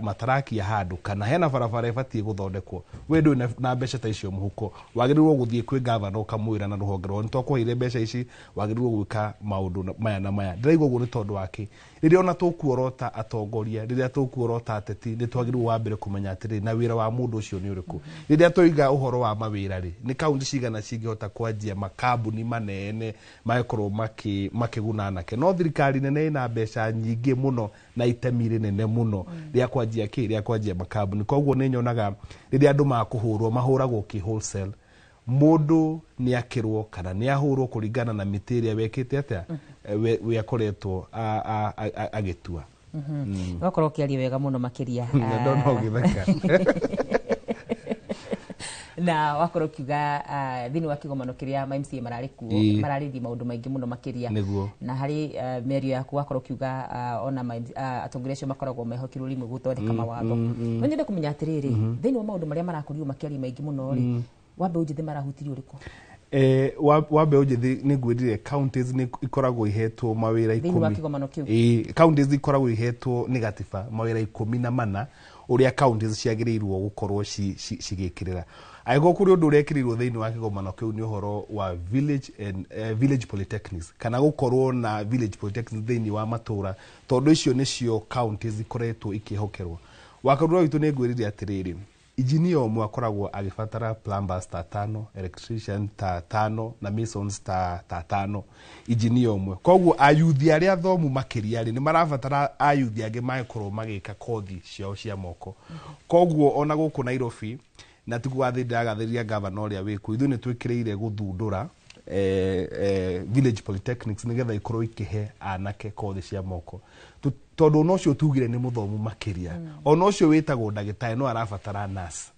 matarakia handũ kana hena barabara ĩbatiĩ gũthondekwo, we ndũrĩ na mbeca ta icio mũhuko, wagĩrĩirwo gũthiĩ kwĩ gavana ũkamwĩra na rũhonge rwao nĩ twakũheire mbeca ici, wagĩrĩirwo gwĩka maũndũ maya na maya. Ndĩraigua ũguo nĩ tondũ wake Rĩrĩa ona tũkuorota atongoria, rĩrĩa tũkuorota ateti, nĩ twagĩrĩirwo wa mbere kũmenya atĩrĩ, na wĩra wa mũndũ ũcio nĩ ũrĩkũ. Rĩrĩa tũiga ũhoro wa mawĩra rĩ, nĩ kaunti cigana cingĩhota kwanjia makambuni manene magĩkorwo makĩguna anake. No thirikari nene ĩna mbeca nyingĩ mũno na itemi rĩnene mũno rĩa kwanjia kĩ, rĩa kwanjia makambuni. Koguo nĩ nyonaga rĩrĩa andũ makũhũrwo mahũragwo kĩ wholesale, mũndũ nĩ akĩrwo kana nĩ ahũrwo kũringana na mĩtĩ ĩrĩa wekĩte atĩa, we akoretwo agĩtua. Wakorwo ũkĩaria wega mũno makĩria. Ndona ũgĩtheka. Na wakorwo ũkiuga thĩinĩ wa kĩgomano kĩrĩa ma MCA mararĩ kuo, mararĩria maũndũ maingĩ mũno makĩria. Na harĩ mĩario yaku wakorwo ũkiuga ona atongoria acio makoragwo mehokirwo rĩmwe gũthondeka mawatho. No nyende kũmenya atĩrĩrĩ, thĩinĩ wa maũndũ marĩa marakorirwo makĩaria maingĩ mũno rĩ, wa mbeũ njĩthĩ marahutirio ũrĩkũ? Wa mbeũ njĩthĩ nĩ ngwĩrire counties nĩ ikoragwo ihetwo mawĩra Thĩinĩ wa 10. kĩgomano kĩu. Counties ikoragwo ihetwo nĩ gatiba mawĩra 14 ũrĩa counties ciagĩrĩirwo gũkorwo cigĩkĩrĩra. Angĩkorwo kũrĩ ũndũ ũrekĩrĩirwo thĩinĩ wa kĩgomano kĩu nĩ ũhoro wa village and, village polytechnics, kana gũkorwo na village polytechnics thĩinĩ wa matũra, tondũ icio nĩcio counties ikoretwo ikĩhokerwo. Wakarura witũ nĩ ngwĩrire atĩrĩrĩ, engineer ũmwe akoragwo agĩbatara plumbers ta 5, electrician ta 5 na masons ta 5, engineer ũmwe. Koguo ayuthi arĩa athomu makĩria rĩ, nĩ marabatara ayuthi angĩ magĩkorwo magĩka kothi ciao cia moko. Koguo ona gũkũ Nairobi, na ti kuga thĩ ndĩragathĩrĩria gavana ũrĩa wĩkuo, ithuĩ nĩ twĩkĩrĩire gũthundũra village polytechnics nĩgetha ikorwo ikĩhe anake kothi cia moko. Tondũ ona ũcio tugire nĩ mũthomu makĩria, ona ũcio wĩtagwo ndagĩtarĩ no arabatara nurse,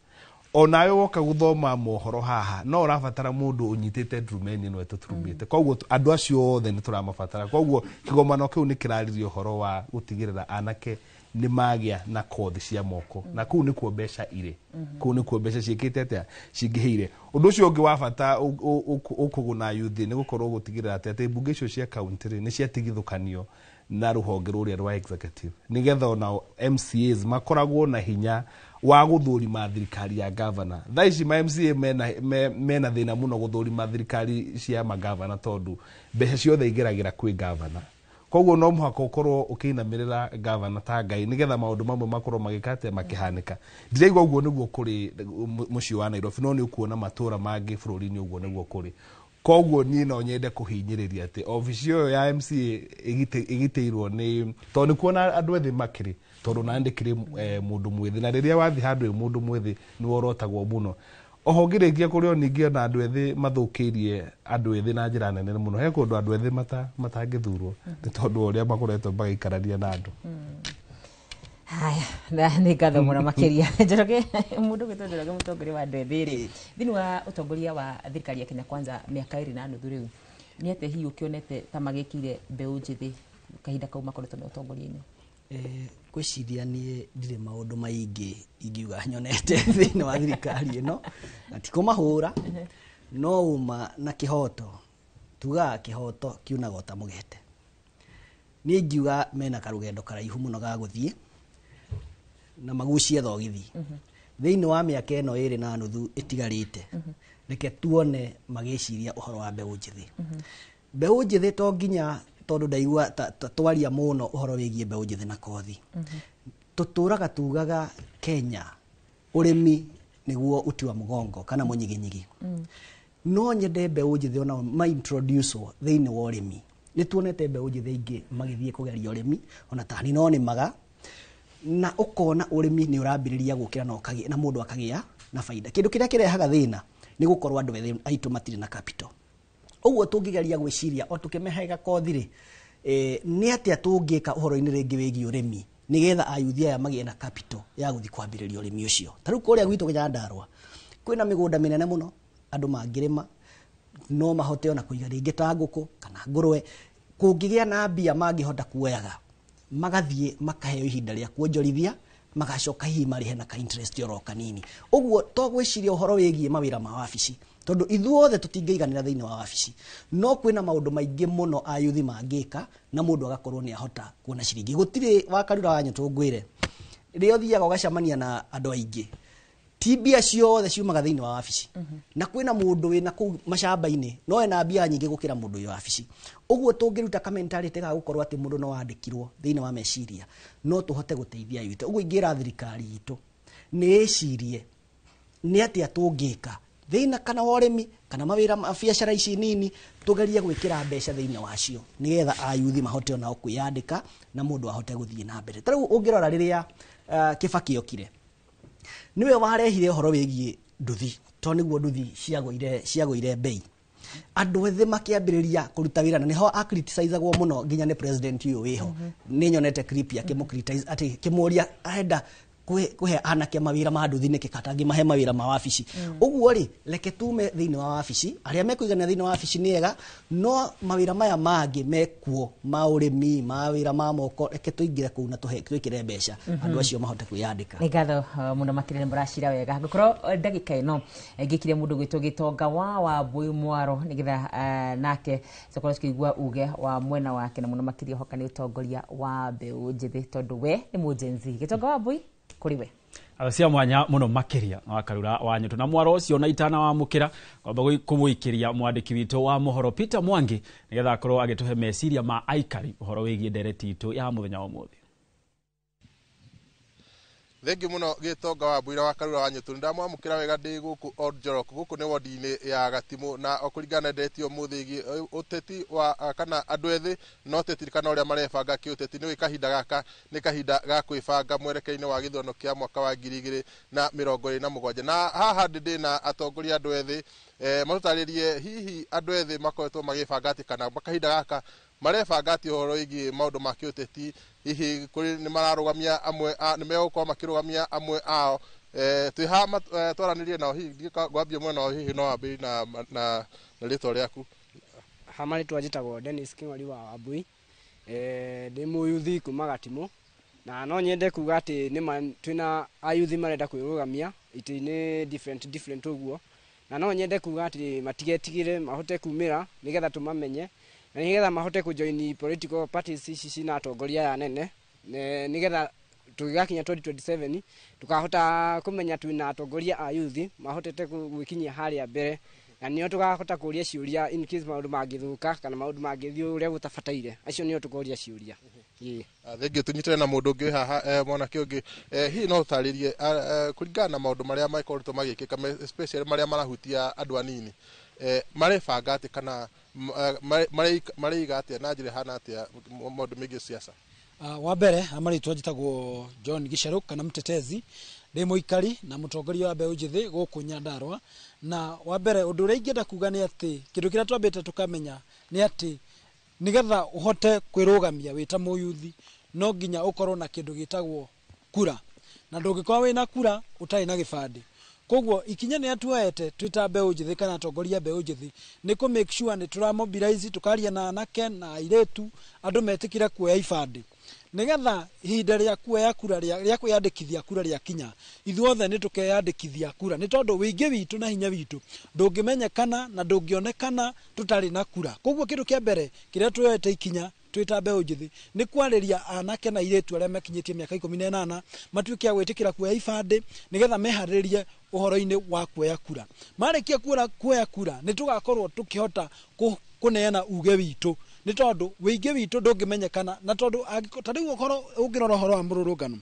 onawe woka gũthoma mohoro haha no ũrabatara mũndũ ũnyitĩte ndurumeni ĩno ĩtũturumĩte. Koguo andũ acio othe nĩ tũramabatara. Koguo kĩgomano kĩu nĩ kĩraririe ũhoro wa gũtigĩrĩra anake nĩ magĩa na kothi cia moko, na kũu nĩkuo mbeca irĩ, kũu nĩkuo mbeca ciĩkĩte atĩa, cingĩhĩire. Ũndũ ũcio ũngĩ wa bata ũkũguna yuthi nĩ gũkorwo gũtigĩrĩra atĩ mbunge icio cia kaunti rĩ, nĩ ciatigithũkanio na rũhonge rũrĩa rwa executive, nĩgetha ona MCAs makoragwo na hinya wa gũthũrima thirikari ya gavana. Thaa ici ma MCA mena thĩna mũno gũthũrima thirikari cia magavana, tondũ mbeca ciothe igeragĩra kwĩ gavana. Koguo no mũhaka ũkorwo ũkĩinamĩrĩra gavana ta Ngai, nĩgetha maũndũ mamwe makorwo magĩka atĩa, makĩhanĩka. Ndiraigua ũguo nĩguo kũrĩ mũciĩ wa Nairobi, no nĩ ũkuona matũra mangĩ bũrũri-inĩ ũguo nĩguo kũrĩ. Koguo niĩ no nyende kũhinyĩrĩria atĩ obici ĩyo ya MCA ĩgitĩirwo nĩ, tondũ nĩ kuona andũ ethĩ makĩrĩ, tondũ na ndĩkĩrĩ mũndũ mwĩthĩ, na rĩrĩa wathiĩ handũ wĩ mũndũ mwĩthĩ nĩ worotagwo mũno. Oho ngĩrĩkia kũrĩ o ningĩ ona andũ ethĩ mathũkĩirie andũ ethĩ na njĩra nene mũno. He kũndũ andũ ethĩ matangĩthurwo nĩ tondũ wa ũrĩa makoretwo magĩikarania na andũ. Haya, na nĩ ngatho mũno makĩria. Njoroge, mũndũ ũgwĩtwo Njoroge, mũtongoria wa andũ ethĩ rĩ, thĩinĩ wa ũtongoria wa thirikari ya Kenya Kwanza mĩaka 2.5 rĩu, nĩ atĩa hihi ũkĩonete ta magĩkĩire mbeũ njĩthĩ kahinda kau makoretwo me ũtongoria-inĩ? Ngwĩciria niĩ ndirĩ maũndũ maingĩ ingiuga nyonete thĩinĩ wa thirikari ĩno, na ti kũmahũra, no ũma na kĩhoto, tugaga kĩhoto kiunaga o ta mũgete. Niĩ ingiuga mena karũgendo karaihu mũno ga gũthiĩ na magucie thogithi. Thĩinĩ wa mĩaka ĩno 2.5 ĩtigarĩte, reke tuone magĩciria ũhoro wa mbeũ njĩthĩ. Mbeũ njĩthĩ to nginya, tondũ ndaigua twaria mũno ũhoro wĩgiĩ mbeũ njĩthĩ na kothi. Tũtũraga tugaga Kenya ũrĩmi nĩguo uti wa mũgongo kana mũnyiginyigi. No nyende mbeũ njĩthĩ onao ma-introduce-wo thĩinĩ wa ũrĩmi. Nĩ tuonete mbeũ njĩthĩ aingĩ magĩthiĩ kũgeria ũrĩmi, ona tani no nĩmaga, na ũkona ũrĩmi nĩ ũrambĩrĩria gũkĩra na ũkagĩa, na mũndũ akagĩa na baida. Kĩndũ kĩrĩa kĩrehaga thĩna nĩ gũkorwo andũ ethĩ aitũ matirĩ na capital. Ũguo tũngĩgeria gwĩciria o tũkĩmehaga kothi rĩ, nĩ atĩa tũngĩka ũhoro-inĩ rĩngĩ wĩgiĩ ũrĩmi nĩgetha ayuthi aya magĩe na capital ya gũthiĩ kwambĩrĩria ũrĩmi ũcio. Ta rĩu kũrĩa gwitũ Nyandarũa kwĩna mĩgũnda mĩnene mũno andũ mangĩrĩma, no mahote ona kũiga rĩngĩ ta ngũkũ kana ngũrwe. Kũngĩgĩa na mbia mangĩhota kuoyaga, magathiĩ makaheo ihinda rĩa kuonjorithia, magacoka hihi marĩhe na ka interest oro kanini. Ũguo to gwĩciria ũhoro wĩgiĩ mawĩra ma wabici, tondũ ithuothe tũtingĩiganĩra thĩinĩ wa wabici, no kwĩna maũndũ maingĩ mũno ayuthi mangĩka na mũndũ agakorwo nĩ ahota kuona ciringi. Gũtirĩ wakarura wa nyũtũ ngwĩre, rĩrĩa ũthiaga ũgacemania na andũ aingĩ, Ti mbia ciothe ciumaga thĩinĩ wa wabici, na kwĩna mũndũ wĩna kũu macamba-inĩ no ena mbia nyingĩ gũkĩra mũndũ wĩ wabici. Ũguo tũngĩruta kamentality ga gũkorwo atĩ mũndũ no andĩkirwo thĩinĩ wa meciria, no tũhote gũteithia youth. Ũguo ingĩra thirikari itũ nĩ ĩcirie nĩ atĩa tũngĩka thĩina kana wa ũrĩmi kana mawĩra ma biacara ici nini, tũgerie gwĩkĩra mbeca thĩinĩ wacio nĩgetha ayuthi mahote onao kwĩyandĩka na mũndũ ahote gũthiĩ na mbere. Ta rĩu ũngĩrora rĩrĩa Kibaki okire, nĩwe warehire ũhoro wĩgiĩ nduthi, tondũ nĩguo nduthi ciagũire bei, andũ ethĩ makĩambĩrĩria kũruta wĩra, na nĩho acriticizagwo mũno nginya nĩ president ũyũ wĩho. Nĩ nyonete clip akĩmũ criticize atĩ kĩmũria arenda kũhe anake mawĩra ma nduthi nĩkĩ katangĩmahe mawĩra ma wabici. Ũguo rĩ, reke tume thĩinĩ wa wabici, arĩa mekũigana thĩinĩ wa wabici nĩ ega, no mawĩra maya mangĩ mekuo ma ũrĩmi, mawĩra ma moko, reke tũingĩre kũu na twĩkĩre mbeca andũ acio mahote kwĩyandĩka. Nĩ ngatho mũno makĩria, nĩ mũracira wega. Ngũkorwo ndagĩka ĩno ngĩkire mũndũ gwĩtwo Gĩtonga wa Wambui Mwaro, nĩgetha nake tũkorwo tũkĩigua uge wa mwena wake, na mũno makĩria hoka nĩ ũtongoria wa mbeũ njĩthĩ, tondũ we nĩ mũjenzi. Gĩtonga wa Wambui, kũrĩ we. Cia mwanya mũno makĩria wa Karura wa Nyũtũ na mwaro ũcio na itana wamũkĩra kwamba kũmũikĩria mwandĩki witũ wa mohoro Peter Mwangi, nĩgetha akorwo agĩtũhe meciria ma aikari ũhoro wĩgiĩ ndereti itũ ya mũthenya wa ũmũthĩ. Thengiũ mũno Gĩtonga wa Mbũira wa Karura wa Nyũtũ, nĩndamwamũkĩra wega ndĩ gũkũ Oljorok. Gũkũ nĩ wodi-inĩ ya Gatimũ, na o kũringana na ndereti ũmũthĩ ĩgiĩ ũteti wa kana andũ ethĩ na ũteti kana ũrĩa marebanga kĩũteti, nĩ kahinda gaka nĩ kahinda ga kwĩbanga mwerekera-inĩ wa gĩthurano kĩa mwaka wa 2027. Na haha ndĩ na atongoria andũ ethĩ matũtarĩrie hihi andũ ethĩ makoretwo magĩbanga atĩ kana kahinda gaka marebanga atĩ ũhoro wĩgiĩ maũndũ ma kĩũteti, hihi kũrĩ nĩ mararũgamia amwe, nĩ megũkorwo makĩrũgamia amwe ao. Twĩ haha twaranĩrie nao, hihi ngwambie mwena wa hihi no wambĩrĩrie na rĩtwa rĩaku. Ha marĩtwa njĩtagwo Dennis King'ori wa Wambui, ndĩ mũyuthi kuma Gatimũ, na no nyende kuga atĩ nĩma twĩna ayuthi marenda kwĩrũgamia itĩ-inĩ different different ũguo, na no nyende kuga atĩ matigetigĩre, mahote kumĩra nĩgetha tũmamenye, na nĩgetha mahote kũjoin political parties ici cina atongoria aya nene, nĩgetha tũgĩgakinya 2027 tukahota kũmenya twĩna atongoria a youth mahotete gwĩkinyia harĩa mbere, na nĩo tũkahota kũria ciũria in case maũndũ mangĩthũka kana maũndũ mangĩthiĩ ũrĩa gũtabataire, acio nĩo tũkoria ciũria. Thengiũ. Tũnyitane na mũndũ ũngĩ haha, mwanake ũngĩ, hihi no ũtarĩrie kũringana na maũndũ marĩa makoretwo magĩkĩka, especially marĩa marahutia andũ anini, marebanga atĩ kana mareiga atĩa na njĩra ĩhana atĩa maũndũ megiĩ siasa? Wa mbere marĩtwa njĩtagwo John Gicharu kana Mtetezi, ndĩ mũikari na mũtongoria wa mbeũ njĩthĩ gũkũ Nyandarua. Na wa mbere ũndũ ũrĩa ingĩenda kuga nĩ atĩ kĩndũ kĩrĩa twambĩte tũkamenya nĩ atĩ nĩgetha ũhote kwĩrũgamia wĩ ta mũyuthi, no nginya ũkorwo na kĩndũ gĩtagwo kura, na ndũngĩkorwo wĩna kura ũtarĩ na gĩbandĩ. Koguo ikinya nĩ tuoete twĩ ta mbeũ njĩthĩ kana atongoria mbeũ njĩthĩ nĩ kũ make sure nĩ tũra mobilize, tũkaria na anake na airĩtu, andũ metĩkĩre kuoya ibandĩ, nĩgetha ihinda rĩa kuoya kura rĩa kwĩyandĩkithia kura rĩakinya, ithuothe nĩ tũkeyandĩkithia kura, nĩ tondũ wĩingĩ witũ na hinya witũ ndũngĩmenyekana na ndũngĩonekana tũtarĩ na kura. Koguo kĩndũ kĩa mbere kĩrĩa tuoete ikinya twĩ ta mbeũ njĩthĩ nĩ kwarĩria anake na airĩtu arĩa makinyĩtie mĩaka 18 matuĩke a gwĩtĩkĩra kuoya ibandĩ, nĩgetha meharĩrie ũhoro-inĩ wa kuoya kura. Marĩkia kuoya kura, nĩ tũgakorwo tũkĩhota kũneana uge witũ, nĩ tondũ wĩingĩ witũ ndũngĩmenyekana, na tondũ ta rĩu ũhoro ũngĩrora ũhoro wa mũrũrũngano,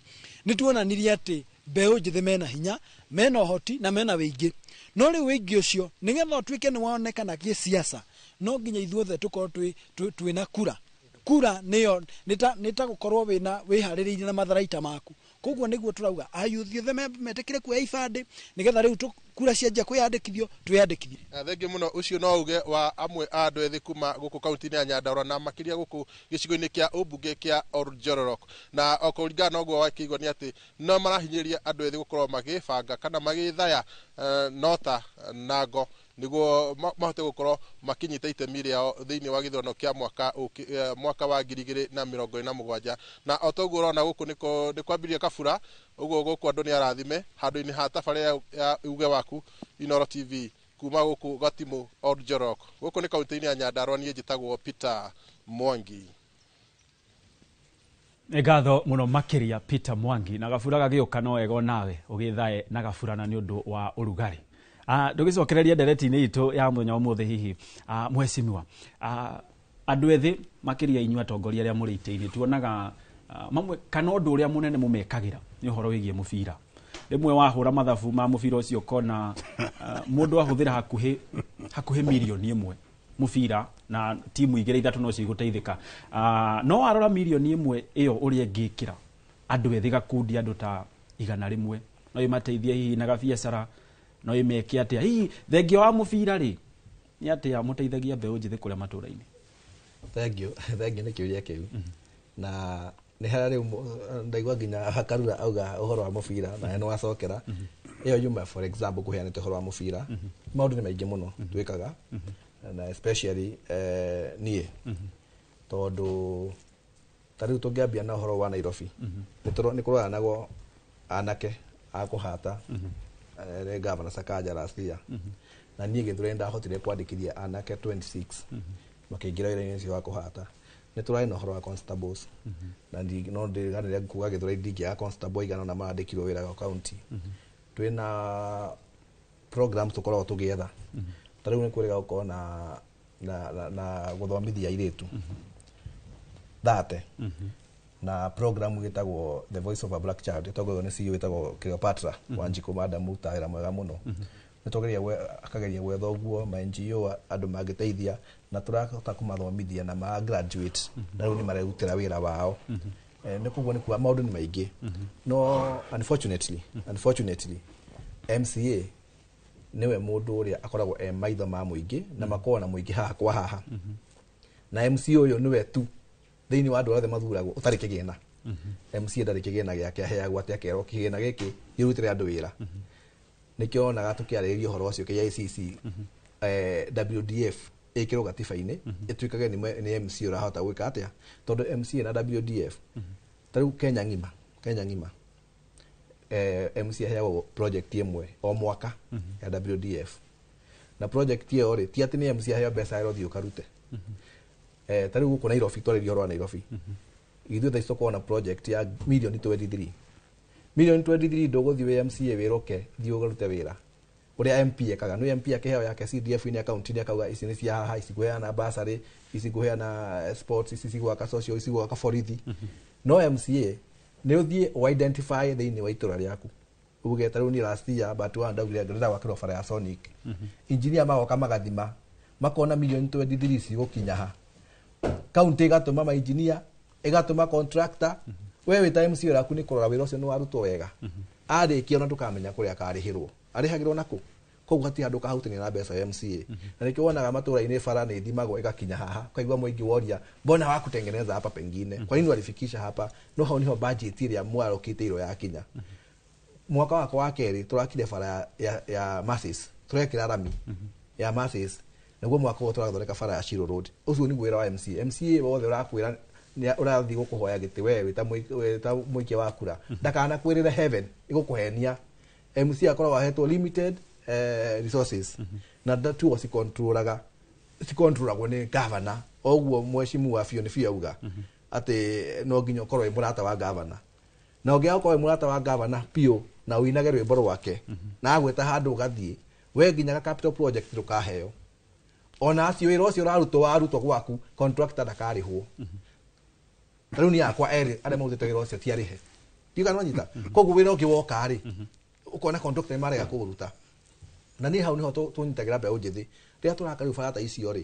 nĩ tuonanirie atĩ mbeũ njĩthĩ mena hinya, mena ũhoti na mena wĩingĩ. No rĩu wĩingĩ ũcio nĩgetha ũtuĩke nĩ wonekana gĩsiasa, no nginya ithuothe tũkorwo twĩna kura. Kura nĩyo nĩ ta gũkorwo wĩna wĩharĩrĩirie na matharaita maku. Koguo nĩguo tũrauga ayuthi othe metĩkĩre kuoya ibandĩ, nĩgetha rĩu kura cianjia kwĩyandĩkithio twĩyandĩkithie. Thengiũ mũno. Ũcio no uge wa amwe a andũ ethĩ kuma gũkũ kaunti-inĩ ya Nyandarua na makĩria gũkũ gĩcigo-inĩ kĩa ũmbunge kĩa Oljororok, na o kũringana na ũguo wakĩigua nĩ atĩ no marahinyĩrĩria andũ ethĩ gũkorwo magĩbanga kana magĩthaya nota na ngo nĩguo mahote gũkorwo makĩnyita itemi rĩao thĩinĩ wa gĩthurano kĩa mwaka wa 2027. Na o toguo ũrona gũkũ nĩ kwambĩrĩria kabura ũguo, gũkũ andũ nĩ arathime handũ-inĩ ha tabarĩra ya uge waku Inooro TV kuma gũkũ Gatimũ Oljorok, gũkũ nĩ kaunti-inĩ ya Nyandarua. Niĩ njĩtagwo Peter Mwangi. Nĩ ngatho mũno makĩria Peter Mwangi na gabura gagĩũka no wega nawe ũgĩthae na gaburana nĩ ũndũ wa ũrugarĩ. Ndũgĩcokereria ndereti-inĩ itũ ya mũthenya wa ũmũthĩ hihi mheshimiwa, andũ ethĩ makĩria inyuĩ atongoria arĩa mũrĩ itĩ-inĩ tuonaga mamwe kana ũndũ ũrĩa mũnene mũmekagĩra nĩ ũhoro wĩgiĩ mũbira. Rĩmwe wahũra mathabu ma mũbira ũcio ũkona mũndũ ahũthĩra hakuhĩ mirioni 1 mũbira na timu 2 3 no cigũteithĩka. No warora mirioni 1 ĩyo ũrĩa ĩngĩkĩra andũ ethĩ gakundi andũ ta 100 no ĩmateithie hihi na gabiacara no ĩmeke atĩa hihi thengia wa mũbira rĩ nĩ atĩa mũteithagia mbeũ njĩthĩ kũrĩa matũũra-inĩ? Thank you nĩ kĩũria kĩu. Na nĩ harĩa rĩu ndaigua nginya Karura auga ũhoro wa mũbira na nĩ wacokera ĩyo yuma for example kũheanĩte ũhoro wa mũbira. Maũndũ nĩ maingĩ mũno twĩkaga na especially niĩ tondũ ta rĩu tũngĩambia na ũhoro wa Nairobi nĩ kũroranagwo anake a kũhata nĩ Governor Sakaja last year na niĩ Gĩthũrai ndahotire kwandĩkithia anake 26 makĩingĩra wĩra-inĩ ũcio wa kũhata. Nĩ tũrarĩ na ũhoro wa constables na no ndĩganĩre kuga Gĩthũrai ndingĩaga constable igana na marandĩkirwo wĩra wa county. Twĩna programs tũkoragwo tũgĩetha ta rĩu nĩ kwĩrĩga gũkorwo na gũthomithia airĩtu 30 na program ĩtagwo The Voice of a Black Child ĩtongoragio nĩ CEO ĩtagwo Cleopatra Wanjikũ madam ta wĩra mwega mũno. Nĩ tũgeria akageria gwetha ũguo ma NGO andũ mangĩteithia na tũrahota kũmathomithia na ma graduate na rĩu nĩ marerutĩra wĩra wao. Nĩ koguo nĩ kuga maũndũ nĩ maingĩ no unfortunately MCA niwe mũndũ ũrĩa akoragwo e maitho ma mũingĩ na makoragwo na mũingĩ haha kwa haha na MCA ũyũ nĩwe tu thĩinĩ wa andũ othe mathuragwo ũtarĩ kĩgĩna. MCA ndarĩ kĩgĩna gĩake aheagwo atĩ akerwo kĩgĩna gĩkĩ gĩrutĩre andũ wĩra. Nĩkĩo wonaga tũkĩarĩrĩria ũhoro ũcio KICC WDF ĩkĩrwo gatiba-inĩ ĩtuĩkage nĩ MCA ũrahota gwĩka atĩa tondũ MCA na WDF ta rĩu Kenya ng'ima MCA aheagwo project ĩmwe o mwaka ya WDF na project ĩyo rĩ ti atĩ nĩ MCA aheo mbeca ĩro thiĩ ũkarute. Ta rĩu gũkũ Nairobi twarĩria ũhoro wa Nairobi ithuĩ thaa ici tũkoragwo na project ya mirioni 23 mirioni 23 ndũgũthiĩ wĩ MCA wĩrũke thiĩ ũkarute wĩra ũrĩa MP ekaga. Nĩ MP akĩheo yake CDF inĩ akaunti-inĩ akauga ici nĩ cia haha, ici ngũheana bursary, ici ngũheana sports, ici cigwaka social, ici gwaka borithi. No MCA nĩ ũthiĩ ũ-identify thĩinĩ wa itũra rĩaku uge ta rĩu niĩ last year but one ndaugire ndĩrenda gwakĩrwo bara ya Sonic. Engineer magoka magathima makona mirioni 23 cigũkinya ha kaunti ĩgatũma ma engineer ĩgatũma contractor. We wĩ ta MCA waku nĩ kũrora wĩra ũcio nĩ warutwo wega arĩkia ona ndũkamenya kũrĩa akarĩhĩrwo arĩhagĩrwo nakũ koguo hatirĩ handũ kahutania na mbeca ya MCA. Na nĩkĩo wonaga matũra-inĩ bara nĩ ithimagwo ĩgakinya haha ũkaigua mũingĩ woria mbona hawakutengeneza hapa pengine kwa nini walifikisha hapa? No hau niho budget ĩrĩa mwarokĩte yakinya. Mwaka wakwa wa kerĩ tũrakire bara ya Masis tũrekĩra rami ya Masis naguo mwaka ũyũ tũrathondeka bara ya Shiro Road. Ũcio nĩguo wĩra wa MCA. MCA wothe ũrakwĩra ũrathiĩ gũkũhoya gĩtĩ we wĩ ta mũikia wa kura ndakanakwĩrĩre heaven ĩgũkũhenia. MCA akoragwo ahetwo limited resources na tuo cikontrolagwo nĩ governor oguo mheshimiwa biũ nĩ biũ auga atĩ no nginya ũkorwo wĩ mũrata wa governor na ũngĩaga gũkorwo wĩ mũrata wa governor biũ na ũinage rwĩmbo rwake na agwĩta handũ ũgathiĩ we nginya ga capital project ndũkaheo ona acio wĩra ũcio ũrarutwo warutwo gwaku contractor ndakarĩhwo. Ta rĩu niĩ akwa erĩ arĩa marutĩte wĩra ũcio ti arĩhe ndiũĩ kana nĩwanyita. Koguo wĩra ũngĩ woka rĩ ũkona contractor nĩ marega kũũruta na niĩ hau nĩho tũnyitagĩra mbeũ njĩthĩ rĩrĩa tũraka rĩu bara ta icio rĩ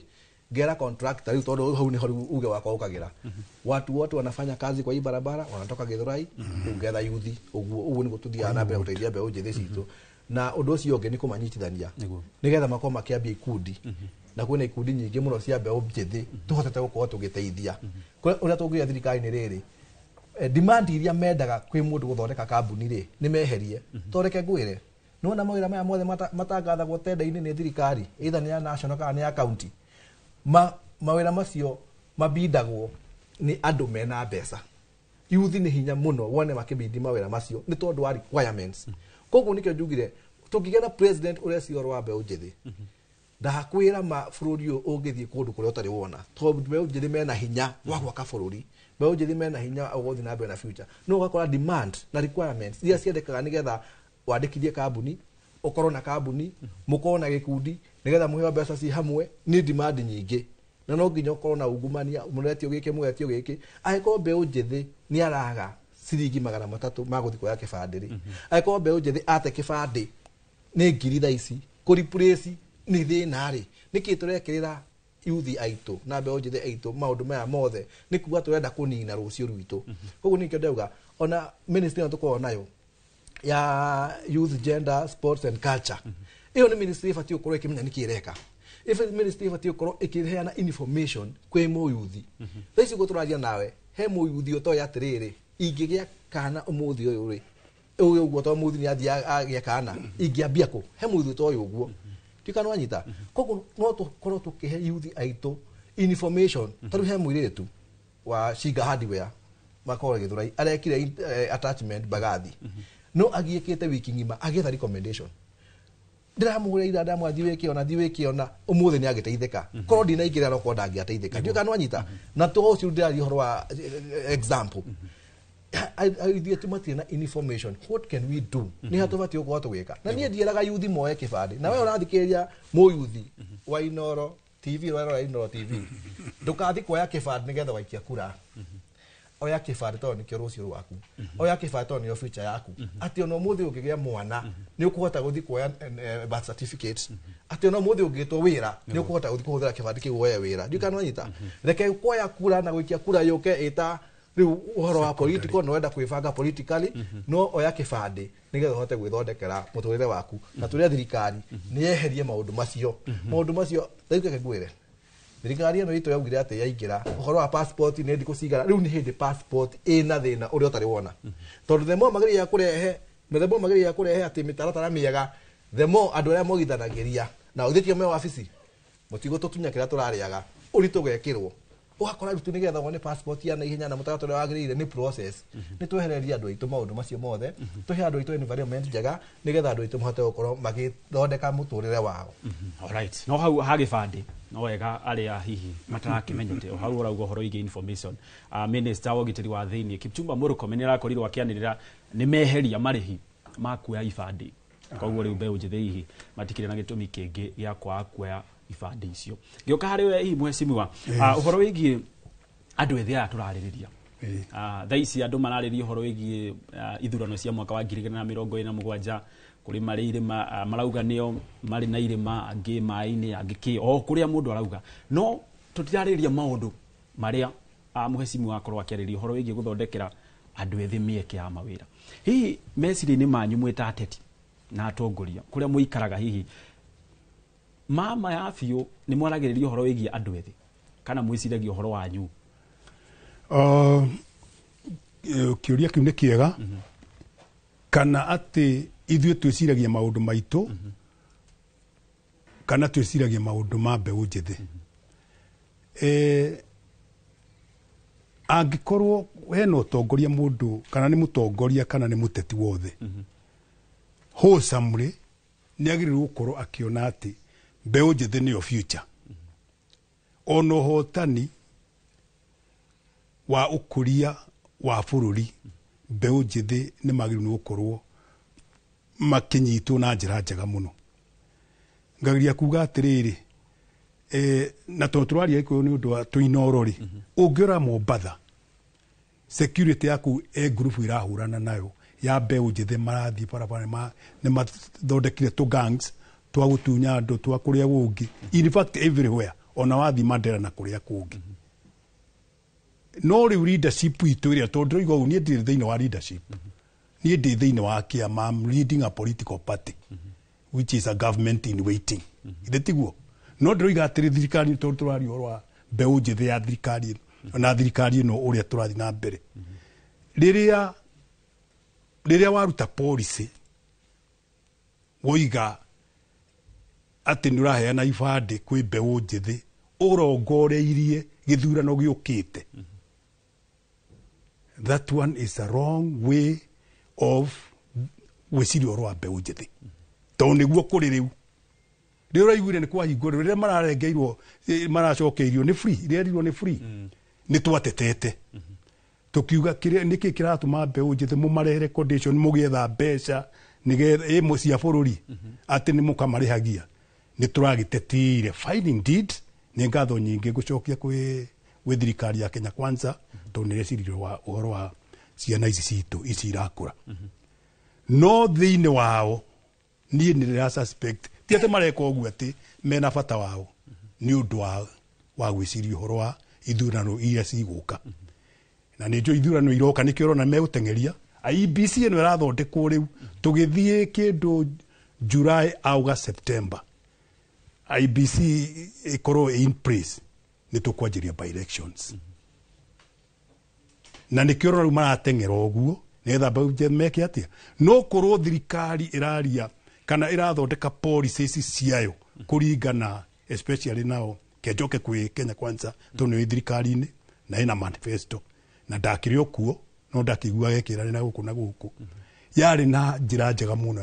ngera contractor rĩu tondũ hau nĩho rĩu uge wakwa ũkagĩra watu wote wanafanya kazi kwa hii barabara wanatoka Githurai ũngetha yuthi ũguo nĩguo tũthiaga na mbere gũteithia mbeũ njĩthĩ citũ. Na ũndũ ũcio ũngĩ nĩ kũmanyitithania nĩgetha makorwo makĩambia ikundi na kwĩna ikundi nyingĩ mũno cia mbeũ njĩthĩ tũhotete gũkorwo tũgĩteithia ũrĩa tũngĩgĩa thirikari-inĩ rĩrĩ demand iria mendaga kwĩ mũndũ gũthondeka kambuni rĩ nĩ meherie tondũ reke ngwĩre nĩwona mawĩra maya mothe matangathagwo tenda-inĩ nĩ thirikari either nĩ ya national kana nĩ ya county mawĩra macio mabindagwo nĩ andũ mena mbeca. Yuthi nĩ hinya mũno wone makĩbindi mawĩra macio nĩ tondũ wa requirements. Koguo nĩkĩo njugire tũngĩgĩa na president ũreciria ũhoro wa mbeũ njĩthĩ ndakwĩra ma bũrũri ũyũ ũngĩthiĩ kũndũ kũrĩa ũtarĩ wona tondũ mbeũ njĩthĩ mena hinya wa gwaka bũrũri Mbeũ njĩthĩ mena hinya wa gũthiĩ na mbere na future, no ũgakora demand na requirements iria ciendekaga nĩgetha wandĩkithie kambuni, ũkorwo na kambuni, mũkorwo na gĩkundi nĩgetha mũheo mbeca ci hamwe, nĩ demand nyingĩ, na no nginya ũkorwo na ungumania, mũretio gĩkĩ, mũretio gĩkĩ. Angĩkorwo mbeũ njĩthĩ nĩ araga ciringi 300 ma gũthiĩ kuoya kĩbandĩ rĩ, angĩkorwo mbeũ njĩthĩ ate kĩbandĩ nĩ ngiri thaa ici kũreplace nĩ thĩna rĩ, nĩkĩ tũrekĩrĩra yuthi aitũ na mbeũ njĩthĩ aitũ maũndũ maya mothe? Nĩ kuga tũrenda kũnina rũciũ rwitũ. Koguo nĩkĩo ndauga ona ministry ĩno tũkoragwo nayo ya youth, gender, sports and culture, ĩyo nĩ ministry ĩbatiĩ gũkorwo ĩkĩmenya nĩkĩ ĩreka. Ĩba ministry ĩbatiĩ gũkorwo ĩkĩheana information kwĩ mũyuthi. Thaa ici ũguo tũraria nawe, he mũyuthi ũtoĩ atĩrĩrĩ, ingĩgĩa kana ũmũthĩ ũyũ rĩ, ũyũ ũguo to mũthĩ nĩ athiĩ agĩa kana ingĩambia kũ? He mũyuthi ũtoĩ ũguo tikana wanyita. Koguo no tũkorwo tũkĩhe yuthi aitũ information. Ta rĩu he mũirĩtu wa Shinga Hardware makorwo Gĩthũrai arekire attachment Mbagathi, no agiĩkĩte wiki ng'ima agĩetha recommendation. Ndĩramũhũrĩra ira, ndamwathiĩ wĩke ona thiĩ wĩke ona ũmũthĩ nĩ agĩteithĩka. Korwo ndinaingĩra no korwo ndangĩateithĩka. Ndiũĩ kana nwanyita na to ũcio ndĩraria ũhoro wa example. Ithuĩ tu matirĩ na information. What can we do? Nĩ ha tũbatiĩ gũkorwo tũgĩka? Na niĩ ndiĩraga yuthi moe kĩbandĩ. Na we ũrathikĩrĩria mũyuthi wa Inoro TV, ũrarora Inoro TV, ndũkathi kuoya kĩbandĩ nĩgetha waikia kura. Oya kĩbandĩ tondũ nĩkĩo rũciũ rwaku. Oya kĩbandĩ tondũ nĩyo future yaku, atĩ ona ũmũthĩ ũngĩgĩa mwana nĩ ũkũhota gũthiĩ kuoya birth certificate, atĩ ona ũmũthĩ ũngĩtwo wĩra nĩ ũkũhota gũthiĩ kũhũthĩra kĩbandĩ kĩu woe wĩra. Ndiũĩ kana wanyita. Reke kuoya kura na gũikia kura yũke ĩta rĩu ũhoro wa political, no wenda kwĩbanga politically, no oya kĩbandĩ nĩgetha ũhote gwĩthondekera mũtũrĩre waku. Na tũrĩa thirikari nĩ yeherie maũndũ macio, maũndũ macio. Rĩu reke ngwĩre, thirikari ĩno itũ yaugire atĩ yaingĩra ũhoro wa passport nĩ thikũ cigana. Rĩu nĩ hĩndĩ passport ĩna thĩna ũrĩa ũtarĩ wona, tondũ the more magĩrĩire kũrehe na the more magĩrĩire kũrehe atĩ mĩtaratara mĩega, the more andũ arĩa mogithanagĩria na ũthĩ tio me wabici mũtigũtũtunya kĩrĩa tũrarĩaga, ũritũ ũgekĩrwo. Ũgakora rĩu nĩgetha wone passport ya naihenya na mũtaratara ũrĩa wagĩrĩire nĩ process. Nĩ twehererie andũ aitũ maũndũ macio mothe, tũhe andũ aitũ environment njega nĩgetha andũ aitũ mahote gũkorwo magĩthondeka mũtũrĩre wao. Alright. No hau ha gĩbandĩ no wega arĩa hihi matarakĩmenyete o hau ũrauga ũhoro wĩgiĩ information, minister wa ũgitĩri wa thĩinĩ Kipchumba Murkomen nĩ arakorirwo akĩanĩrĩra nĩ meheria marĩhi ma kuoya ibandĩ, koguo rĩu mbeũ njĩthĩ hihi matikĩrĩ na gĩtũmi kĩngĩ gĩa kwaga kuoya ibandĩ icio. Ngĩũka harĩ we hihi mheshimiwa, ũhoro wĩgiĩ andũ ethĩ aya tũrarĩrĩria, thaa ici andũ mararĩria ũhoro wĩgiĩ ithurano cia mwaka wa 2027, kũrĩ marĩ irĩma, marauga nĩo marĩ na irĩma, angĩ maĩ-inĩ, angĩ kĩ o kũrĩa mũndũ arauga, no tũtirarĩrĩria maũndũ marĩa mheshimiwa akorwo akĩarĩria ũhoro wĩgiĩ gũthondekera andũ ethĩ mĩeke ya mawĩra. Hihi meciria-inĩ manyu mwĩ ta ateti na atongoria kũrĩa mũikaraga, hihi mama ya biũ nĩ mwaragĩrĩria ũhoro wĩgiĩ andũ ethĩ kana mwĩciragia ũhoro wanyu? Kĩũria kĩu nĩ kĩega, kana atĩ ithuĩ twĩciragia maũndũ maitũ kana twĩciragia maũndũ ma mbeũ njĩthĩ. Angĩkorwo hena ũtongoria mũndũ kana nĩ mũtongoria kana nĩ mũteti wothe wholesomely nĩ agĩrĩirwo gũkorwo akĩona atĩ mbeũ njĩthĩ nĩyo future, ona ũhotani wa ũkũria wa bũrũri. Mbeũ njĩthĩ nĩ magĩrĩirwo nĩ gũkorwo makĩnyitwo na njĩra njega mũno. Ngageria kuga atĩrĩrĩ, na tondũ tũraria Gĩkũyũ nĩ ũndũ wa tũinoro rĩ, ũngĩora Mombatha security yaku e ngurubu irahũrana nayo ya mbeũ njĩthĩ, marathiĩ barabara nĩ mathondekire tũ gangs twa gũtunya andũ twa kũrĩa kũngĩ, in fact everywhere, ona wathiĩ Mandera na kũrĩa kũngĩ. No rĩu leadership itũ ĩrĩa, tondũ ndĩroiga ũũ, niĩ ndirĩ thĩinĩ wa leadership, niĩ ndĩ thĩinĩ wa kĩama. I'm leading a political party which is a government in waiting, ithe tiguo? No ndĩroiga atĩrĩ, thirikari, tondũ tũraria ũhoro wa mbeũ njĩthĩ ya thirikari ĩno na thirikari ĩno ũrĩa tũrathiĩ na mbere, rĩrĩa waruta policy woiga atĩ nĩ ũraheana ibandĩ kwĩ mbeũ njĩthĩ ũrongoreirie gĩthurano gĩũkĩte, that one is a wrong way of gwĩciria ũhoro wa mbeũ njĩthĩ, tondũ nĩguo kũrĩ rĩu. Rĩu ũraiguire nĩ kwahingwo rĩu rĩrĩa mararengeirwo, maracokeirio nĩ free, rĩerirwo nĩ free, nĩ twatetete. Tukiuga kiria niki kiratuma mbeũ njĩthĩ mũmarehere condition mũgĩetha mbeca nĩgetha ĩ cia bũrũri atĩ nĩ mũkamarĩhagia. Nĩ tũragĩtetire. Fine indeed, nĩ ngatho nyingĩ ngũcokia kwĩ thirikari ya Kenya Kwanza tondũ nĩ ĩreciririe ũhoro wa ciana ici citũ ici irakũra. No thĩinĩ wao niĩ nĩ ndĩra suspect ti atĩ mareka ũguo atĩ mena bata wao, nĩ ũndũ wa gwĩciria ũhoro wa ithurano iria cigũka. Na nĩ njũĩ ithurano iroka nĩkĩo ũrona megũteng'eria. IEBC ĩno ĩrathondekwo rĩu tũgĩthiĩ kĩndũ July, August, September IEBC ĩkorwo in place nĩ tũkwanjĩria by elections. Na nĩkĩo ũrona rĩu marateng'era ũguo nĩgetha mbeũ meke atĩa. No korwo thirikari ĩraria kana ĩrathondeka policies ciayo kũringana especially nao kenjoke kwĩ Kenya Kwanza tondũ nĩ thirikari-inĩ na ĩna manifesto na ndakĩrĩ o kuo no ndakĩigua gekĩra na gũkũ na gũkũ. Yarĩ na njĩra njega mũno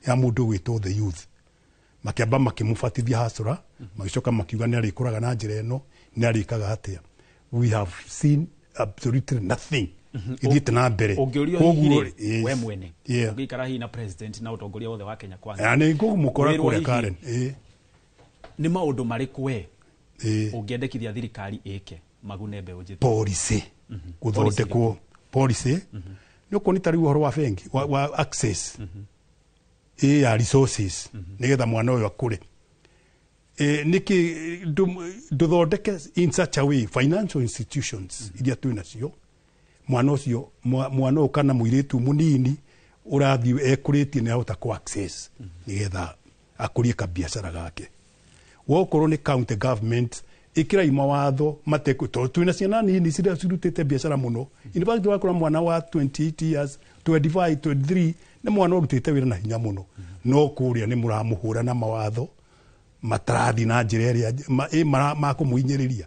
ya mũndũ gwĩtwo the youth. Makĩamba makĩmũbatithia hasra, magĩcoka makiuga nĩ arĩkũraga na njĩra ĩno, nĩ arĩkaga atĩa. We have seen absolutely nothing ithiĩte na mbere. Ũngĩũrio hihi rĩ, we mwene ũngĩikara hihi na president na ũtongoria wothe wa Kenya Kwanza, nĩ ngũmũkora kũrĩa Karen, nĩ maũndũ marĩkũ we ũngĩendekithia thirikari ĩke magune mbeũ njĩthĩ? Policy gũthondekwo policy nĩ ũkuona ta rĩu ũhoro wa bengi wa access ya resources nĩgetha mwana ũyũ akũre. Nĩkĩ ndũthondeke in such a way financial institutions iria twĩ nacio, mwana ũcio mwana ũyũ kana mũirĩtu mũnini ũrathiĩ ekũrĩtie nĩ ahota kũ access nĩgetha akũrie kabiacara gake. Wokorwo nĩ county government ĩkĩrai mawatho matekũ tondũ twĩna ciana nini cirutĩte biacara mũno. In fact wakora mwana wa 28 years, 25, 23 nĩ mwana ũrutĩte wĩra na hinya mũno, no kũrĩa nĩ mũramũhũra na mawatho matarathi na njĩra ĩrĩa makũmũhinyĩrĩria.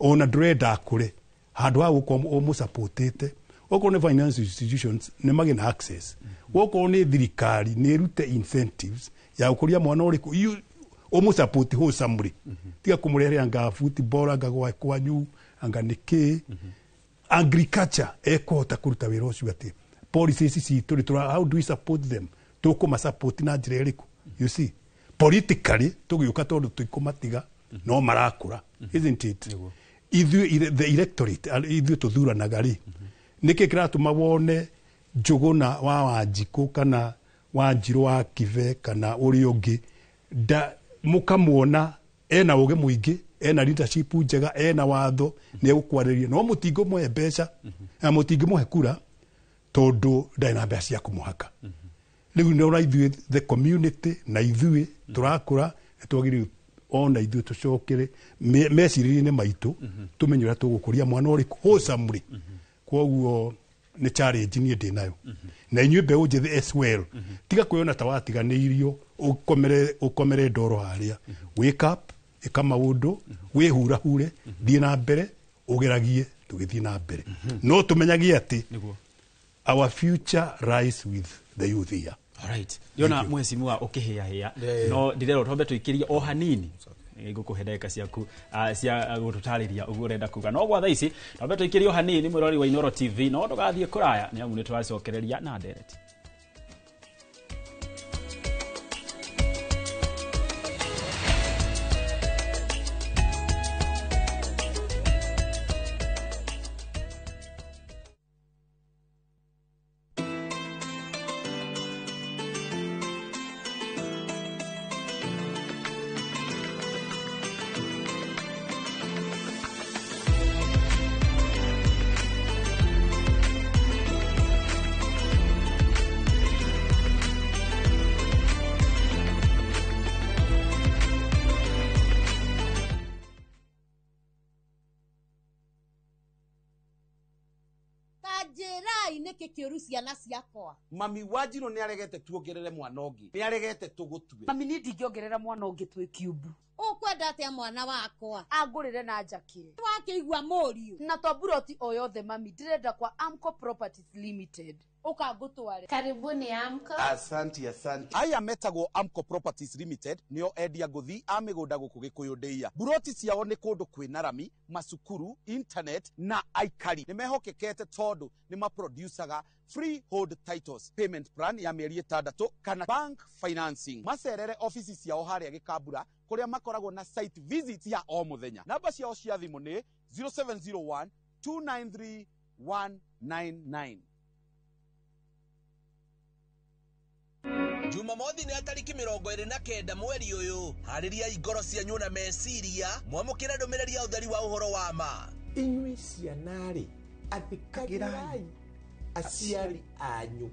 Ona ndũrenda akũre handũ ha gũkorwo ũmũsupportĩte. Okorwo nĩ finance institutions nĩ magĩe na access. Okorwo nĩ thirikari nĩ ĩrute incentives ya gũkũria mwana ũrĩkũ ũmũsupport wholesomely. Tiga kũmũrehere anga football anga gwa kwanyu anga nĩkĩ. Agriculture ĩkũhota kũruta wĩra ũcio atĩa? Policies ici tũrĩ how do we support them? Tũkũmasupport na njĩra ĩrĩkũ? You see, politically tũgĩũka tondũ tũikũmatiga no marakũra, isn't it? Ithuĩ the electorate ithuĩ tũthuranaga rĩ, nĩkĩ kĩratũma wone Njũgũna wa Wanjikũ kana Wanjirũ wa Kibe kana ũrĩa ũngĩ mũkamuona ena ũgĩ mũingĩ, ena leadership njega, ena watho nĩ egũkwarĩria, no mũtingĩmũhe mbeca na mũtingĩmũhe kura tondũ ndarĩ na mbeca cia kũmũhaka. Rĩu nĩ ũra ithuĩ the community na ithuĩ tũrakũra nĩ twagĩrĩirwo ona ithuĩ tũcokere meciria-inĩ maitũ tũmenye ũrĩa tũgũkũria mwana ũrĩkũ wholesomely. Kwoguo nĩ challenge niĩ ndĩ nayo na inyuĩ mbeũ njĩthĩ as well. Tiga kwĩona ta watiganĩirio ũkomere ndoro harĩa. Wake up, ĩka maũndũ, wĩhurahure, thiĩ na mbere, ũgeragie tũgĩthiĩ na mbere. No tũmenyagie atĩ our future lies with the youth here. All right. Ndĩrona mheshimiwa ũkĩhĩahĩa no ndĩrerwo twambe tũikĩrie o hanini ngũkũhe ndagĩka ciaku cia gũtũtarĩria ũguo ũrenda kuga, no gwa thaa ici twambe tũikĩrie o hanini mwĩrori wa Inooro TV, no ndũgathiĩ kũraya nĩ amu nĩ tũracokereria na ndereti. Ciana ciakwa mami Wanjirũ nĩ aregete tuongerere mwana ũngĩ, nĩ aregete tũgũtue. Mami niĩ ndingĩongerera mwana ũngĩ twĩ kiumbu. Ũkwenda atĩa mwana wakwa? Angũrĩre na njakĩre. Wakĩigua mũriũ. Na to buroti o yothe mami, ndĩrenda kwa Amco Properties Limited. Ũka ngũtware. Karibuni Amco. Asanti, asanti. Aya metagwo Amco Properties Limited nĩo endia ngũthi a mĩgũnda gũkũ Gĩkũyũ ndĩia. Buroti ciao nĩ kũndũ kwĩna rami, macukuru, internet na aikari. Nĩ mehokekete tondũ nĩ maproducaga freehold titles, payment plan ya mĩeri 6 kana bank financing. Macerere ofici ciao harĩa Gĩkambura kũrĩa makoragwo na site visit ya o mũthenya. Namba ciao cia thimũ nĩ 0701 293 199. Jumamothi nĩ tariki 29 mweri ũyũ. Harĩriai ngoro cianyu na meciria mwamũkĩre ndũmĩrĩri ya ũtheri wa ũhoro wa ma. Inyuĩ ciana-rĩ, athĩkagĩrai aciari anyu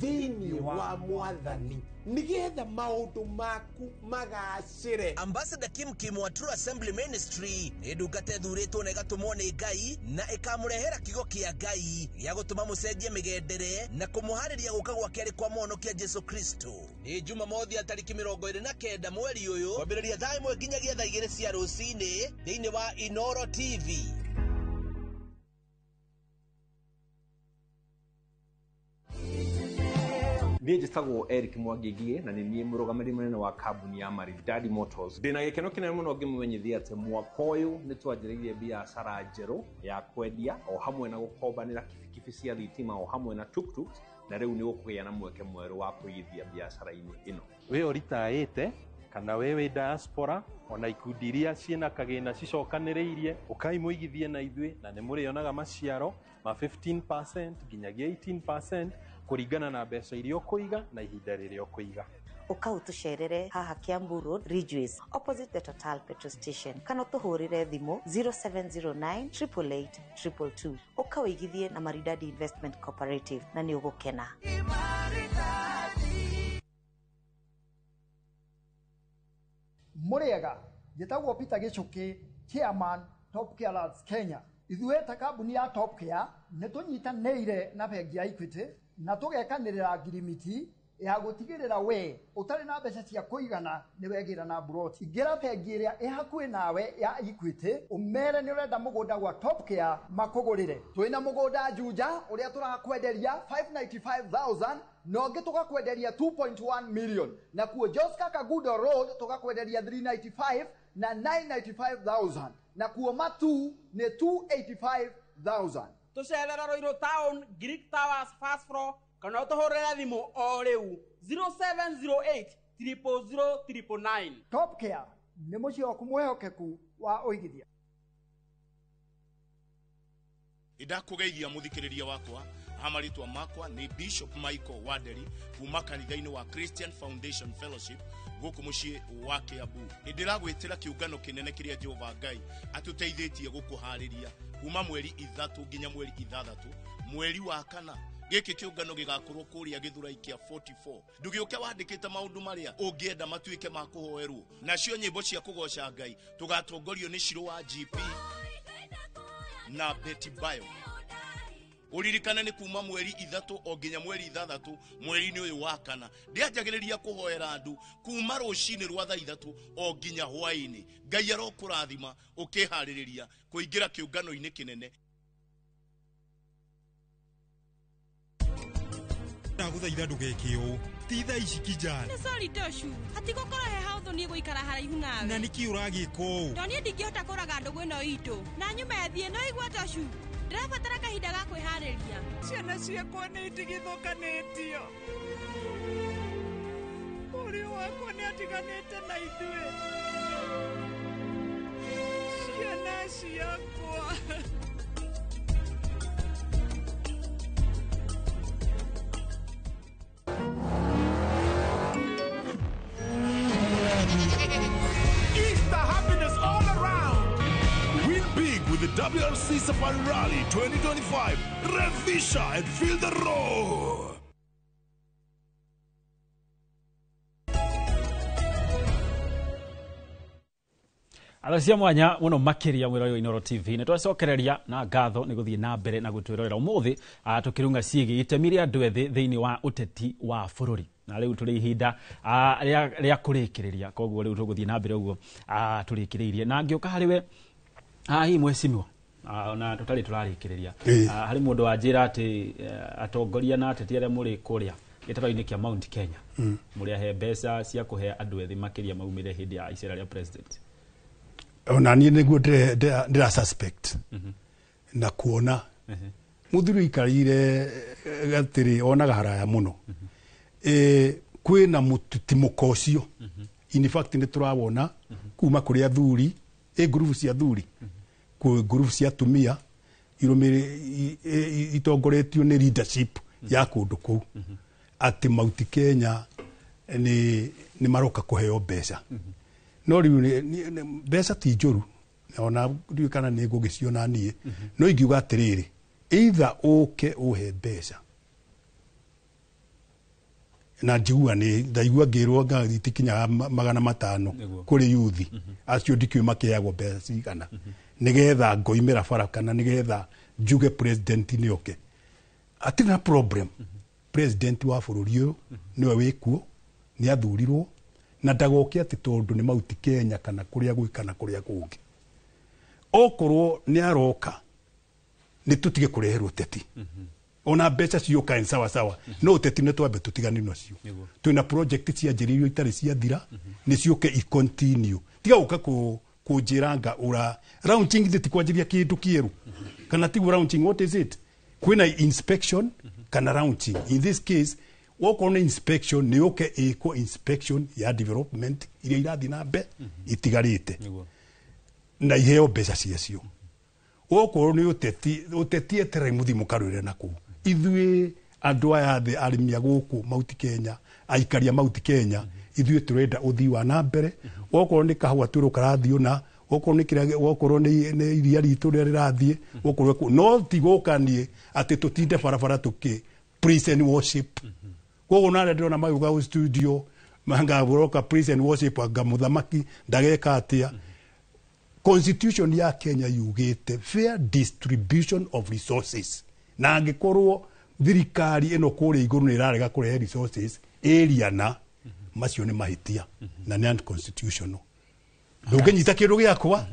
thĩinĩ wa Mwathani nĩgetha maũndũ maku magacĩre. Ambassador Kim Kim wa True Assembly Ministry nĩ ndungata ĩthurĩtwo na ĩgatũmwo nĩ Ngai na ĩkamũrehera kiugo kĩa Ngai gĩa gũtũma mũcenjie mĩgendere na kũmũharĩria gũka gwake arĩ kwa mũhonokia Jesu Kristo. Nĩ Jumamothi ya tariki 29 mweri ũyũ kwambĩrĩria thaa 1 nginyagia thaa 2 cia rũcinĩ thĩinĩ wa Inoro TV. Niĩ njĩtagwo Eric Mwangi na nĩ niĩ mũrũgamĩrĩri mũnene wa kambuni ya Maridadi Motors. Ndĩna gĩkeno kĩnene mũno ngĩmũmenyithia atĩ mwaka ũyũ nĩ twanjĩrĩirie biacara njerũ ya kwendia o hamwe na gũkombanĩra kibikibi cia thitima o hamwe na tuktuk, na rĩu nĩ gũkũgĩa na mweke mwerũ wa kũigithia biacara-inĩ ĩno. Wĩ ũritaĩte kana we wĩ diaspora ona ikundi iria ciĩna kagĩna cicokanĩrĩirie, ũkai mũigithie na ithuĩ na nĩ mũrĩonaga maciaro ma 15% nginyagia 18% kũringana na mbeca iria ũkũiga na ihinda rĩrĩa ũkũiga. Ũka ũtũcerere haha Kiambu Road, Ridgeways, opposite the Total petrol station, kana ũtũhũrĩre thimũ 0709 888 222. Ũka ũigithie na Maridadi Investment Cooperative na nĩ ũgũkena. Mũrĩega, njĩtagwo Peter Gĩchũkĩ, chairman Top Care Lads Kenya. Ithuĩ ta kambuni ya Top Care nĩ tũnyitanĩire na bengi ya Equity na tũgekanĩrĩra ngirimiti ya gũtigĩrĩra we ũtarĩ na mbeca cia kũigana nĩ wegĩra na buroti. Ingĩra bengi ĩrĩa ĩ hakuhĩ nawe ya Equity ũmere nĩ ũrenda mũgũnda gwa Top Care makũgũrĩre. Twĩna mũgũnda Juja ũrĩa tũrakwenderia 595,000 na ũngĩ tũgakwenderia 2.1 million, na kuo Joska Kagudo Road tũgakwenderia 395 na 995,000, na kuo Matu nĩ 285,000. Tũcerere Ruiru Town, Greek Towers first floor, kana ũtũhũrĩre thimũ o rĩu 0708 000 999. Top Care nĩ mũciĩ waku mwĩhokeku wa ũigithia. Ndakũgeithia mũthikĩrĩria wakwa, marĩtwa makwa nĩ Bishop Michael Wanderi kuma kanitha-inĩ wa Christian Foundation Fellowship gũkũ mũciĩ wa Kiambu. Nĩ ndĩragwĩtĩra kĩũngano kĩnene kĩrĩa Jehova Ngai atũteithĩtie gũkũharĩria kuma mweri 3 nginya mweri 6 mweri wa 4. Gĩkĩ kĩũngano gĩgakorwo kũrĩa Gĩthurai kĩa 44. Ndũgĩũke wandĩkĩte maũndũ marĩa ũngĩenda matuĩke ma kũhoerwo, nacio nyĩmbo cia kũgoca Ngai tũgatongorio nĩ Shiro wa GP na Betty Bayo. Ũririkane nĩ kuma mweri 3 o nginya mweri 6 mweri-inĩ ũyũ wa 4. Ndĩanjagĩrĩria kũhoera andũ kuma rũcinĩ rwa thaa 3 o nginya hwaĩ-inĩ. Ngai arokũrathima ũkĩharĩrĩria kũingĩra kĩũngano-inĩ kĩnene. Ndagũthaitha ndũgeke ũũ, ti thaa ici kijana. Nĩ sorry Toshu, hatigũkorwo he haũthũ niĩ gũikara haraihu nawe. Na nĩkĩ ũragĩka ũũ? To niĩ ndingĩhota kũraga ndũgũ ĩno itũ na nyuma ĩthiĩ no igua Toshu, ndĩrabatara kahinda ga kwĩharĩria. Ciana ciakwa nĩ itigithũkanĩtio, mũriũ wakwa nĩ atiganĩte na ithuĩ, ciana ciakwa. Easter happiness all around. Win big with the WRC Safari Rally 2025. Revisha and feel the roar. Athacia mwanya muno makiria mwirori wa Inoro TV nĩ twacokereria na ngatho nĩ gũthiĩ na mbere na gũtwĩrorera ũmũthĩ, tũkĩrunga ciĩgiĩ itemi rĩa andũ ethĩ thĩinĩ wa ũteti wa bũrũri. Na rĩu tũrĩ ihinda rĩa kũrĩkĩrĩria, koguo rĩu tũgũthiĩ na mbere ũguo tũrĩkĩrĩirie. Na ngĩũka harĩ we hihi mheshimiwa, ona tũtarĩ tũrarĩkĩrĩria, harĩ mũndũ wanjĩra atĩ atongoria na ateti arĩa mũrĩ kũrĩa gĩtaro-inĩ kĩa Mount Kenya mũrĩ ahe mbeca cia kũhe andũ ethĩ makĩria maumĩre hĩndĩ ya icera rĩa president. Ona niĩ nĩguo ndĩra suspect na kuona mũthuri ũikarĩire gatĩrĩ onaga haraya mũno. Kwĩna mũtitimũko ũcio, in fact nĩ tũrawona kuma kũrĩ athuri, ngurubu cia athuri, kwĩ ngurubu cia atumia itongoretio nĩ leadership ya kũndũ kũu, atĩ Mount Kenya nĩ maroka kũheo mbeca. No rĩu mbeca ti njũru, ona ndiũĩ kana nĩ ngũgĩciona niĩ, no ingiuga atĩrĩrĩ, either ũke ũhe mbeca na njigua nĩ ndaigua ngĩrwo ngari itikinyaga 500 kũrĩ yuthi acio, ndikĩũĩ makĩheagwo mbeca cigana nĩgetha ngoimĩra bara kana nĩgetha njuge president nĩ oke. Hatirĩ na problem, president wa bũrũri ũyũ nĩwe wĩkuo, nĩ athurirwo, na ndagoke atĩ tondũ nĩ Mount Kenya kana kũrĩa gwĩ kana kũrĩa kũngĩ. Okorwo nĩ aroka nĩ tũtige kũreherwo ũteti, ona mbeca cioka ni sawa sawa, no ũteti nĩ twambe tũtigane nacio. Twĩna project cianjĩrĩirio itarĩ ciathira, nĩ ciũke i continue. Tiga gũka kũnjĩra nga ũra launching, ti kwanjĩria kĩndũ kĩerũ kana tiguo launching, what is it? Kwĩna inspection kana launching. In this case wokorwo nĩ inspection, nĩ ũke ĩkwo inspection ya development iria irathiĩ na mbere itigarĩte na iheo mbeca ciacio. Okorwo nĩ ũteti, ũteti etererai mũthiĩ mũkarũĩre na kũu. Ithuĩ andũ aya thĩ, arĩmi a gũkũ Mount Kenya, aikari a Mount Kenya, ithuĩ tũrenda ũthii wa na mbere. Okorwo nĩ kahũa twĩrwo karathiĩ ũna, okorwo nĩ kĩrĩa, okorwo nĩ iria ritũ rĩrĩa rĩrathiĩ okorwo, no ti gũka niĩ atĩ tũtinde barabara tũkĩ praise and worship. Koguo na arĩa ndĩrona magĩũka studio mangabũroka praise and worship, anga mũthamaki ndageka atĩa. Constitution ya Kenya yugĩte fair distribution of resources, na angĩkorwo thirikari ĩno kũrĩa igũrũ nĩ ĩrarega kũrehe resources area na macio nĩ mahĩtia na nĩ unconstitutional. Ndũngĩnyita kĩndũ gĩakwa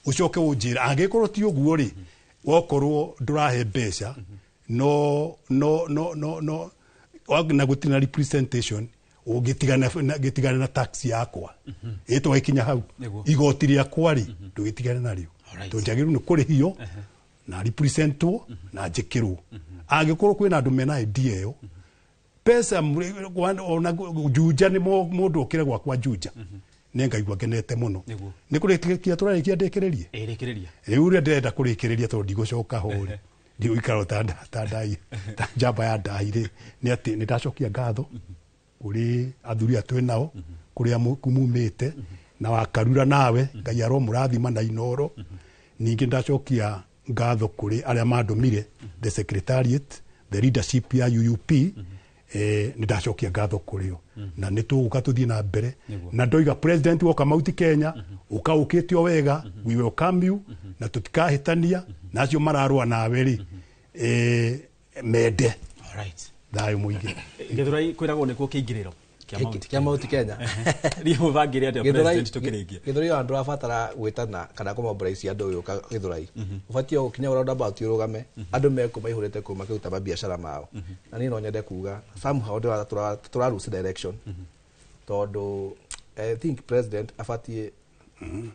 ũcoke ũnjĩre angĩkorwo ti ũguo rĩ, wokorwo ndũrahe mbeca no no no no no na gũtirĩ na representation, ũngĩtigana na tax yakwa ĩtwagĩkinya hau, igoti rĩakwa rĩ, ndũgĩtigane narĩo, tondũ njagĩrĩirwo nĩ kũrĩhio na representwo na njĩkĩrwo. Angĩkorwo kwĩna andũ mena idea ĩyo, pesa ona Juja nĩ mũndũ okĩre gwakwa Juja, nĩ ngaigua ngenete mũno. Nĩ kũrĩkia tũrarĩkia, ndĩkĩrĩrie rĩu ũrĩa ndĩrenda kũrĩkĩrĩria, tondũ ndigũcoka ho rĩ, ndigũikara ta ndai ta njamba ya ndai rĩ, nĩ atĩ nĩ ndacokia ngatho kũrĩ athuri aya twĩ nao kũrĩa mumĩte na wakarura nawe, Ngai aromũrathima na Inoro. Ningĩ ndacokia ngatho kũrĩ arĩa mandũmire, the secretariat, the leadership ya UUP, nĩ ndacokia ngatho kũrĩ o, na nĩ tũgũka tũthiĩ na mbere. Na ndoiga president woka Mount Kenya, ũka ũkĩte o wega, we welcome you, na tũtikahĩtania na acio mararũa nawe rĩ, mende thayũ mũingĩ. Gĩthũrai kwĩragwo nĩkuo kĩingĩrĩro kĩa Mount Kenya. Riĩ mũbangĩre atĩa president tũkĩrĩkia? Gĩthũrai ona ndũrabatara gwĩtana kana kũmobilize andũ gĩũka Gĩthũrai, ũbatiĩ o gũkinya roundabout ũrũgame, andũ mekũ maihũrĩte kũu makĩruta mabiacara mao. Na niĩ no nyende kuga somehow tũra lose direction, tondũ I think president abatiĩ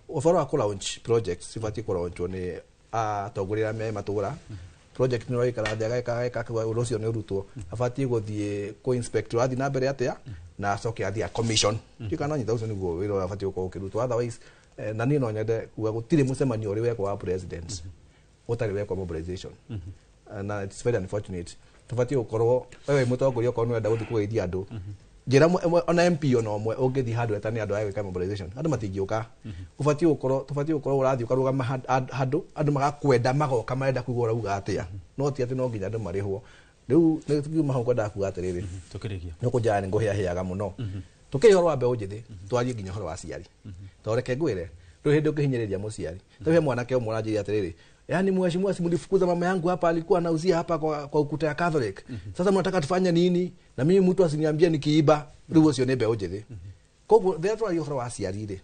ũhoro wa kũ launch projects cibatiĩ kũ launchwo nĩ atongoria arĩa me matũra. Project nĩ ũraikara thĩ ageka ageka ũndũ ũcio nĩ ũrutwo, abatiĩ gũthiĩ kũ inspect ũrathiĩ na mbere atĩa, na acoke athiĩ a commission. Ndiũĩ kana nyita ũcio nĩguo wĩra ũrĩa ũbatiĩ gũkorwo ũkĩrutwo. Otherwise na niĩ no nyende kuga gũtirĩ mũcemanio ũrĩ wekwo wa president ũtarĩ wekwo mobilization, na it's very unfortunate. Tũbatiĩ gũkorwo wewe mũtongoria okorwo nĩũrenda gũthiĩ kũgeithia andũ, njĩra ona MP ona ũmwe ũngĩthiĩ handũ etane andũ aya gwĩka mobilization, andũ matingĩũka. Ũbatiĩ gũkorwo tũbatiĩ gũkorwo ũrathiĩ ũkarũgama handũ andũ magakwenda, magoka marenda kũigua ũrauga atĩa, no ti atĩ no nginya andũ marĩhwo. Rĩu nĩ tukiuma hau ngwendaga kuga atĩrĩrĩ, nĩ kũnjaya nĩ ngũhĩahĩaga mũno. Tũkĩrĩ ũhoro wa mbeũ njĩthĩ, twarie nginya ũhoro wa aciari, tondũ reke ngwĩre, ndũrĩ hĩndĩ ũngĩhinyĩrĩria mũciari. Rĩu he mwanake ũmwe ũranjĩrire atĩrĩrĩ, Yaani mheshimiwa, si mlifukuza mama yangu hapa, alikuwa anauzia hapa kwa ukuta ya Catholic. Sasa mnataka tufanye nini? Na mimi mtu asiniambie nikiiba, rĩu ũcio nĩ mbeũ njĩthĩ. Koguo rĩrĩa twaria ũhoro wa aciari rĩ,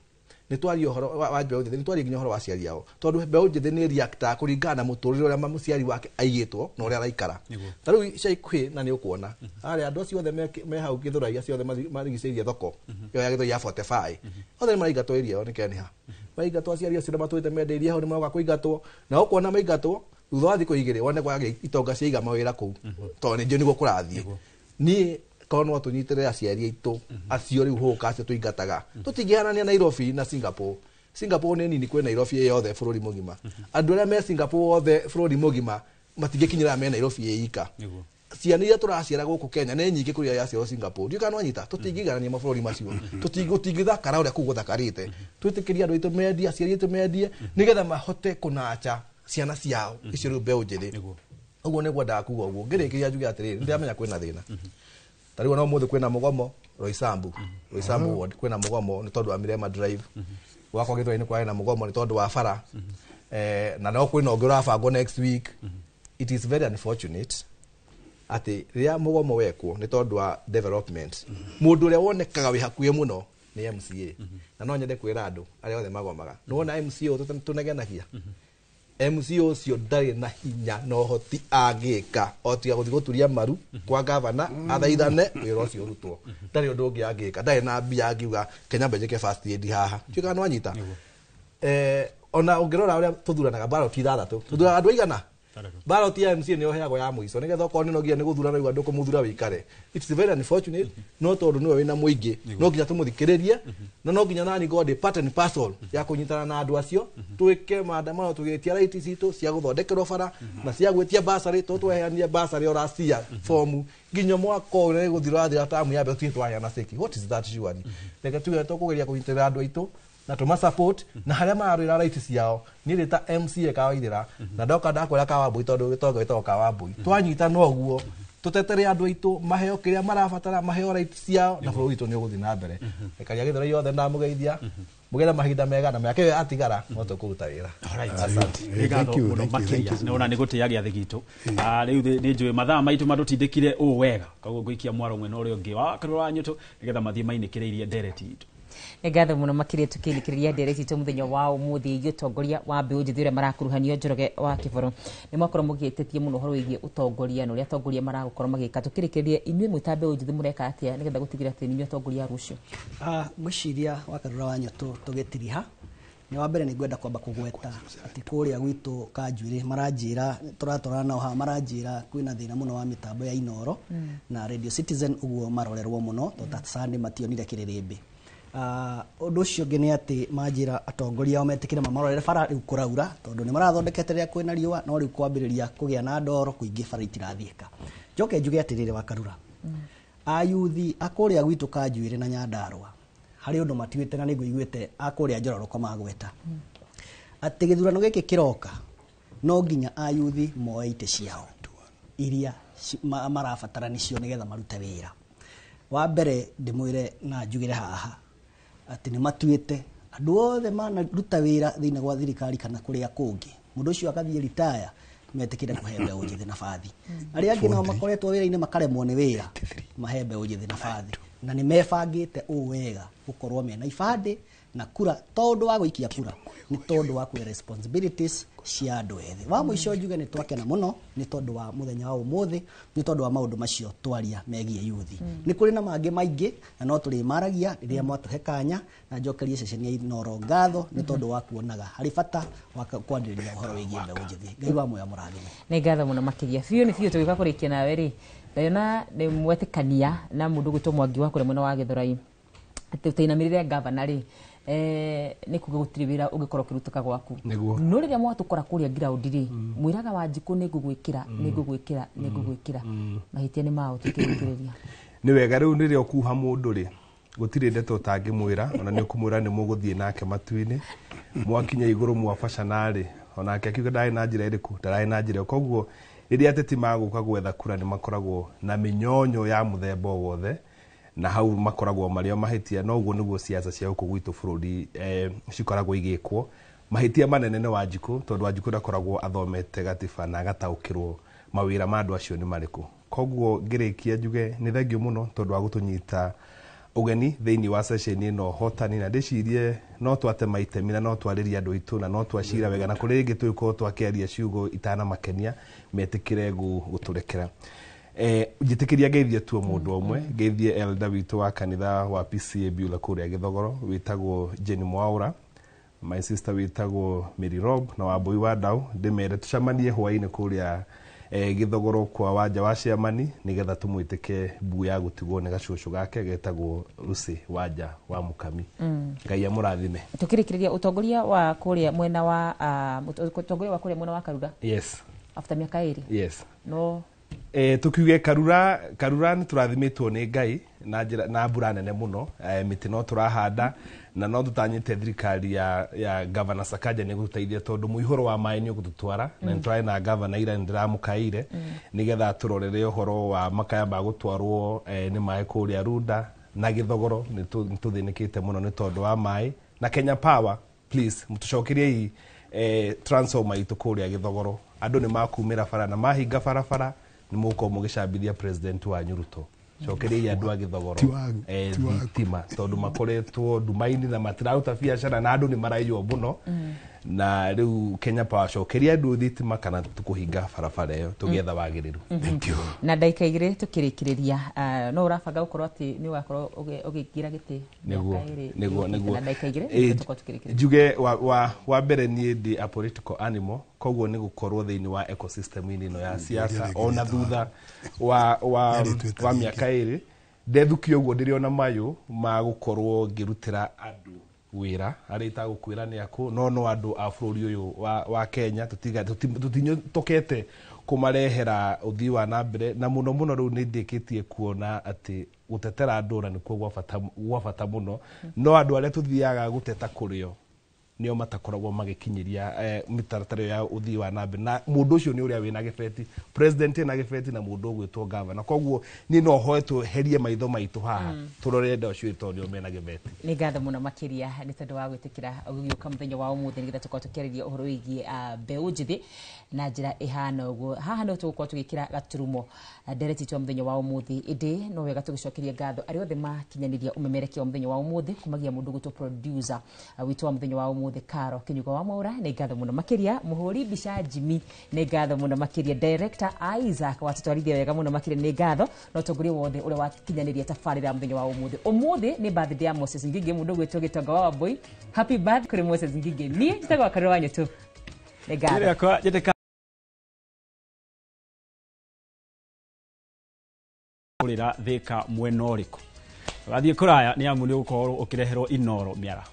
nĩ twaria ũhoro wa mbeũ njĩthĩ, nĩ twaria nginya ũhoro wa aciari ao, tondũ mbeũ njĩthĩ nĩ reactaga kũringana na mũtũrĩre ũrĩa mũciari wake aigĩtwo na ũrĩa araikara. Ta rĩu ica ikuhĩ na nĩ ũkuona harĩa andũ acio othe me hau Gĩthũrai, acio othe marigicĩirie thoko ĩyo ya Gĩthũrai ya 45, othe nĩ maraingatwo area ĩyo nĩ Keniha. Maingatwo aciari acio nĩ matũrĩte mendeirie hau, nĩ maroka kũingatwo, na ũkuona maingatwo thutha wa thikũ 2 wone kwagĩa itonga ciaiga mawĩra kũu, tondũ nĩ njũĩ nĩguo kũrathiĩ. Niĩ korwo no tũnyitĩrĩre aciari aitũ acio rĩu hũka acio tũingataga, tũtingĩhanania Nairobi na Singapore. Singapore nĩ nini kwĩ Nairobi ĩ yothe bũrũri mũgima. Andũ arĩa me Singapore othe bũrũri mũgima matingĩkinyĩra me Nairobi ĩ ika. Ciana iria tũraciara gũkũ Kenya nĩ nyingĩ kũrĩ iria ciaciarwo Singapore. Ndiũĩ kana nwanyita, tũtingĩiganania mabũrũri macio, tũtingĩthakara ũrĩa kũu gũthakarĩte. Twĩtĩkĩrie andũ aitũ mendie, aciari aitũ mendie, nĩgetha mahote kũnacha ciana ciao icio rĩu mbeũ njĩthĩ. Ũguo nĩguo ndaga kuga ũguo. Ngĩrĩkĩria njuge atĩrĩrĩ, nĩndĩramenya kwĩna thĩna. Ta rĩu ona ũmũthĩ kwĩna mũgomo Roysambu, Roysambu ward kwĩna mũgomo nĩ tondũ wa Mirema Drive. Gwakwa Gĩthũrai-inĩ kwarĩ na mũgomo nĩ tondũ wa bara. Na no kwĩna ũngĩ ũrabangwo next week. It is very unfortunate atĩ rĩrĩa mũgomo wekwo nĩ tondũ wa development, mũndũ ũrĩa wonekaga wĩ hakuhĩ mũno nĩ MCA. Na no nyende kwĩra andũ arĩa othe magomaga, nĩwona MCA ũyũ tũnegenagia, MCA ũcio ndarĩ na hinya na ũhoti angĩka o tiga gũthiĩ gũturia maru kwa gavana athaithane wĩra ũcio ũrutwo. Ndarĩ ũndũ ũngĩ angĩka, ndarĩ na mbia angiuga Kenya mbe njĩke first aid haha. Ndiũĩ kana nĩwanyita. Ona ũngĩrora ũrĩa tũthuranaga ballot 6, tũthuraga andũ aigana? Ballot ya MCA nĩyo ĩheagwo ya mũico, nĩgetha okorwo nĩ no nginya nĩ gũthurana rĩu andũ kũmũthura wĩikare. It's very unfortunate, no tondũ nĩwe wĩna mũingĩ, no nginya tũmũthikĩrĩrie, na no nginya nani ngorwo ndĩ part and parcel ya kũnyitana na andũ acio, twĩke maandamano tũgĩtia right citũ cia gũthondekerwo bara na cia gwĩtia bursary, tondũ tweheanire bursary o last year fomu nginya mwaka ũyũ nĩ gũthira wathira tamu ya mbere tũthiĩ twaheana ceki. What is that surely? Reke tuge tũkũgeria kũnyitĩrĩra andũ aitũ na tũma support na harĩa mararũĩra right ciao. Niĩ ndĩ ta MCA Kawaithĩra na ndoka ndakwĩra Kawambui, tondũ gĩtonga gĩtagwo Kawambui, twanyitana ũguo tũtetere andũ aitũ maheo kĩrĩa marabatara, maheo right ciao, na bũrũri witũ nĩ ũgũthiĩ na mbere. Ekaria Gĩthũrai othe ndamũgeithia, mũgĩe na mahinda mega, na mĩaka ĩyo yatigara no tũkũruta wĩra. Asante. Nĩ ngatho mũno makĩria, nĩ nĩ gũtĩĩa gĩathĩ gitũ. Rĩu nĩ njũĩ mathaa maitũ matũtindĩkire ũũ wega, koguo ngũikia mwaro mwena ũrĩa ũngĩ wa Karũra wa Nyũtũ nĩgetha mathiĩ mainĩkĩrĩirie ndereti itũ. Nĩ ngatho mũno makĩria tũkĩrĩkĩrĩria ndereti itũ mũthenya wa ũmũthĩ ĩgiĩ ũtongoria wa mbeũ njĩthĩ ũrĩa marakuruhanio Njoroge wa Kĩboro. Nĩ mwakorwo mũgĩtetie mũno ũhoro wĩgiĩ ũtongoria na ũrĩa atongoria maragũkorwo magĩka. Tũkĩrĩkĩrĩria, inyuĩ mwĩ ta mbeũ njĩthĩ mũreka atĩa nĩgetha gũtigĩrĩra atĩ nĩ inyuĩ atongoria a rũciũ? Ngwĩciria wa Karũra wa Nyũtũ tũgĩtiriha, nĩ wa mbere nĩ ngwenda kwamba kũgweta atĩ kũrĩa gwitũ Kanjuĩrĩ maranjĩra, tũratwarana nao haha, maranjĩra kwĩna thĩna mũno wa mĩtambo ya Inooro na Radio Citizen, ũguo marorerwo mũno tondũ ta Sunday mationire kĩrĩrĩmbĩ. Ũndũ ũcio ũngĩ nĩ atĩ manjĩra atongoria ao metĩkĩre mamarorere bara rĩu kũraura, tondũ nĩ marathondekete rĩrĩa kwĩna riũa, no rĩu kwambĩrĩria kũgĩa na ndoro kũingĩ bara itirathiĩka. Njoke njuge atĩrĩrĩ wa Karura, ayuthi a kũrĩa gwitũ Kanjuĩrĩ na Nyandarũa harĩ ũndũ matuĩte na nĩngũiguĩte a kũrĩa Njororoko magweta atĩ gĩthurano gĩkĩ kĩroka no nginya ayuthi moe itĩ ciao iria marabatara nĩcio nĩgetha marute wĩra. Wa mbere ndĩmwĩre na njugĩre haha atĩ nĩ matuĩte andũ othe manaruta wĩra thĩinĩ wa thirikari kana kũrĩa kũngĩ, mũndũ ũcio agathiĩ ritaya, metĩkĩre kũhe mbeũ njĩthĩ nabathi. Arĩa angĩ nao makoretwo wĩra-inĩ makaremwo nĩ wĩra, mahe mbeũ njĩthĩ nabathi. Na nĩ mebangĩte ũũ wega gũkorwo mena ibandĩ na kura, tondũ wa gũikia kura nĩ tondũ wa kuoya responsibilities cia andũ ethĩ. Wa mũico njuge nĩ twakena mũno nĩ tondũ wa mũthenya wa ũmũthĩ, nĩ tondũ wa maũndũ macio twaria megiĩ yuthi. Nĩ kũrĩ na mangĩ maingĩ na no tũrĩmaragia rĩrĩa mwatũhe kanya, na njokerie ceceni ya Inooro ngatho nĩ tondũ wa kuonaga harĩ bata wa kwanĩrĩria ũhoro wĩgiĩ mbeũ njĩthĩ. Ngai wa muoyo mũrathime. Nĩ ngatho mũno makĩria biũ nĩ biũ. Tũgĩũka kũrĩkia nawe rĩ, ndayona nĩ mwetĩkania na mũndũ gwĩtwo Mwangi wa kũrĩa mwena wa Gĩthũrai atĩ ũtainamĩrĩre gavana rĩ, nĩ kuga gũtirĩ wĩra ũngĩkorwo ũkĩrutĩka gwaku. No rĩrĩa mwatũkora kũrĩa ground rĩ, mwĩraga Wanjikũ nĩ ngũgwĩkĩra, nĩ ngũgwĩkĩra, nĩ ngũgwĩkĩra. Mahĩtia nĩ mao tũkĩrĩkĩrĩria. Nĩ wega rĩu rĩrĩa ũkuha mũndũ rĩ, gũtirĩ ndeto ũtangĩmwĩra, ona nĩ ũkũmwĩra nĩ mũgũthiĩ nake matu-inĩ, mwakinya igũrũ mwabacana rĩ, onake akiuga ndarĩ na njĩra ĩrĩkũ, ndararĩ na njĩra ĩyo. Koguo rĩrĩa ateti magũka gwetha kura nĩ makoragwo na mĩnyonyo ya mũthemba o wothe, na hau makoragwo marĩ o mahĩtia. No ũguo nĩguo siasa cia gũkũ gwitũ bũrũri cikoragwo igĩkwo. Mahĩtia manene nĩ Wanjikũ, tondũ Wanjikũ ndakoragwo athomete gatiba na agataũkĩrwo mawĩra ma andũ acio nĩ marĩkũ. Koguo ngĩrĩkia njuge nĩ thengio mũno tondũ wa gũtũnyita ũgeni thĩinĩ wa session ĩno hotani, na ndĩcirie no twatema itemi na no twarĩrie andũ aitũ na no twacira wega, na kũrĩ rĩngĩ tũgĩkorwo twakĩaria ciugo itanamakenia metĩkĩre gũtũrekera. Njĩtĩkĩria ngeithie tu mũndũ ũmwe, ngeithie elder witũ wa kanitha wa PCA Beulah kũrĩa Gĩthogoro wĩtagwo Jane Mwaũra, my sister wĩtagwo Mary Rob na Wambui wa Ndau, ndĩmere tũcemanie hwaĩ-inĩ kũrĩa Gĩthogoro kwa Wanja wa Ciamani nĩgetha tũmwĩtĩke mbu ya gũtigwo nĩ gacũcũ gake getagwo Lucy Wanja wa Mũkami. Ngai amũrathime. Tukĩrĩkĩrĩria ũtongoria wa kũrĩa mwena wa ũtongoria wa kũrĩa mwena wa Karura. Yes. After mĩaka 2. Yes. No tukiuge Karura, Karura nĩ tũrathimĩtwo nĩ Ngai na njĩra na mbura nene mũno, mĩtĩ no tũrahanda na no tũtanyĩte thirikari ya Governor Sakaja nĩ gũtũteithia tondũ mũihũro wa maĩ nĩ ũgũtũtwara, na nĩ tũrarĩ na governor ira nĩ ndĩramũkaĩire nĩgetha tũrorere ũhoro wa makaya ma gũtwarwo nĩ maĩ kũrĩa Runda na Gĩthogoro. Nĩ tũthĩnĩkĩte mũno nĩ tondũ wa maĩ, na Kenya Power, please mũtũcokeriei transformer itũ kũrĩa Gĩthogoro. Andũ nĩ makumĩra bara na mahinga barabara nĩ mũgũkorwo mũgĩcambithia president wanyu Ruto. Cokeriai andũ a Gĩthogoro thitima tondũ makoretwo nduma-inĩ na matiraruta biacara na andũ nĩ maraiywo mũno, na rĩu Kenya Power cokeria andũ thitima kana tũkũhinga barabara ĩyo tũgĩetha wagĩrĩru. Thank you. Na ndagĩka 2 tũkĩrĩkĩrĩria, no ũrabanga gũkorwo atĩ nĩ ũgakorwo ũgĩingĩra gĩtĩ nĩguo na ndagĩka 2 tũkorwo tũkĩrĩkĩrĩria. Njuge wa mbere niĩ ndĩ a political animal, koguo nĩ gũkorwo thĩinĩ wa ecosystem-inĩ ĩno ya siasa ona thutha wa mĩaka 2 ndethukio ũguo ndĩrĩ ona mayũ ma gũkorwo ngĩrutĩra andũ wĩra arĩa itagũkwĩra nĩ akũ, no andũ a bũrũri ũyũ wa Kenya tũtinyotokete kũmarehera ũthii wa na mbere, na mũno mũno rĩu nĩ ndĩkĩtie kuona atĩ gũtetera andũ ona nĩkuo gwa bata mũno, no andũ arĩa tũthiaga gũteta kũrĩo nĩo matakoragwo magĩkinyĩria mĩtaratara ya ũthii wa na mbere, na mũndũ ũcio nĩ ũrĩa wĩna gĩbeti, president ena gĩbeti na mũndũ ũgwĩtwo governor. Koguo niĩ no hoe tũherie maitho maitũ haha tũrore andũ acio tondũ nĩo mena gĩbeti. Nĩ ngatho mũno makĩria nĩ tondũ wa gwĩtĩkĩra ũgĩũka mũthenya wa ũmũthĩ nĩgetha tũkorwo tũkĩarĩria ũhoro wĩgiĩ mbeũ njĩthĩ na njĩra ĩhana ũguo. Haha no tũgũkorwo tũgĩkĩra gaturumo ndereti itũ ya mũthenya wa ũmũthĩ, ĩndĩ no wega tũgĩcokeria ngatho arĩa othe makinyanĩria ũmemerekia wa mũthenya wa ũmũthĩ, kumagia mũndũ ũgwĩtwo producer witũ wa mũthenya wa ũmũthĩ Karo Kinyugo wa Mwaura, nĩ ngatho mũno makĩria mũhũri mbica Jimmy, nĩ ngatho mũno makĩria director Isaac watũtwarithia wega mũno makĩria, nĩ ngatho na ũtongoria wothe ũrĩa wakinyanĩria tabarĩra ya mũthenya wa ũmũthĩ. Ũmũthĩ nĩ birthday ya Moses Ngige, mũndũ ũgwĩtwo Gĩtonga wa Wambui. Happy birthday kũrĩ Moses Ngige. Niĩ njĩtagwo Karura wa Nyũtũ. Nĩ ngatho. Kũrĩra Thĩka mwena ũrĩkũ? Ũgathiĩ kũraya nĩ amu nĩ ũgũkorwo ũkĩreherwo Inoro mĩaraho.